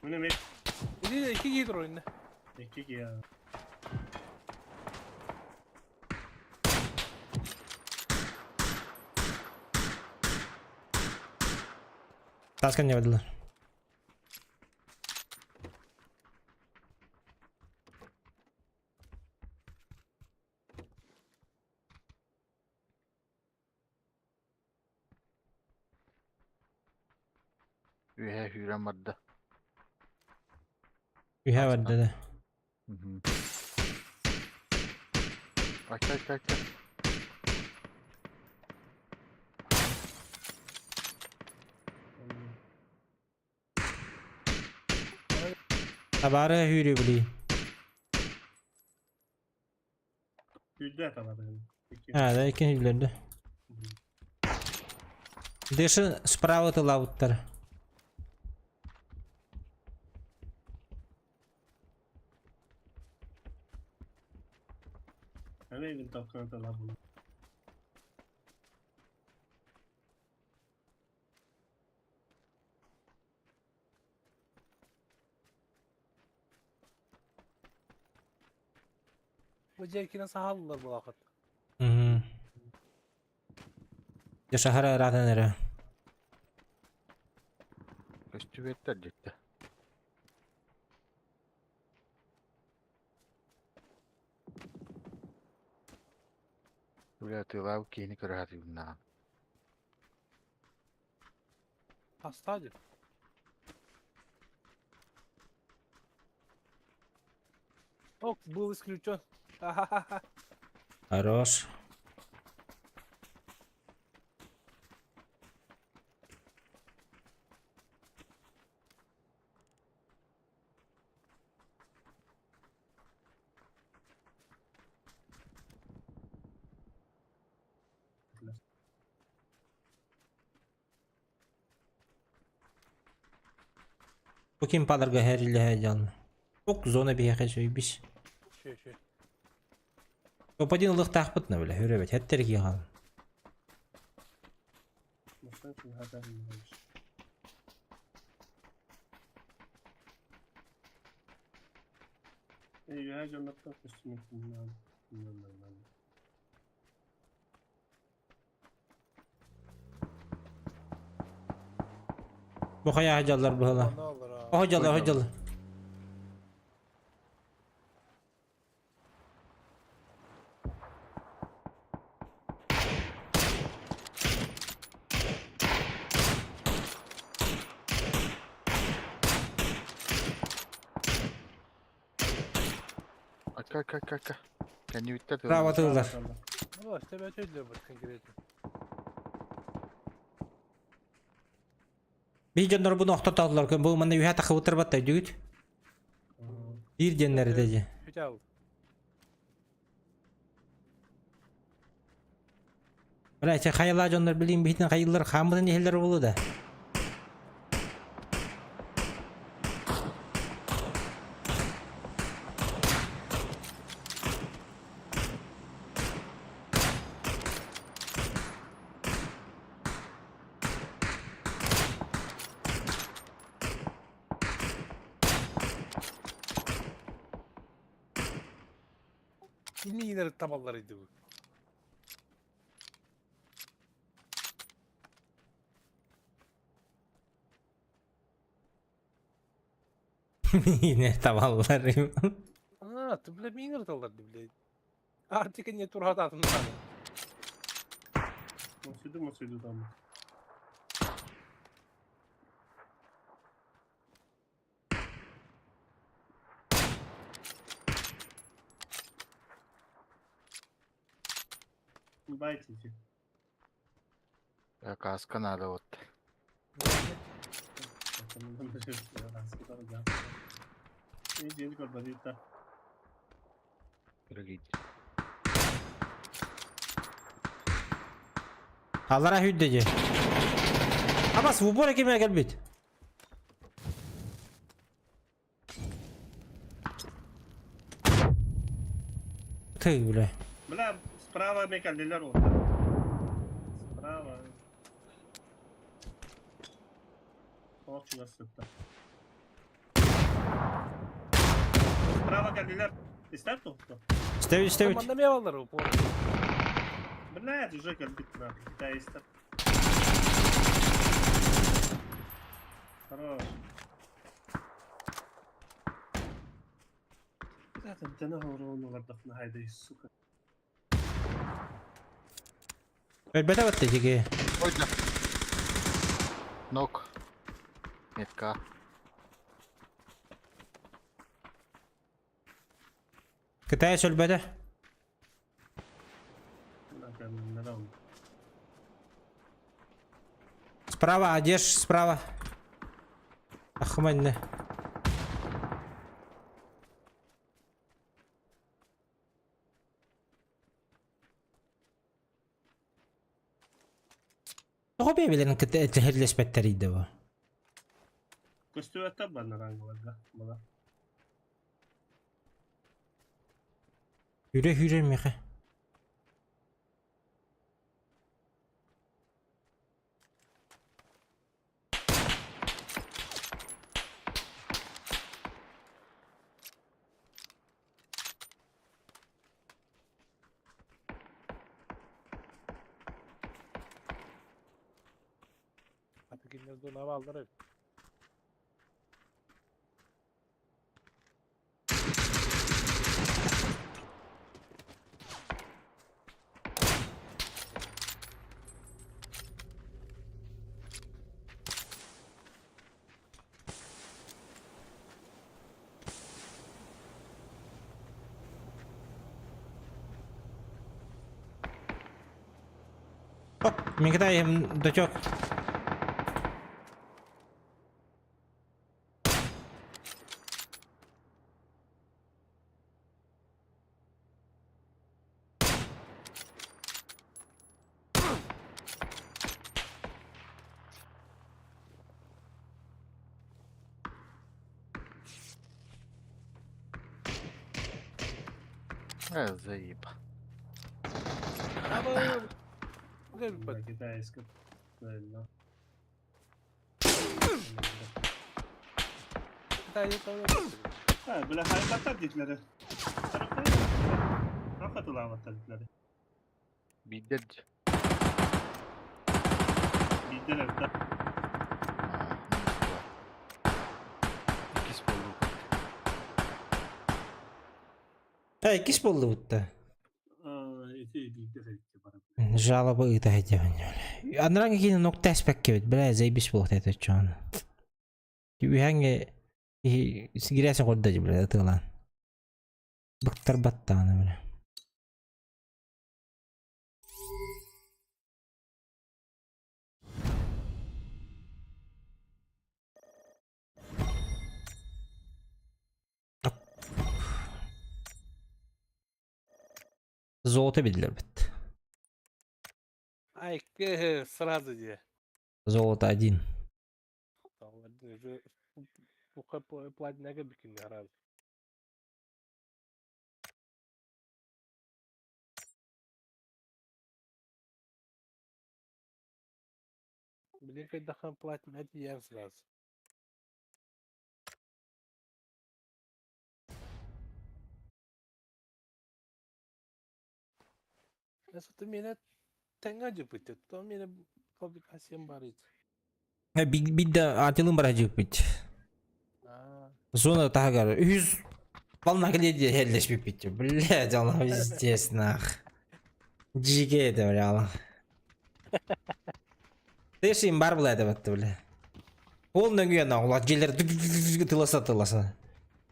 Міне мен Иди iki гидро oyunu. екі ya. Таскан не бадылар. Үйе хүрен барды. Үйе барды да. Айт, айт, айт, айт. Табары хүрү били. Güldü atalar. А, да, экен үйлерді. Дэши справа тылауттар. Hemen винтовканы аталар bunu. Бу дьиэкинэ саһаллар буолаахыт. Мгм. Дьэ саһара ыраатан эрэ. Көстүбэттэр дьиттэ. Бля, тыылаабыт киһини көрө сатыыбын даҕаны. Хаста дии. Ок, был исключен. Ха-ха-ха. Хорош. Бу ким паларга хэриллэһэ дьон. Ок зона биһиэхэ сөйбүс. Шö шö. Топ-1 ылыахтаахпыт на бile, хүрөбөт, хэттэр киһи Үөһээ дьоннортон көстүмүт Бу хайа дьаллар быһыла. Оһо дьалла, оһо дьалла. Ака, ака, ака, ака. Кэннибиттэр Право тыллар. Ну, тебе өтөйлөр бу конкретно. Биир дьоннор буну охтотоллор, бу манна үһэ тахыбыттар батта дүүт. Биир диэннэр этэ дии. Бүтэ Бля, эти хайалаа дьоннор билин биһитин хайыллар хааммытын иһэллэр буолуо да. Кимиинер табаллар иди бу. Миинер табаллар. А, ты, бля, миинер таллар, блядь. Артика не турхататын надо. Мосуйду, мосуйду там. Байтите. Каска надо вот. Аллара хүдде же. Абас, в упор кеме келбит. Ты, бля. Бля, справа мекаллилер вот. Справа. Очень сытта. Справа каллилер. Истер тут? Ставить, ставить. Манна мевалар упор. Блядь, уже кальбит нахуй. Да, истер. Хорош. Бля, там тена урону вардахна хайда, сука. Өлбөтө батты жеге. Ой, да. Нок. Метка. Кытай өлбөтө. Справа, одежь справа. Ахманны. Тоҕо бэйэлэрин кытта этиһэрлэспэттэрий да бу? Көстүбэттэр банна рангаларга бала. Хүрэ хүрэ миэхэ. Кинилэр дьоно бааллар эбит. Оп, мин кытайым дочок. Заеб. Да, китайская. Правильно. Ha, böyle hayvatlar dediler. Kapattılar dediler. Бидер. Bildiler. Иккис буоллубут. Э, иккис буоллубут да. Bildiler. Жалоба ыыта сылдьабын. Анарааҥҥы киһини нокта эспэккэбит, бля, заебись буолуох этэ оччоҕуна. Үһэҥҥэ киһи грязь оҥордо дии, бля, ытыалаан. Быктарбат даҕаны, бля. Золото биллэрбит. Ай, сразу же. Золото один. Платняга бикини сразу. Блин, когда платня тиийэн сразу. Это меня тэҥҥэ дьыппыт, то меня публикациям барыт. Биирдэ атылын бара дьыппыт. Зона таһыгар үһүс волна кэлиэ диye хеллэспиппит. Блядь, Allah пиздец нах. Дьигэ этэ бля Allah. Ты им бар была это бля. Ол нөҥүө на улар дьиэлэр тыласа тыласа.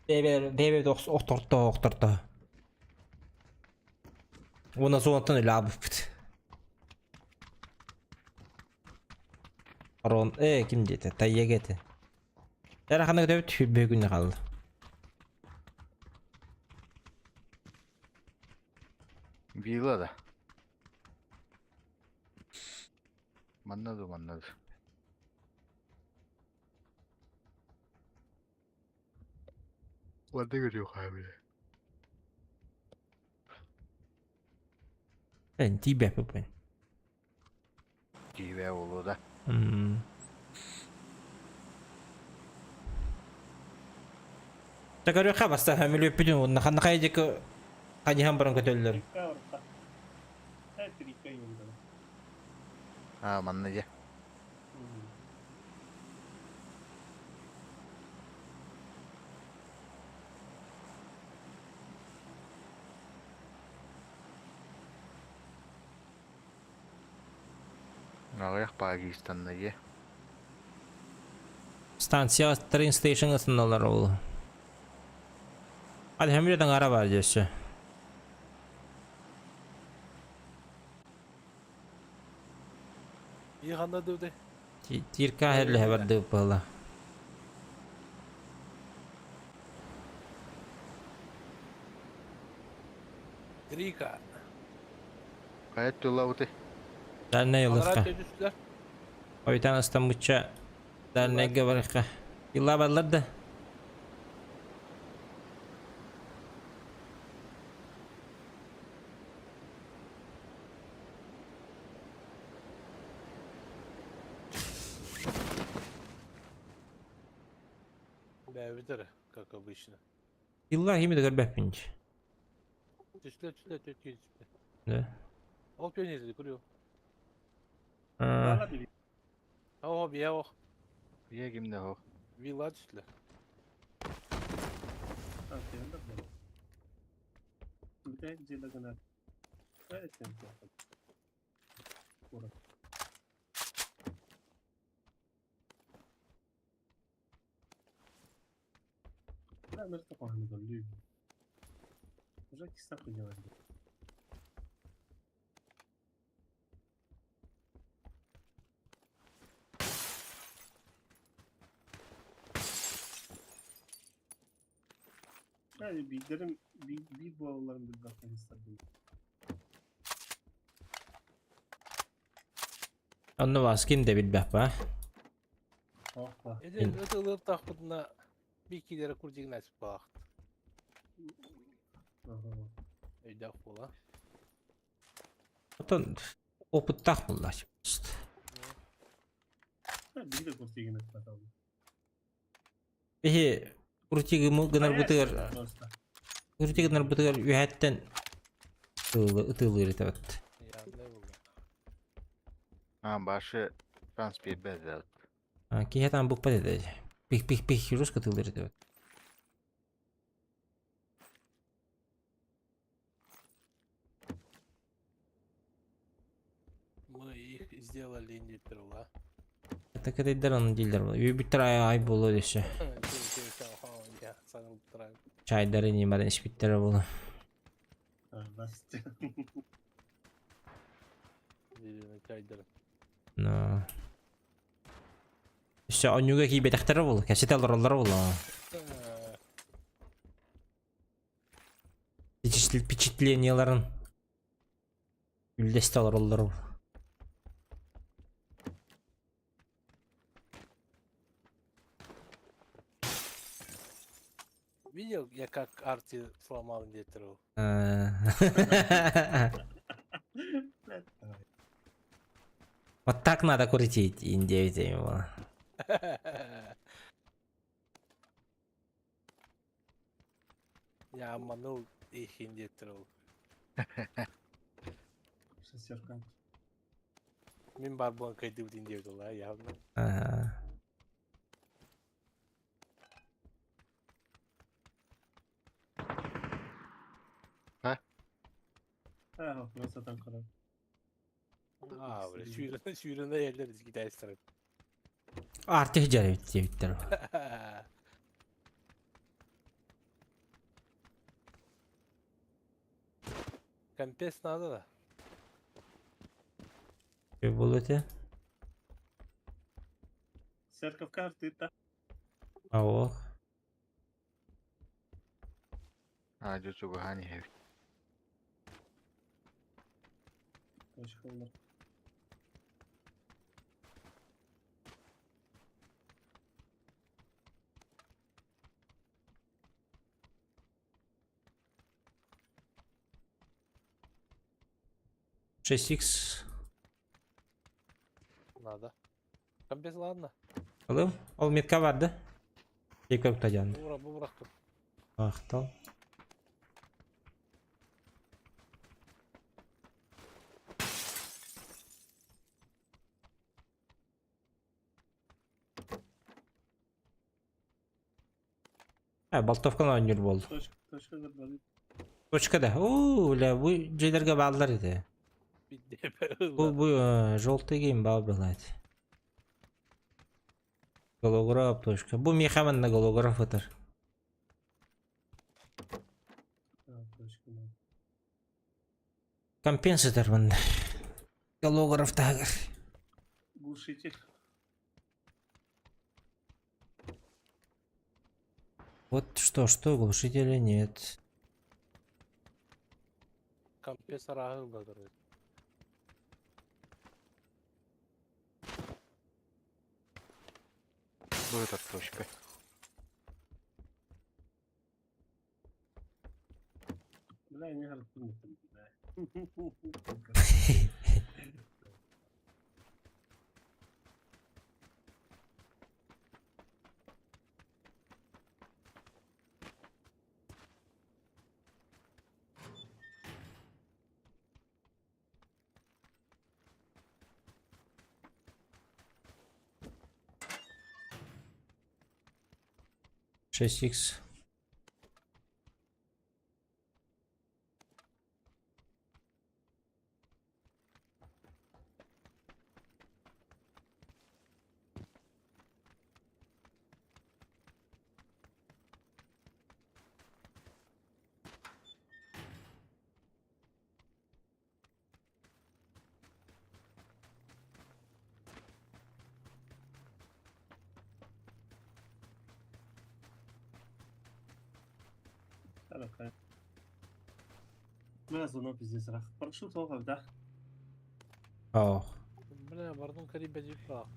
Бэбэ бэбэ охторто охторто. Уонна зонаттан үлэ аабыппыт. Рон, э, ким диэтэ? Тайега этэ. Эрэ ханна көтөбүт сүүрбэ күннэ хаалла. Вилла да. Манна ду, манна ду. Ладно, говорю, бля. Эн тиийбэппин. Тиийбэ буолуо да. Та көрүөххэ баста сөмөлүөппүтүн уонна ханна хайа диэки хайыһан баран көтөллөр. Аа, манна дьэ. Аҕыйах Пакистанна дьэ. Станция train station ысыналар ол. Hadi сөмөлүөт аҥаара баар дьэ өссө. И ханна дыбды? Тирка херлэһэ бардыбыт буолла. Грика. Хайа тулабыты. Дальнай Анараа ылыхха. төдүстүлэр. Ойтан ыстаммычча дальнайга барыхха. Illa барлар да. Бэбитер, как обычно. Illa кими да көрбөппүн дии. Түстүлэр, түстүлэр, түстүлэр, түстүлэр. Да. Ол пионерди көрүө. А, О, бия ох. Бия кимде ох. Вилла түстүлэр. А, ты да был. Где где догнать? Да, это плохо. Кура. Да, ну что погнали, люди. Уже киса делать. Yani bildirim bir, bir bu avların bir bakmak istedim. Онно Васкин да билбэх ба. Oh bah. Эден ытылыр тахпытына бикилere курдигин açıp баахт. Aha. Өйдөөх буола. Оттон опыттаах булла. Ha, bir de kurtiyegin etmedi. Биһи крутигы гынар бытыгар Просто. крутигы гынар бытыгар үһәттен ытылыр этебет. Я не булла. А, башы шанс бербеді. Киһи там букпат этэ. Пих пих пих жестко ытылыр этебет. Мы их сделали не перла. Это кедейдер оны дилдер бу. Үбүттер ай ай болу десе. Чайдары нимарын испиттер болу. Ha, basit. Но. Все, онюга кийбетехтер болу. Кәсетел роллар болу. Впечатленияларын үлдестел роллар болу. Видел я как Арти сломал Нетру? Вот так надо крутить, индейцы его. Я обманул их индейцев. Шестерка. Мин бар буан кайдыбыт индейцев, явно. Ага. Ha, nasıl karar. А, бля, сүйріне сүйріне ерлер китайстар. Артық жарайды дебиттер. Компес надо да. Бұл өте. Церковь карты та. Ау. А, жучугу хани хев. Точка olur. Шесть икс. Надо. Компес ладно. Алым. Ол метка бар да? Екі өкті жанды. Бура, бура тут. Ақтал. Ә, болтовканы ойныр болды. Точка, точка da Точка да. О, бля, бу жерлерге балдар еді. Бу бу желтый кейм бал блядь. Голограф точка. Бу мехаман на голограф отыр. Ha, точка da. Компенсатор мында. Голограф тагыр. Глушитель. Вот что, что, глушителя нет. Компрессор ағыл да. Бұл это точка. Бля, не harfini бля. 6х. Ох. Бля, бардым карибе дипа.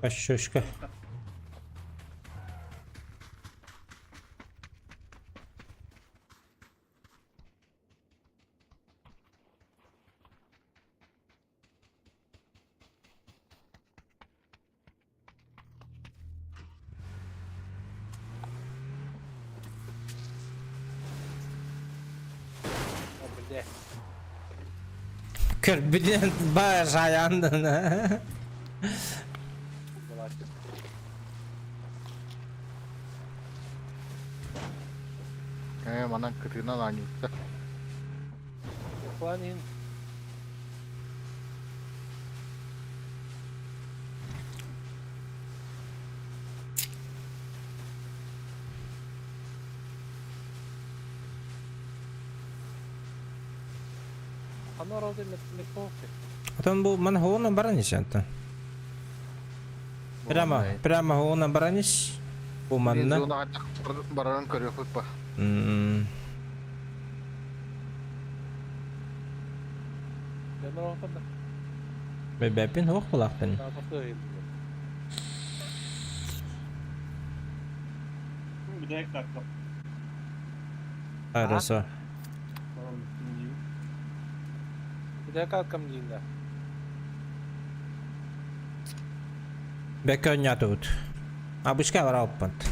Пощечка. О, бля. Көрбүтүн бажаяндын. Была. Э, манан кытыынан аанньыта. Планин. Ана оралды меткофе. Отон бу ман хоона баран ис антон. Прямо, прямо хоона баран ис. Бу манна. Зонаға барарын көрөкпүт ба. М, Ben orada Бэбэпин хоох булаахпын. da. Daha Хорошо. Bir kalkam diyeyim de. Бэкөннятут. Абышка барауппант.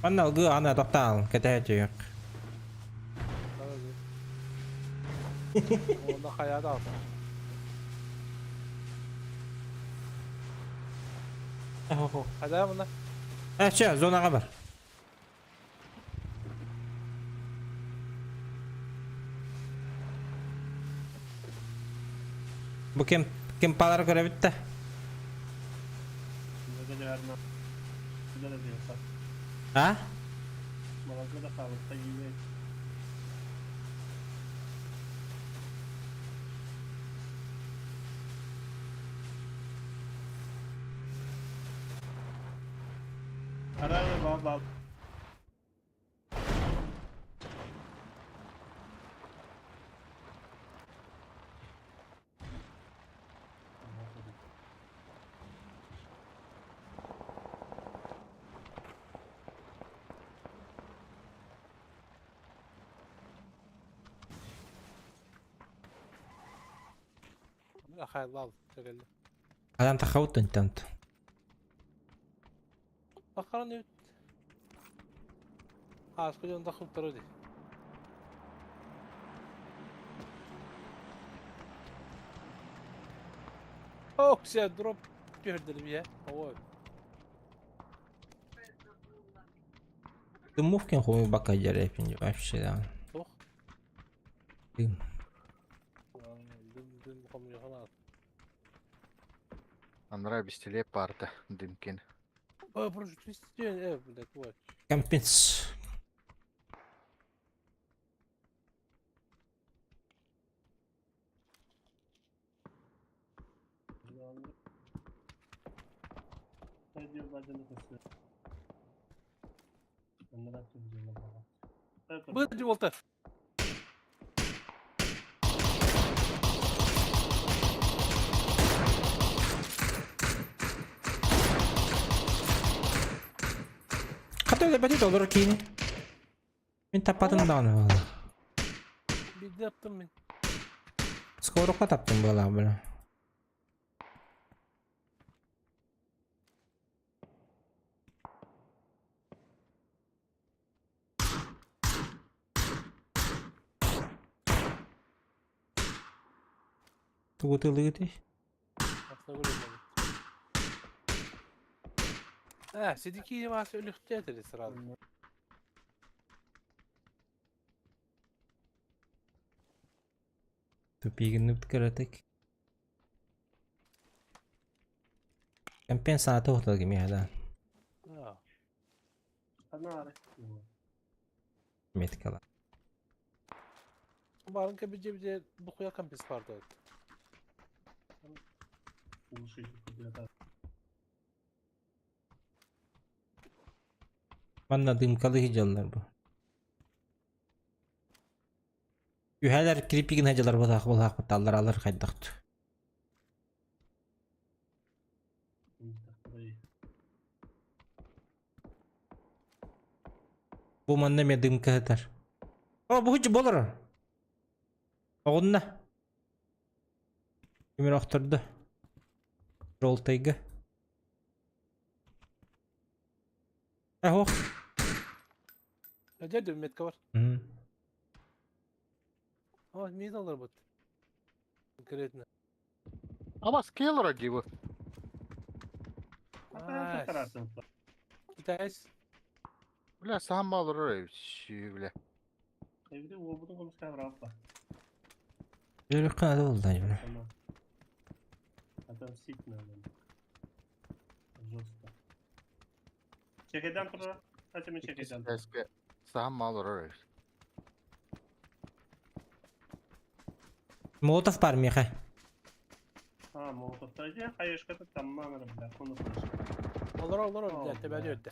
Манна алгы ана тоқтаал, кәтәһә Onda hayat alsın. Hadi buna. Э, чэ, зонаға бар. Бу кем кем палар көрө битте. А? Hayal al. Çekelim. Адам тахаут интант. Bakalım ne? Ha, сколько он дохуп тароди. Ох, все, дроп пердели я. Ой. Ты мувкин хуй бака дерепин вообще да. Ох. Дым. Дым дым хом Анра бистеле парта дымкин. Ой, прошу, 200, блядь, вот. Компенс. Быт болта. Хата өлөрбөтү толору киини. Мин таппатым даҕаны буолла. Биирдэ аптым мин. Скорукка таптым буолаах бля. Тугу тылыгытый? А, сидики вас өлүхтэ сразу. Тупигинныт кыратык. Компенсация тоһутал кимиэхэ да. Меткала. Барын кэбидже бухуя компенс барды. Манна дымкалы сылдьаллар бу. Үһэлэр кирпигин сылдьаллар буолаах буолаах алларалар хайдахт. Бу манна эмиэ дымка сытар. О, бу болор. Оҕунна. Кимир охтордо. Жолтайга. Ох. Дьэ метка бар. О, мин алар бут. Конкретно. Абас келлер диво. Китайс. Бля, сам алыр бля. Yürü kanadı oldu бля. Отомстить надо. Жестко. Чекайдан тура. Кстати, чекайдан. Сам алыр. Молотов бар меха. А, молотов. Иди, хаешка, там мама, бля, кону Олор олор бля, тебя өттө.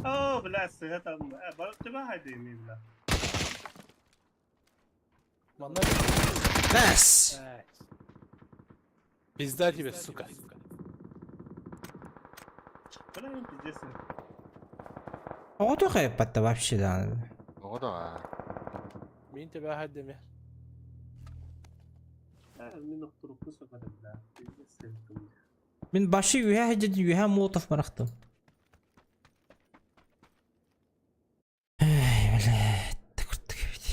О, бля, сыга там. Бар тебя хайды бля. Манна. Бэс! Пизда тебе, сука. Бля, пиздец. Оҕото хайппатта вообще да. Оҕо да. Мин тебя хайдеме. Мин охторукку сакада, бля. Пиздец. Мин башы үһэ хедьэ үһэ Молотов барахтым. Эй, блядь, куртук бит.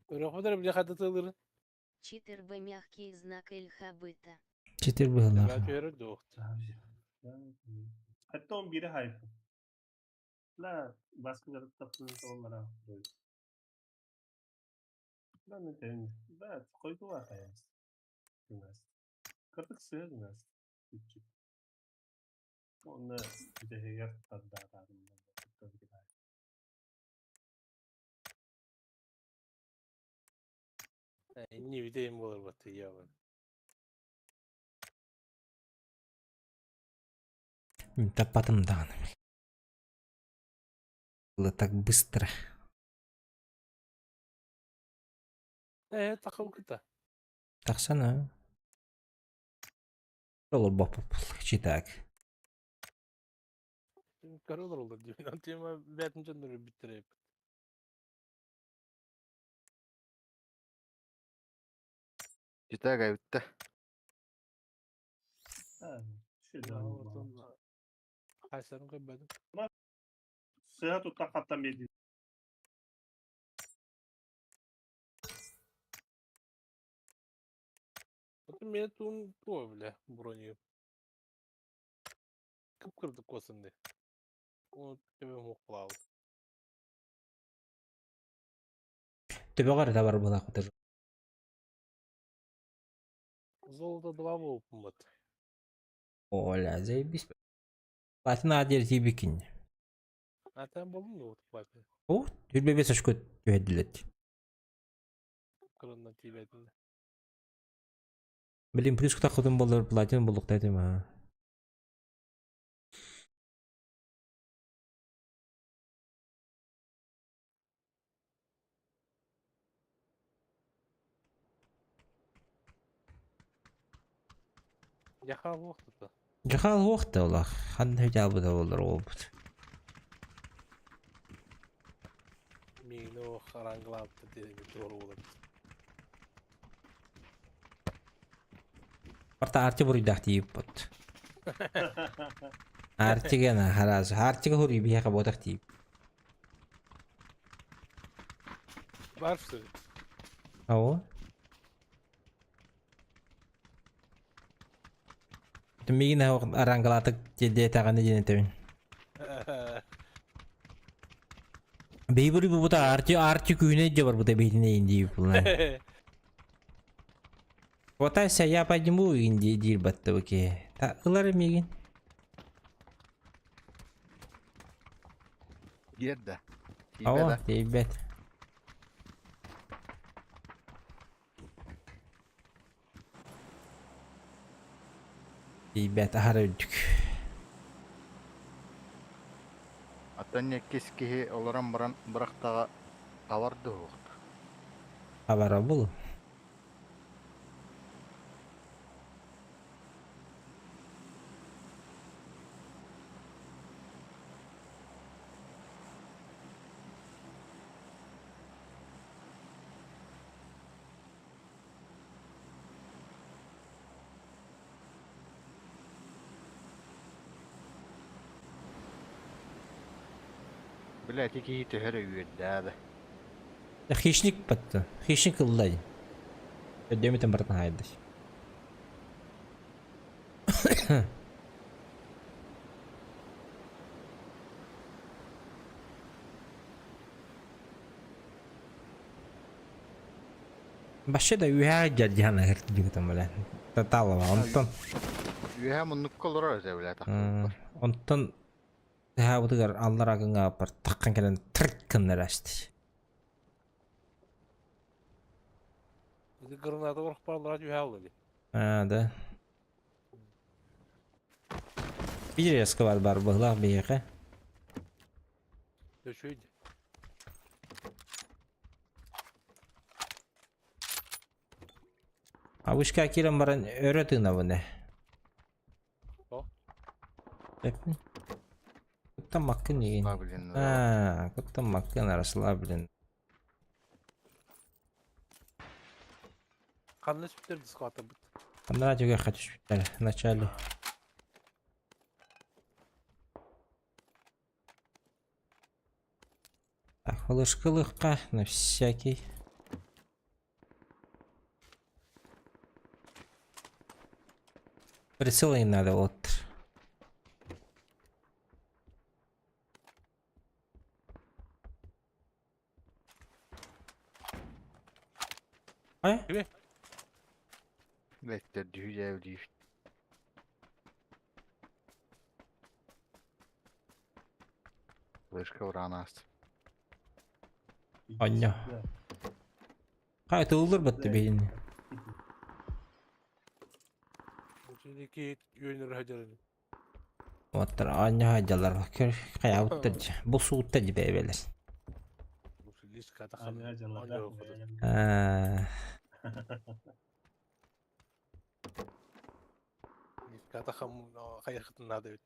Өрөхөдөр бля хадатылыр. Читер Б мягкий знак ЛХ быта. Четир быһылаах. Көрөр дуохт. Hatta 11'i hype. La baskı taptığınız onlara. Ben de terim. Ben koydular hayat. Bilmez. Кырдык сыгнас. Küçük. Оны бүтэһигэр тардаатаатым. Не видеем болор бат я. Таппатым даҕаны. Было так быстро. Э, такыл кыта. Тахсана. Олор боп читак. Көрөлөр олор дейм. Тема бәтин жондөр биттирип. Чита гайбытта. Кайсарын көбөдүм. Сыа тутта хаттан берди. Вот мен тун то бля броню. Кып-кырдык косынды. Оны төбөм окулабы. Төбөҕөр да бар буолаах бытыр. Золото 2 болуп бат. Оля, заебись. Латын адер тибикин. А там болдум да вот папе. О, түрбебес очко түһэдилет. Кырындан тийбедин. Блин, плюс кутаххытын буоллар платин буллукта этим аа. Яха луохтата. Дьахал уохта олох. Ханна хүтаабыта боллар уолбут. Миигин ох арангалаабыта диэри туору буолар. Барта Арти буруйдаах тиийиппут. Артига на хараас. Артига хуруй биһиэхэ буотах тиийип. Бар что ли? Ау. Миигин арангалаатык диэтэҕинэ диэн этэбин. Бейбури бубута арти арти күүнэ дьэ барбыта бейтине инди булан. Хватайся, я подниму инди диир баттыбыки. Та ылар миигин. Тиэрдэ. Тиийбэт Ава, а? тиийбэт. Тиийбэт аһара үрдүк. Оттон иккис киһи олорон баран бырахтаҕа хабар дуһуохт. Хабара бул. Бля, ити киһи төһө эрэ үөрдээ да. Хищник батты. Хищник ыллай. Өйдөмүтэн барытын хаайдыр. Вообще да үһээ дьадьаһан ыһыртыгытым бля. Таталова онтон Үөһэ муннукка олорор этэ бля тахсыбыппар. онтон таһаабытыгар аллара гыҥааппар таххан кэлэн тырк гыннар астый. Ити граната орохпаллара түһэ алла дии. А, да. Биир резко бар бар быһылаах биһиэхэ. Үчүгэй дии. А вышка киирэн баран өрө тыынабын ээ. О. Эппин. Куттаммаккын игин. Расслаблен. А, куттаммаккын расслаблен. Ханна сүптэр дискотабыт. Анараа түгэххэ түспүттэр вначале. Так, Малышкалыхха на всякий. Прицелы не надо, вот. Ай? Бэттэр дьүһүйээбит Вышка уран ааста. Анньа. Хай тыллыр батты бейин. Ики үөнөр хадьарын. Оттар анньа хайдалар көр хайабыттар бу сууттар дибэбэлэр. Аа. Катахам хайахытын наада эбит.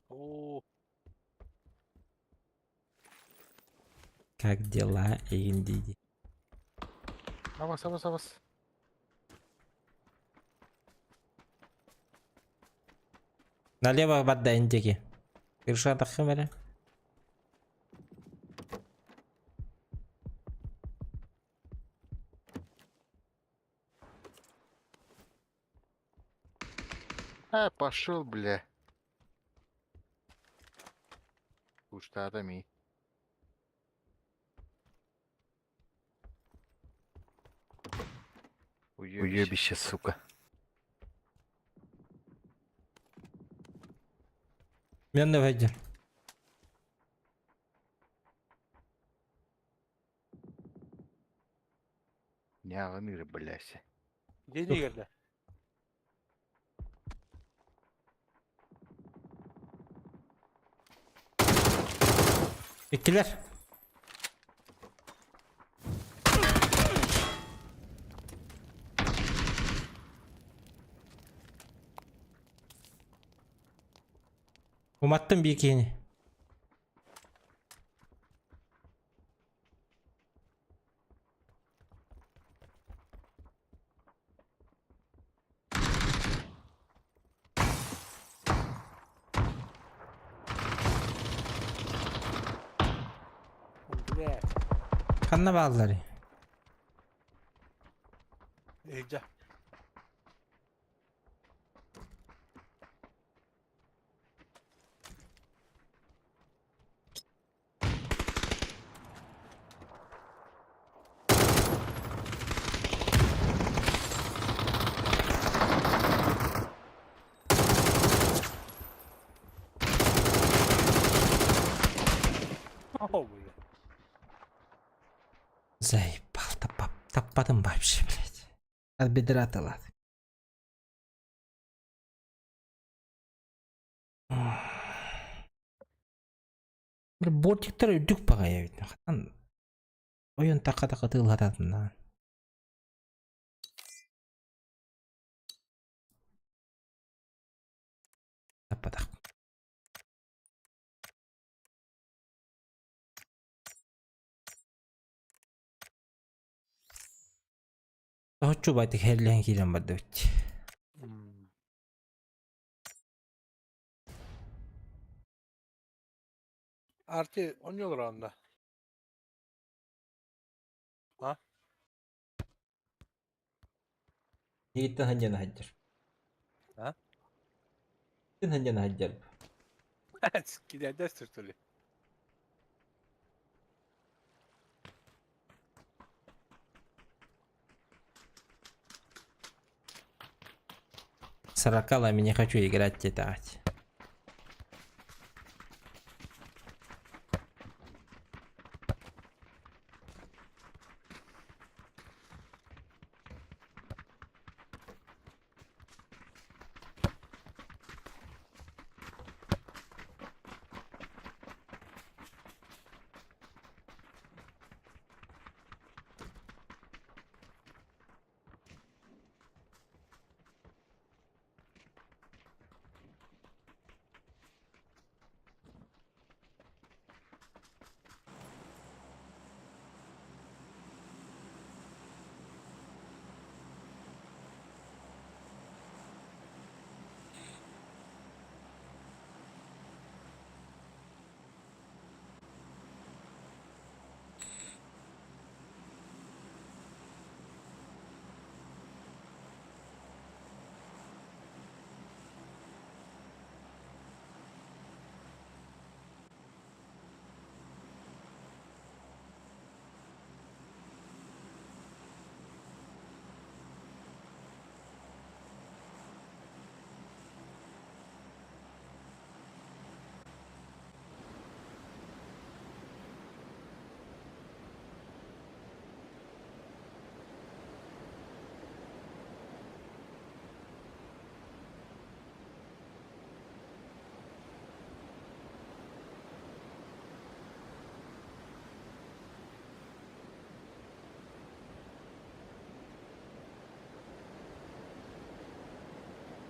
Оо, Как дела, Индиди? Абас, абас, абас. Налево барда индики. Крыша таххым эрэ. А, пошел, бля. Куштаата ми. Уебище, сука. Мен да вайдер. Не. Аҕыныыр блясе. Дьиэ кэллэ. Иккилэр. Уматтым биир киһини. Бля. Ханна баалларый? Эйдэ. О, бля. Заебал, таппатым вообще, блядь. От бедра талат. Бортиктар үрдүк баҕайы эбит. Хатан ойон такка-такка тыыллататыннаан. Таппатах. Соһуччу байтык һэллэһэн киирэн бардыбыт. Арти оонньуулар онно. А? Иһиттэн сылдьан сылдьар. А? Иһиттэн сылдьан сылдьар. Килэрдэ сүртүлү. Сорокалами не хочу играть тетать.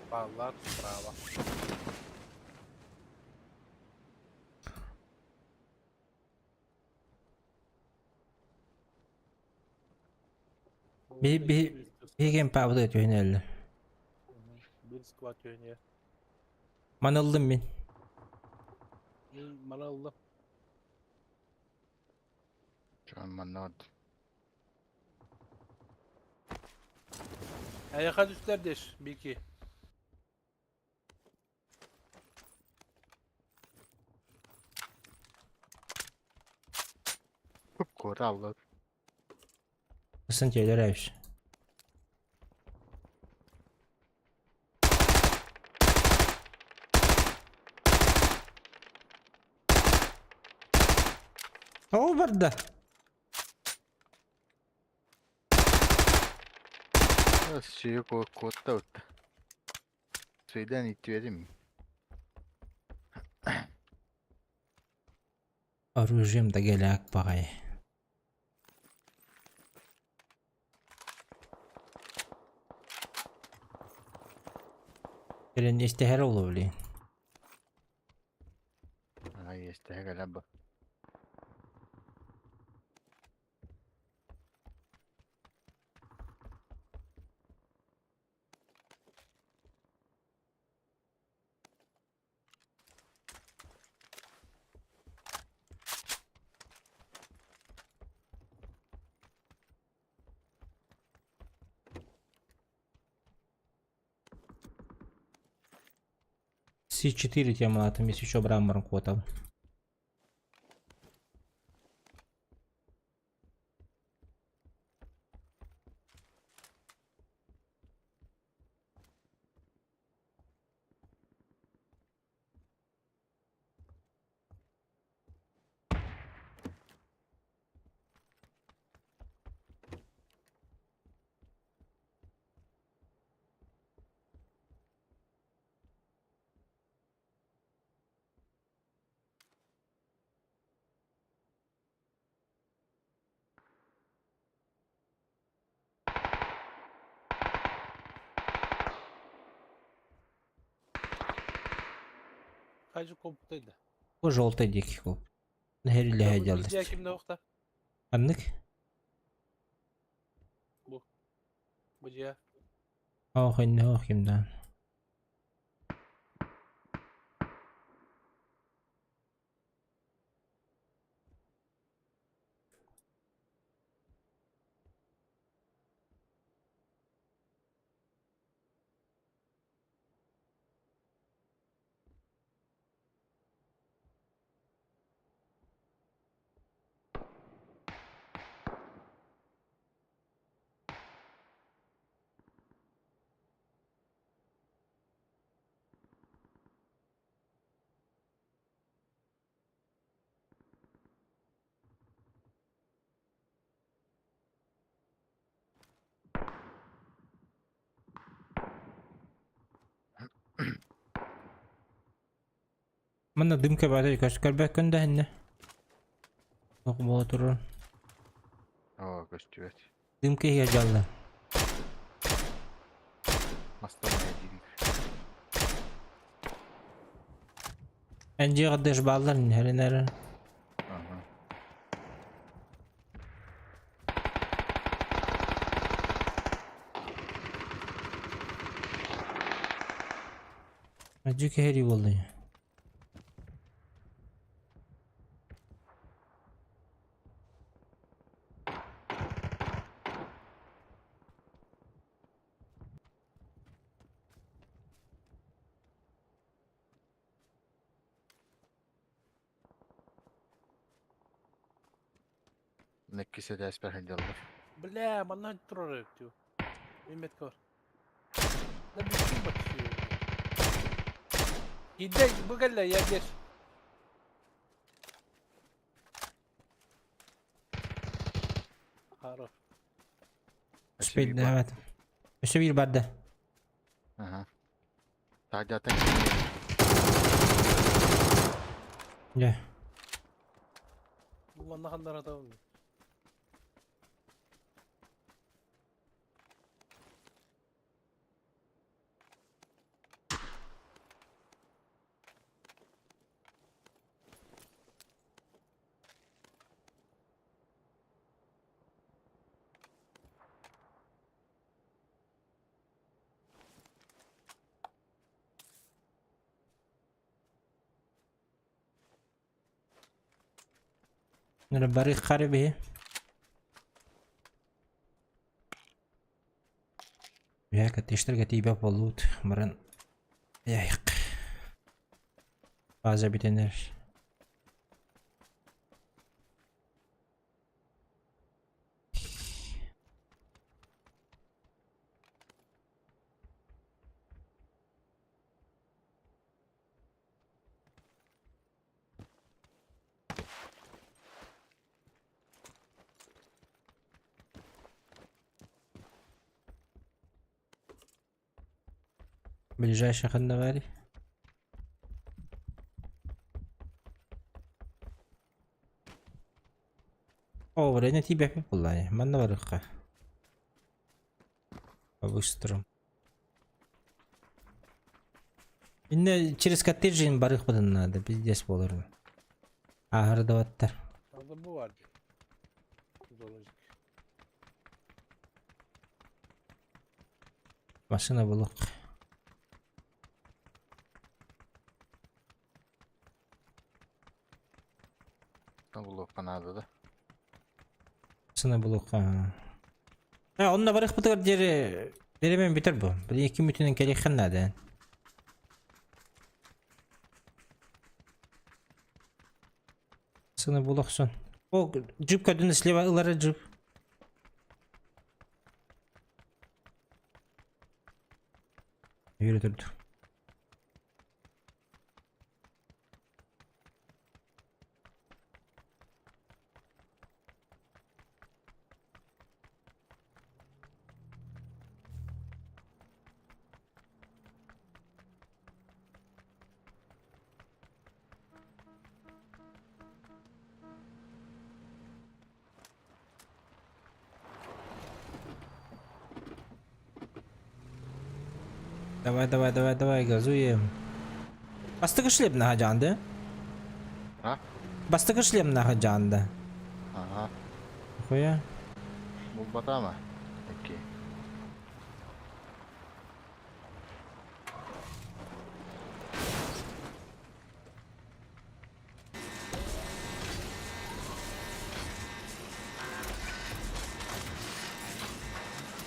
Баллар справа. Би би биһиги Павлы түһүн өллө. Бир склад түһүнүө. Маныллым мин. Мана ыллым. Чон манна барда. Эйиэхэ түстэр деш, Бики. Куота алла. Ысын тиэлэр эбиш. Ол барда. Сүйе куотта утта. Сүйден иттибетим. Оружием да геляк баҕайы. Кэлэн истэһэр олу блин. Ай, истэһэ кэлэ бу. С4 тема, там есть еще брамор квотов. Хайжы компутaydı. Бу желтый дикий клуб. Нэрилэһэ Бу дьаллар. дьиэ кимне охта? Аннык? Бу дьиэ. Ох, инне ох кимдaan. Манна дымка баата көс көрбөккүн да инне. Ох буола турар. Оо, көстүбэт. Дымка иһэ дьалла. Мастан диир. Эн дьиэҕэ дэш бааллар иннэрин Ага. Мадьы кэһэри буолла. Неккисе дәспер хәлдәләр. Бля, манна турар диyor. Mehmet var. Ne biçim bakıyor. Gide bu gelle ya gir. Harap. Спид evet. Өссө биир барда. Ага. Тажатын Дьэ. Bu manna kanlar adamım. Нара бары хары бе. Я катештер катиба болут маран. Яйк. База битенер. Ближайший ханна баарый? О, время тиийбэппит буоллаҕа Манна барыахха. По-быстрому. Иннэ через коттедж барыахпытын наада, пиздец буолар. Ааһардыбаттар. Orada bu var diyor. Zoolojik. Машина булуох. Булуохха наада да. Машина булуохха. Э, онно барыахпытыгар диэри бириэмэм бүтэр бу. Били икки мүнүүтүнэн кэлиэххин наада. Сына булохсон. О, джип көрдүн слева ылара джип. Yürü durdu. Давай, давай, давай, давай, газуем. Бастакы шлем наһаа А? Бастакы шлем наһаа Ага. Хуя. Булбатама. Окей.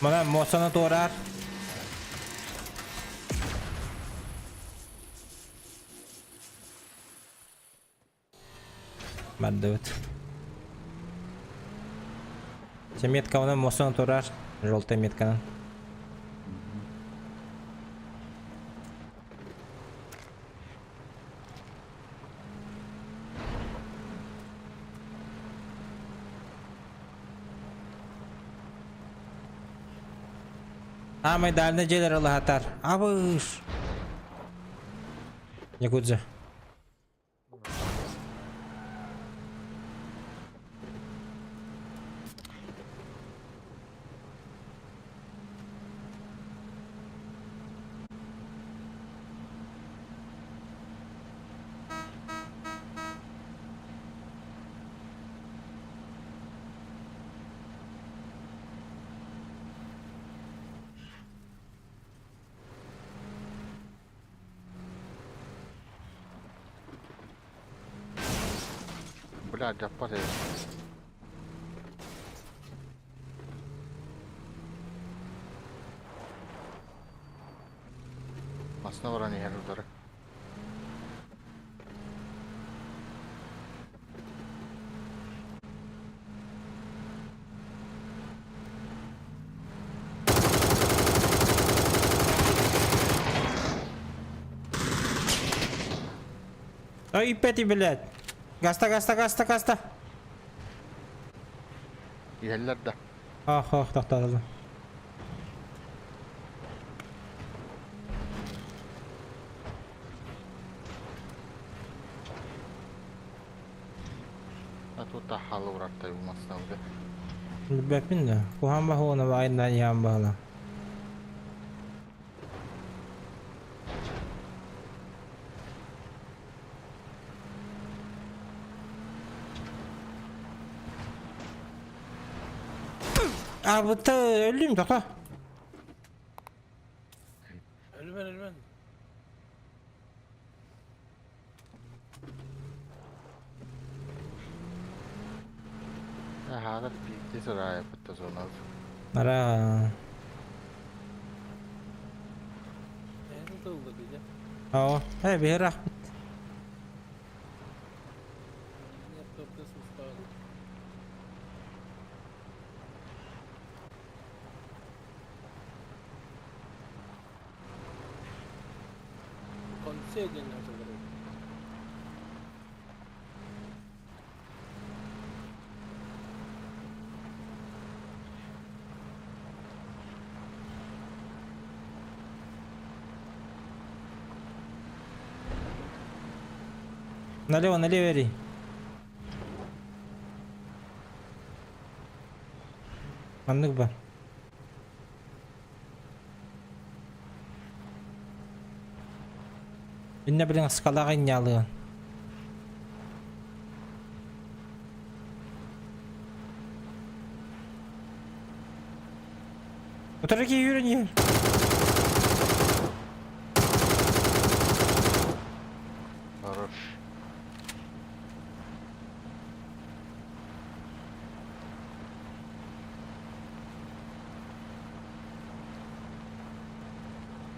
Мана мосана туораар. Бардыбыт. Чэ метка онон мосана турар. Желтая метканан. Аамай дальний дьиэлэр ылаһатар. Абыш. Якудза. Бля, дьаппат эбит. Массыына баран иһэр утары. Ой, Пети, блядь. Гаста, гаста, гаста, гаста. Иһэллэр да. Ах, ах, тохтоотулар. А тут хаалы урартай бу массыына бу. Билбэппин да. Куһаан баһуона баайынан иһэн баһыла. Абыта өллүм тоқта. Ölmen ölmen. Хаалар биирдэ сыраайаппыт зонабыт. Ара. Ne oldu diyeceğim. Оо, э биһир ахпыт. Laptopta sus Konsey diyenler olarak. Налево, налево, Ри. Маннык бар. Инне билин скалаҕа инньаалыан. Утары киһи үүрэн иһэр. Хорош.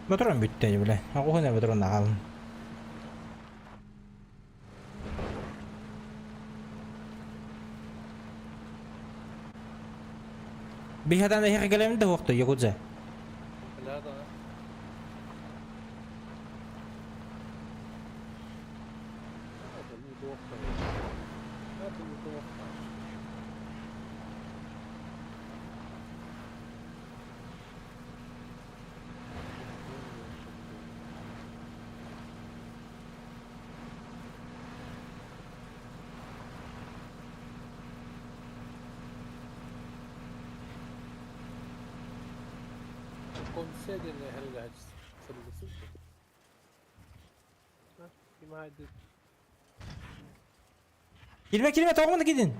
Ботуран бүттэ бile. Оҕуһун ботуран аҕалын. Биһадан эһиэхэ кэлэмин да хуохта Якудза. Бля да. Это неплохо. Это неплохо. Конседин Кирме кирме тоҕумун кидин.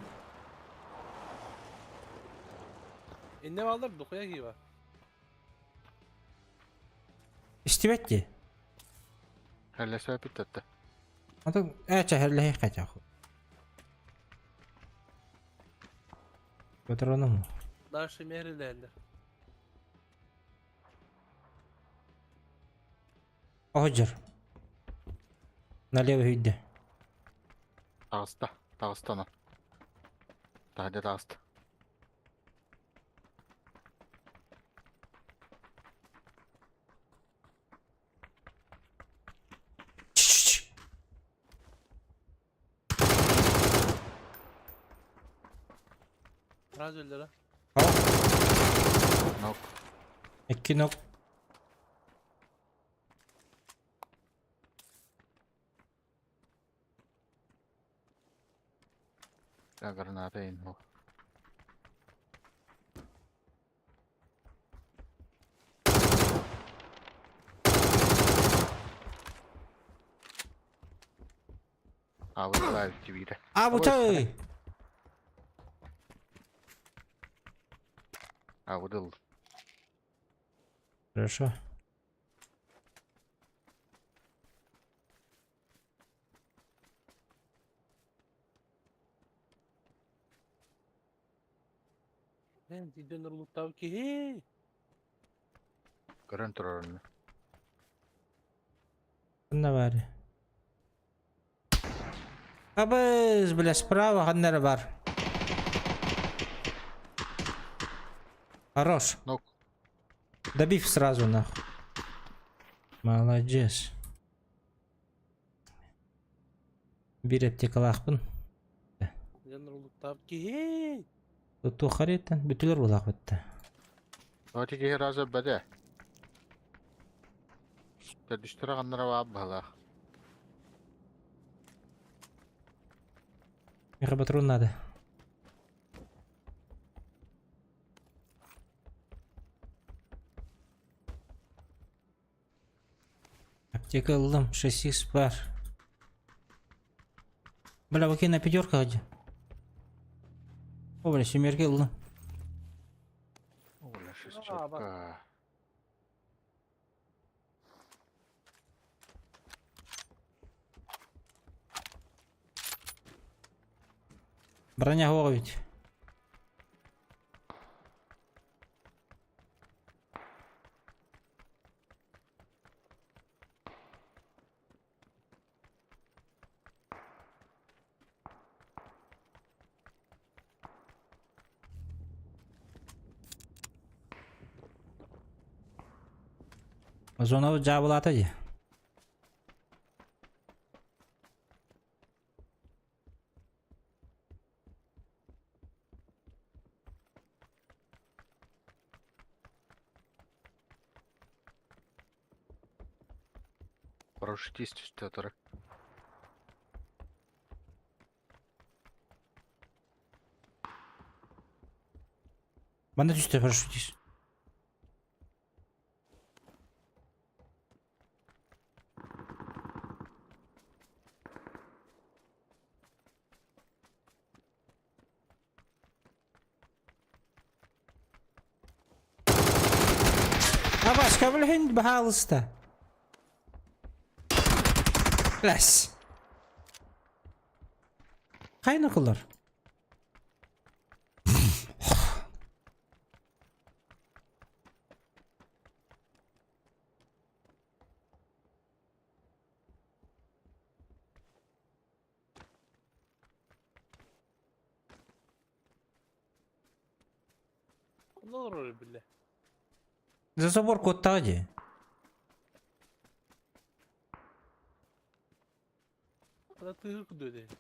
Инне балдар духуя киба. Истибэт ди. Хәлләсә бит атта. Ата э чәһәрләһи качах. Патроном. Наши мериләләр. Оһожор. Налево үйдө. Тағыста. Тағыста ана. Тағыда тағыста. Сразу өлдөрө. Нок. Икки нок. Я граната ин. А вот тебе. А бу чай. А вот ыл. Хорошо. Мен диден урлуктап ки. Көрөн турарын. Ханна бар. Абыз, бля, справа ханнары бар. Хорош. Нок. Добив сразу нахуй. Молодец. Бир аптекалаахпын. Диден урлуктап ки. Туту харитан бүтүлөр булаах битте. Оти кихи разы бәде. Тәдүштірі қандыра баап балақ. Меха патрон надо. Аптека ыллым, 6 бар. Бля, окей, на пятерках где? О, бля, семерки ыллым. Оля, шестерка. Броня хоға ведь. Зона жабылаты же. Парашютист үсті тұры. Манна түстэ парашютист. Абашка билэһин баһаалыста. Лэс. Хайна кылар? Онно олорор биллэ. За забор куоттаҕа дии. Ата тыһы курдук этэ.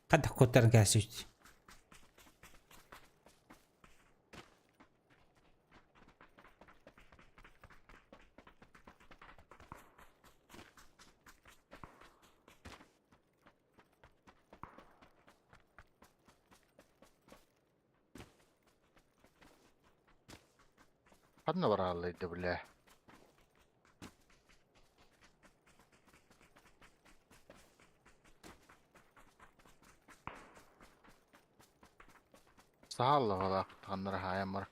Хайдах куоттаран кээсибит. Ханна барааллайда бля. Саалла ханнара хаайан бар.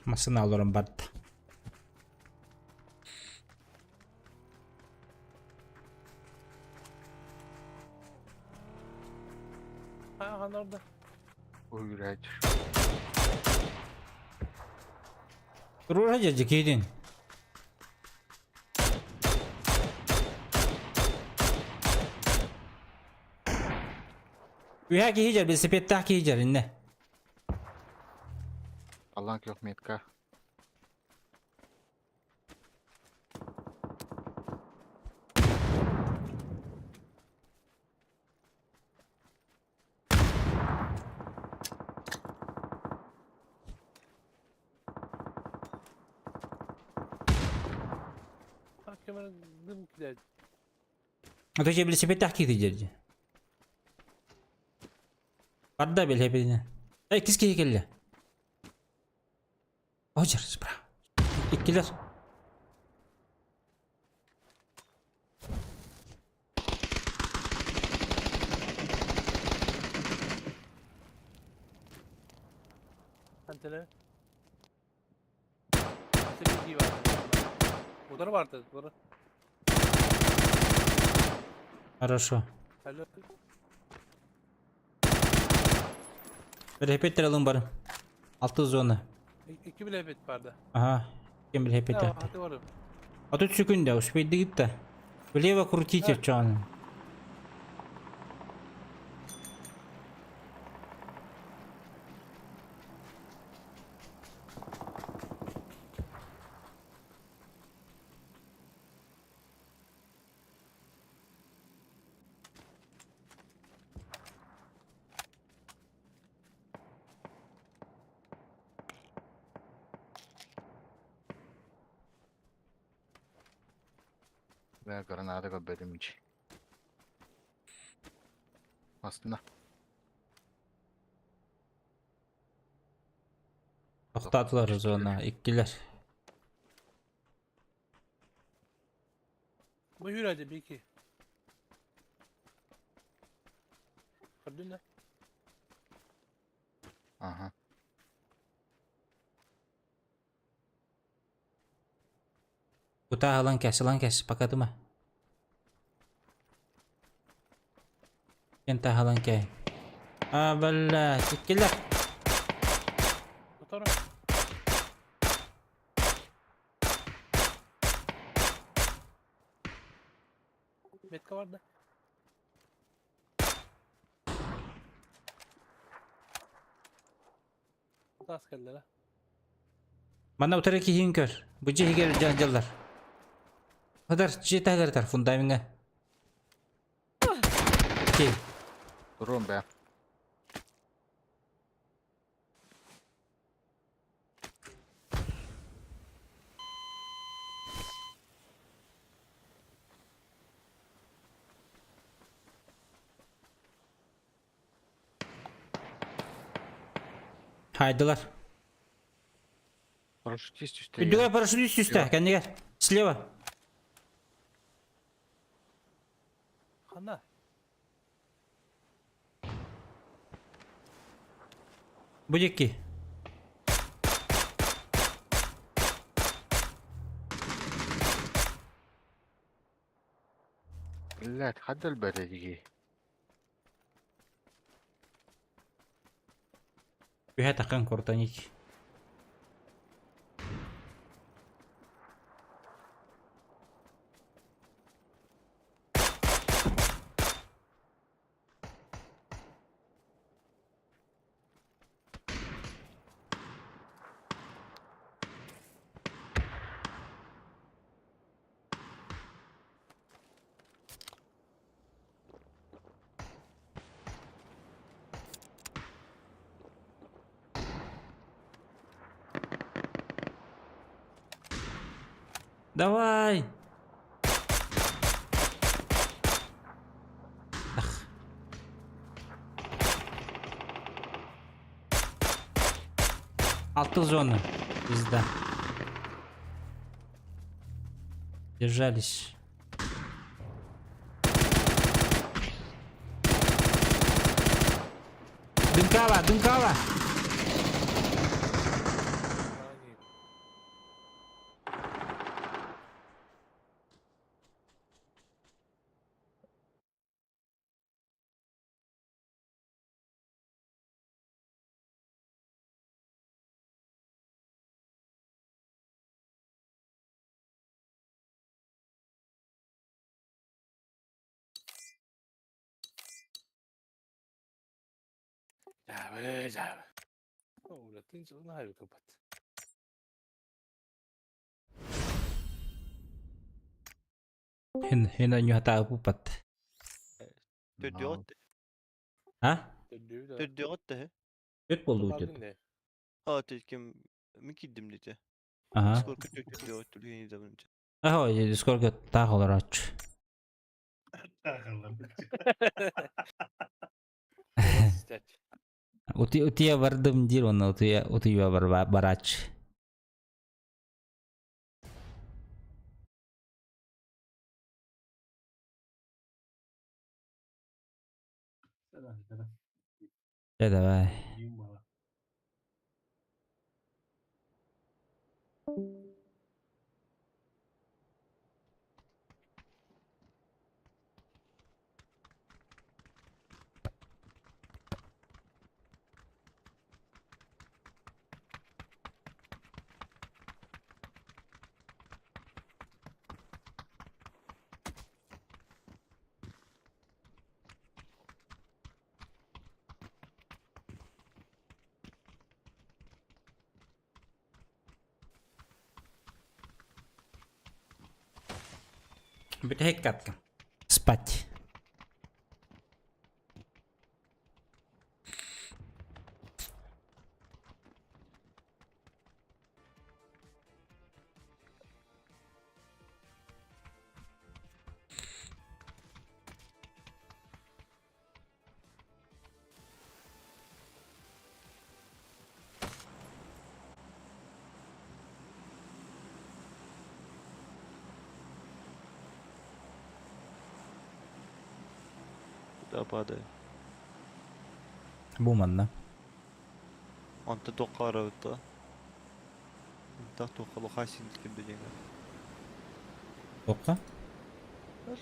Массыына олорон барда. Аахан орда. Уйрать. Туруора дьэ киирин. Үһэ киһи дьэр, велосипедтаах киһи дьэр, иннэ. Аллан көх метка. А то велосипедтаах киһи дьэр. Барда велосипединэ. Эй, кис киһи кэллэ. Ожер, справа. Иккилэр. Antene. Sekiz iyi var. Bunları vardı. Bunları. Хорошо. Алло. Репетер алын бар. Алты зона. Икки билэбит барды. Ага. Кем репетер. А тут секунда, успейдигит да. Влево крутите, чё Бля, граната көрбөтүм ич. Астына. Тоқтатылар зона, иккилер. Бу yürüdü bir iki. Gördün mü? Ага. Кутаа ылан кэс, ылан кэс, покатыма. Кентаа ылан кэй. А, бля, иккилер. Motoru. Metka vardı. Askerler ha. Манна утары киһин көр. Бу дьиэ иһигэр дьаллар. Хыдар, дьиэ таһыгар фундамеҥҥа. Окей. Турун бэ. Хайдылар. Парашютист түстэ. Үрдүгэр парашютист түстэ, кэннигэр. Слева. Хана. Бу диэки. Блять, хадал бэрэ Үһэ таххан куртаник. Давай! Ах. Алты зона. Пизда. Держались. Дымкава, дымкава! Дьаабы, дьаабы. Улатын дьылын аайы кыппат. Хин хин ньуһатаабыппат. Төрдүөҕүт А? Төрдүөҕүт төһө? Үт буолду үтүт. Аа ким мин киирдим дите. Аха. Дискордка төрдүөҕүт түлүгүн идэбин. Аха, Дискордка таах олорооччу. Ути утуйа бардым диир уонна утуйа утуйа барааччы. Дьэ давай. Бүтэһик катка. Спать. Куда падаю? Бу манна. Онто туохха барабыт дуо? Онтох туохха лухаасин ким да диэҥҥэ. Туохха?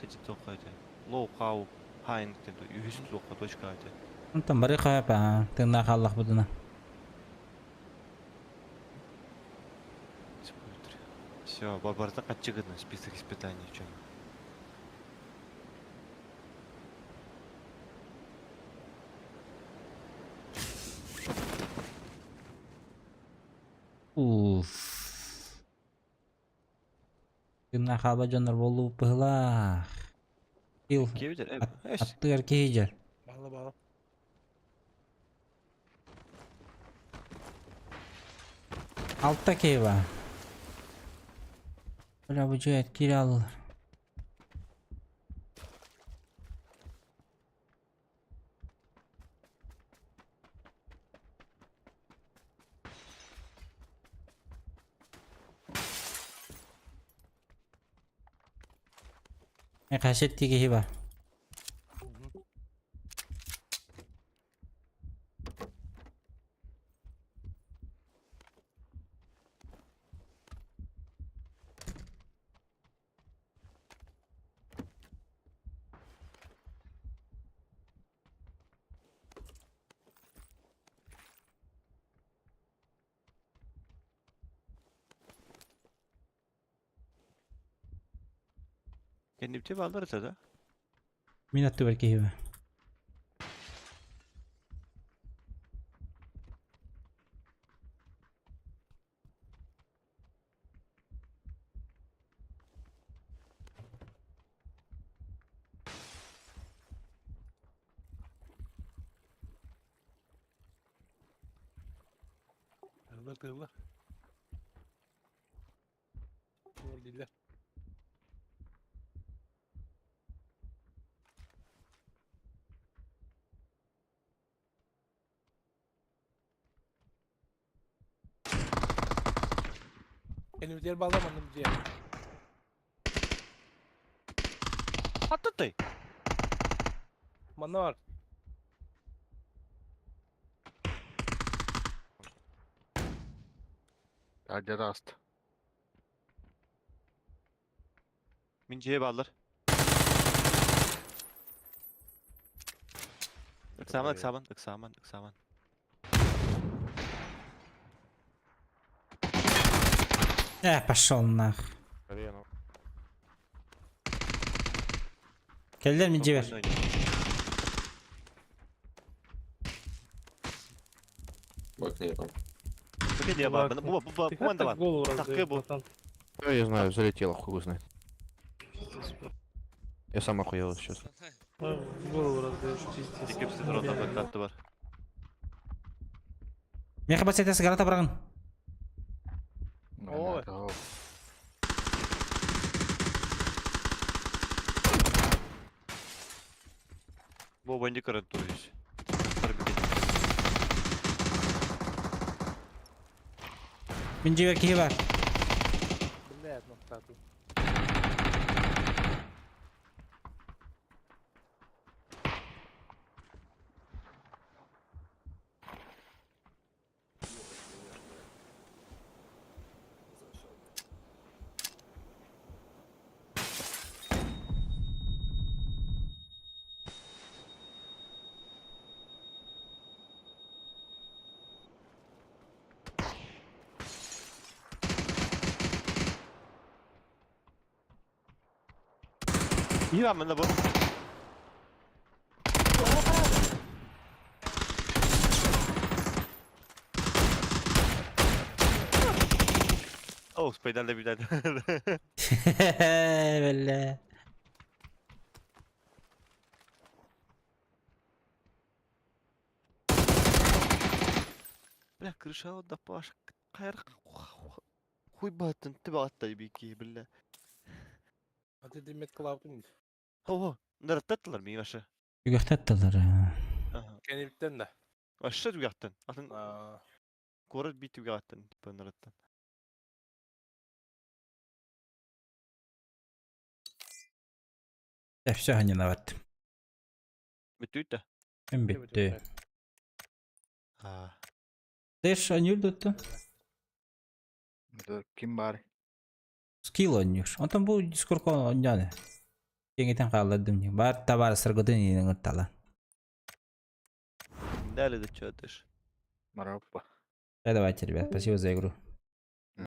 Ити туохха этэ? Лоу хау хайн диэн үһүс туохха точка этэ. Онтон бары хаапа тыыннаах хааллахпытына. Все, барыта хаччы гына список испытаний в чем. Уф. Тыыннаах хаалбат дьоннор буоллубут быһыылаах. Ил Киэбитер. аттыгар киһи дьэр. Баҕла баҕла. Алта киһи баар. Бля, бу дьиэ киирэ аллар. Кассетти киһи бар. Кэннибитэ бааллар этэ да? Мин аттыбар киһи бар. Тыыллар тыыллар. Туор дииллэр. Кэннибитигэр бааллар маннык дьиэ. Аттытай. Манна бар. Адьа ааста. Мин дьиэ бааллар. Ыксааман, ыксааман, ыксааман, ыксааман. Э, пошел нах. Кэллэр мин дьиэбэр. Бу дьиэ баар, бу бу бу Ты бу как так бар. голову Такы раздаешь, бу. братан? Да, я знаю, залетело, хуй знает. Я сам охуел сейчас. А, Голову раздаешь, пиздец. Икки психрота баттатты бар. Меха бацетес гарата барагын. Ой. Бу бандик көрөн туруйс. Мин дьиэбэр киһи бар. Блядь, ну так. İyi lan ben de bu. Oh, Spider de bir tane. Бэлэ. Бля, крыша да паш. Кайр хуй баттын түбә аттай бики бля. А ты димет клаутын. Хо, нараттаттылар мин аша. Үгәхтәттелер. Ага. Кэннибиттэн да. Аша түгәттен. Атын А, город бит түгәттен, типа нараттан. Э, все, виноват. Бүтүт да. Эм битте. А. Дэш анюр дутта. Ким бар? Скилл анюр. Онтон бу дискорко онняны. Кеңетен қалладым. Бар табар сыргытын инең ыртала. Дали да чё дыш. Мараппа. Давайте, ребят, спасибо за игру.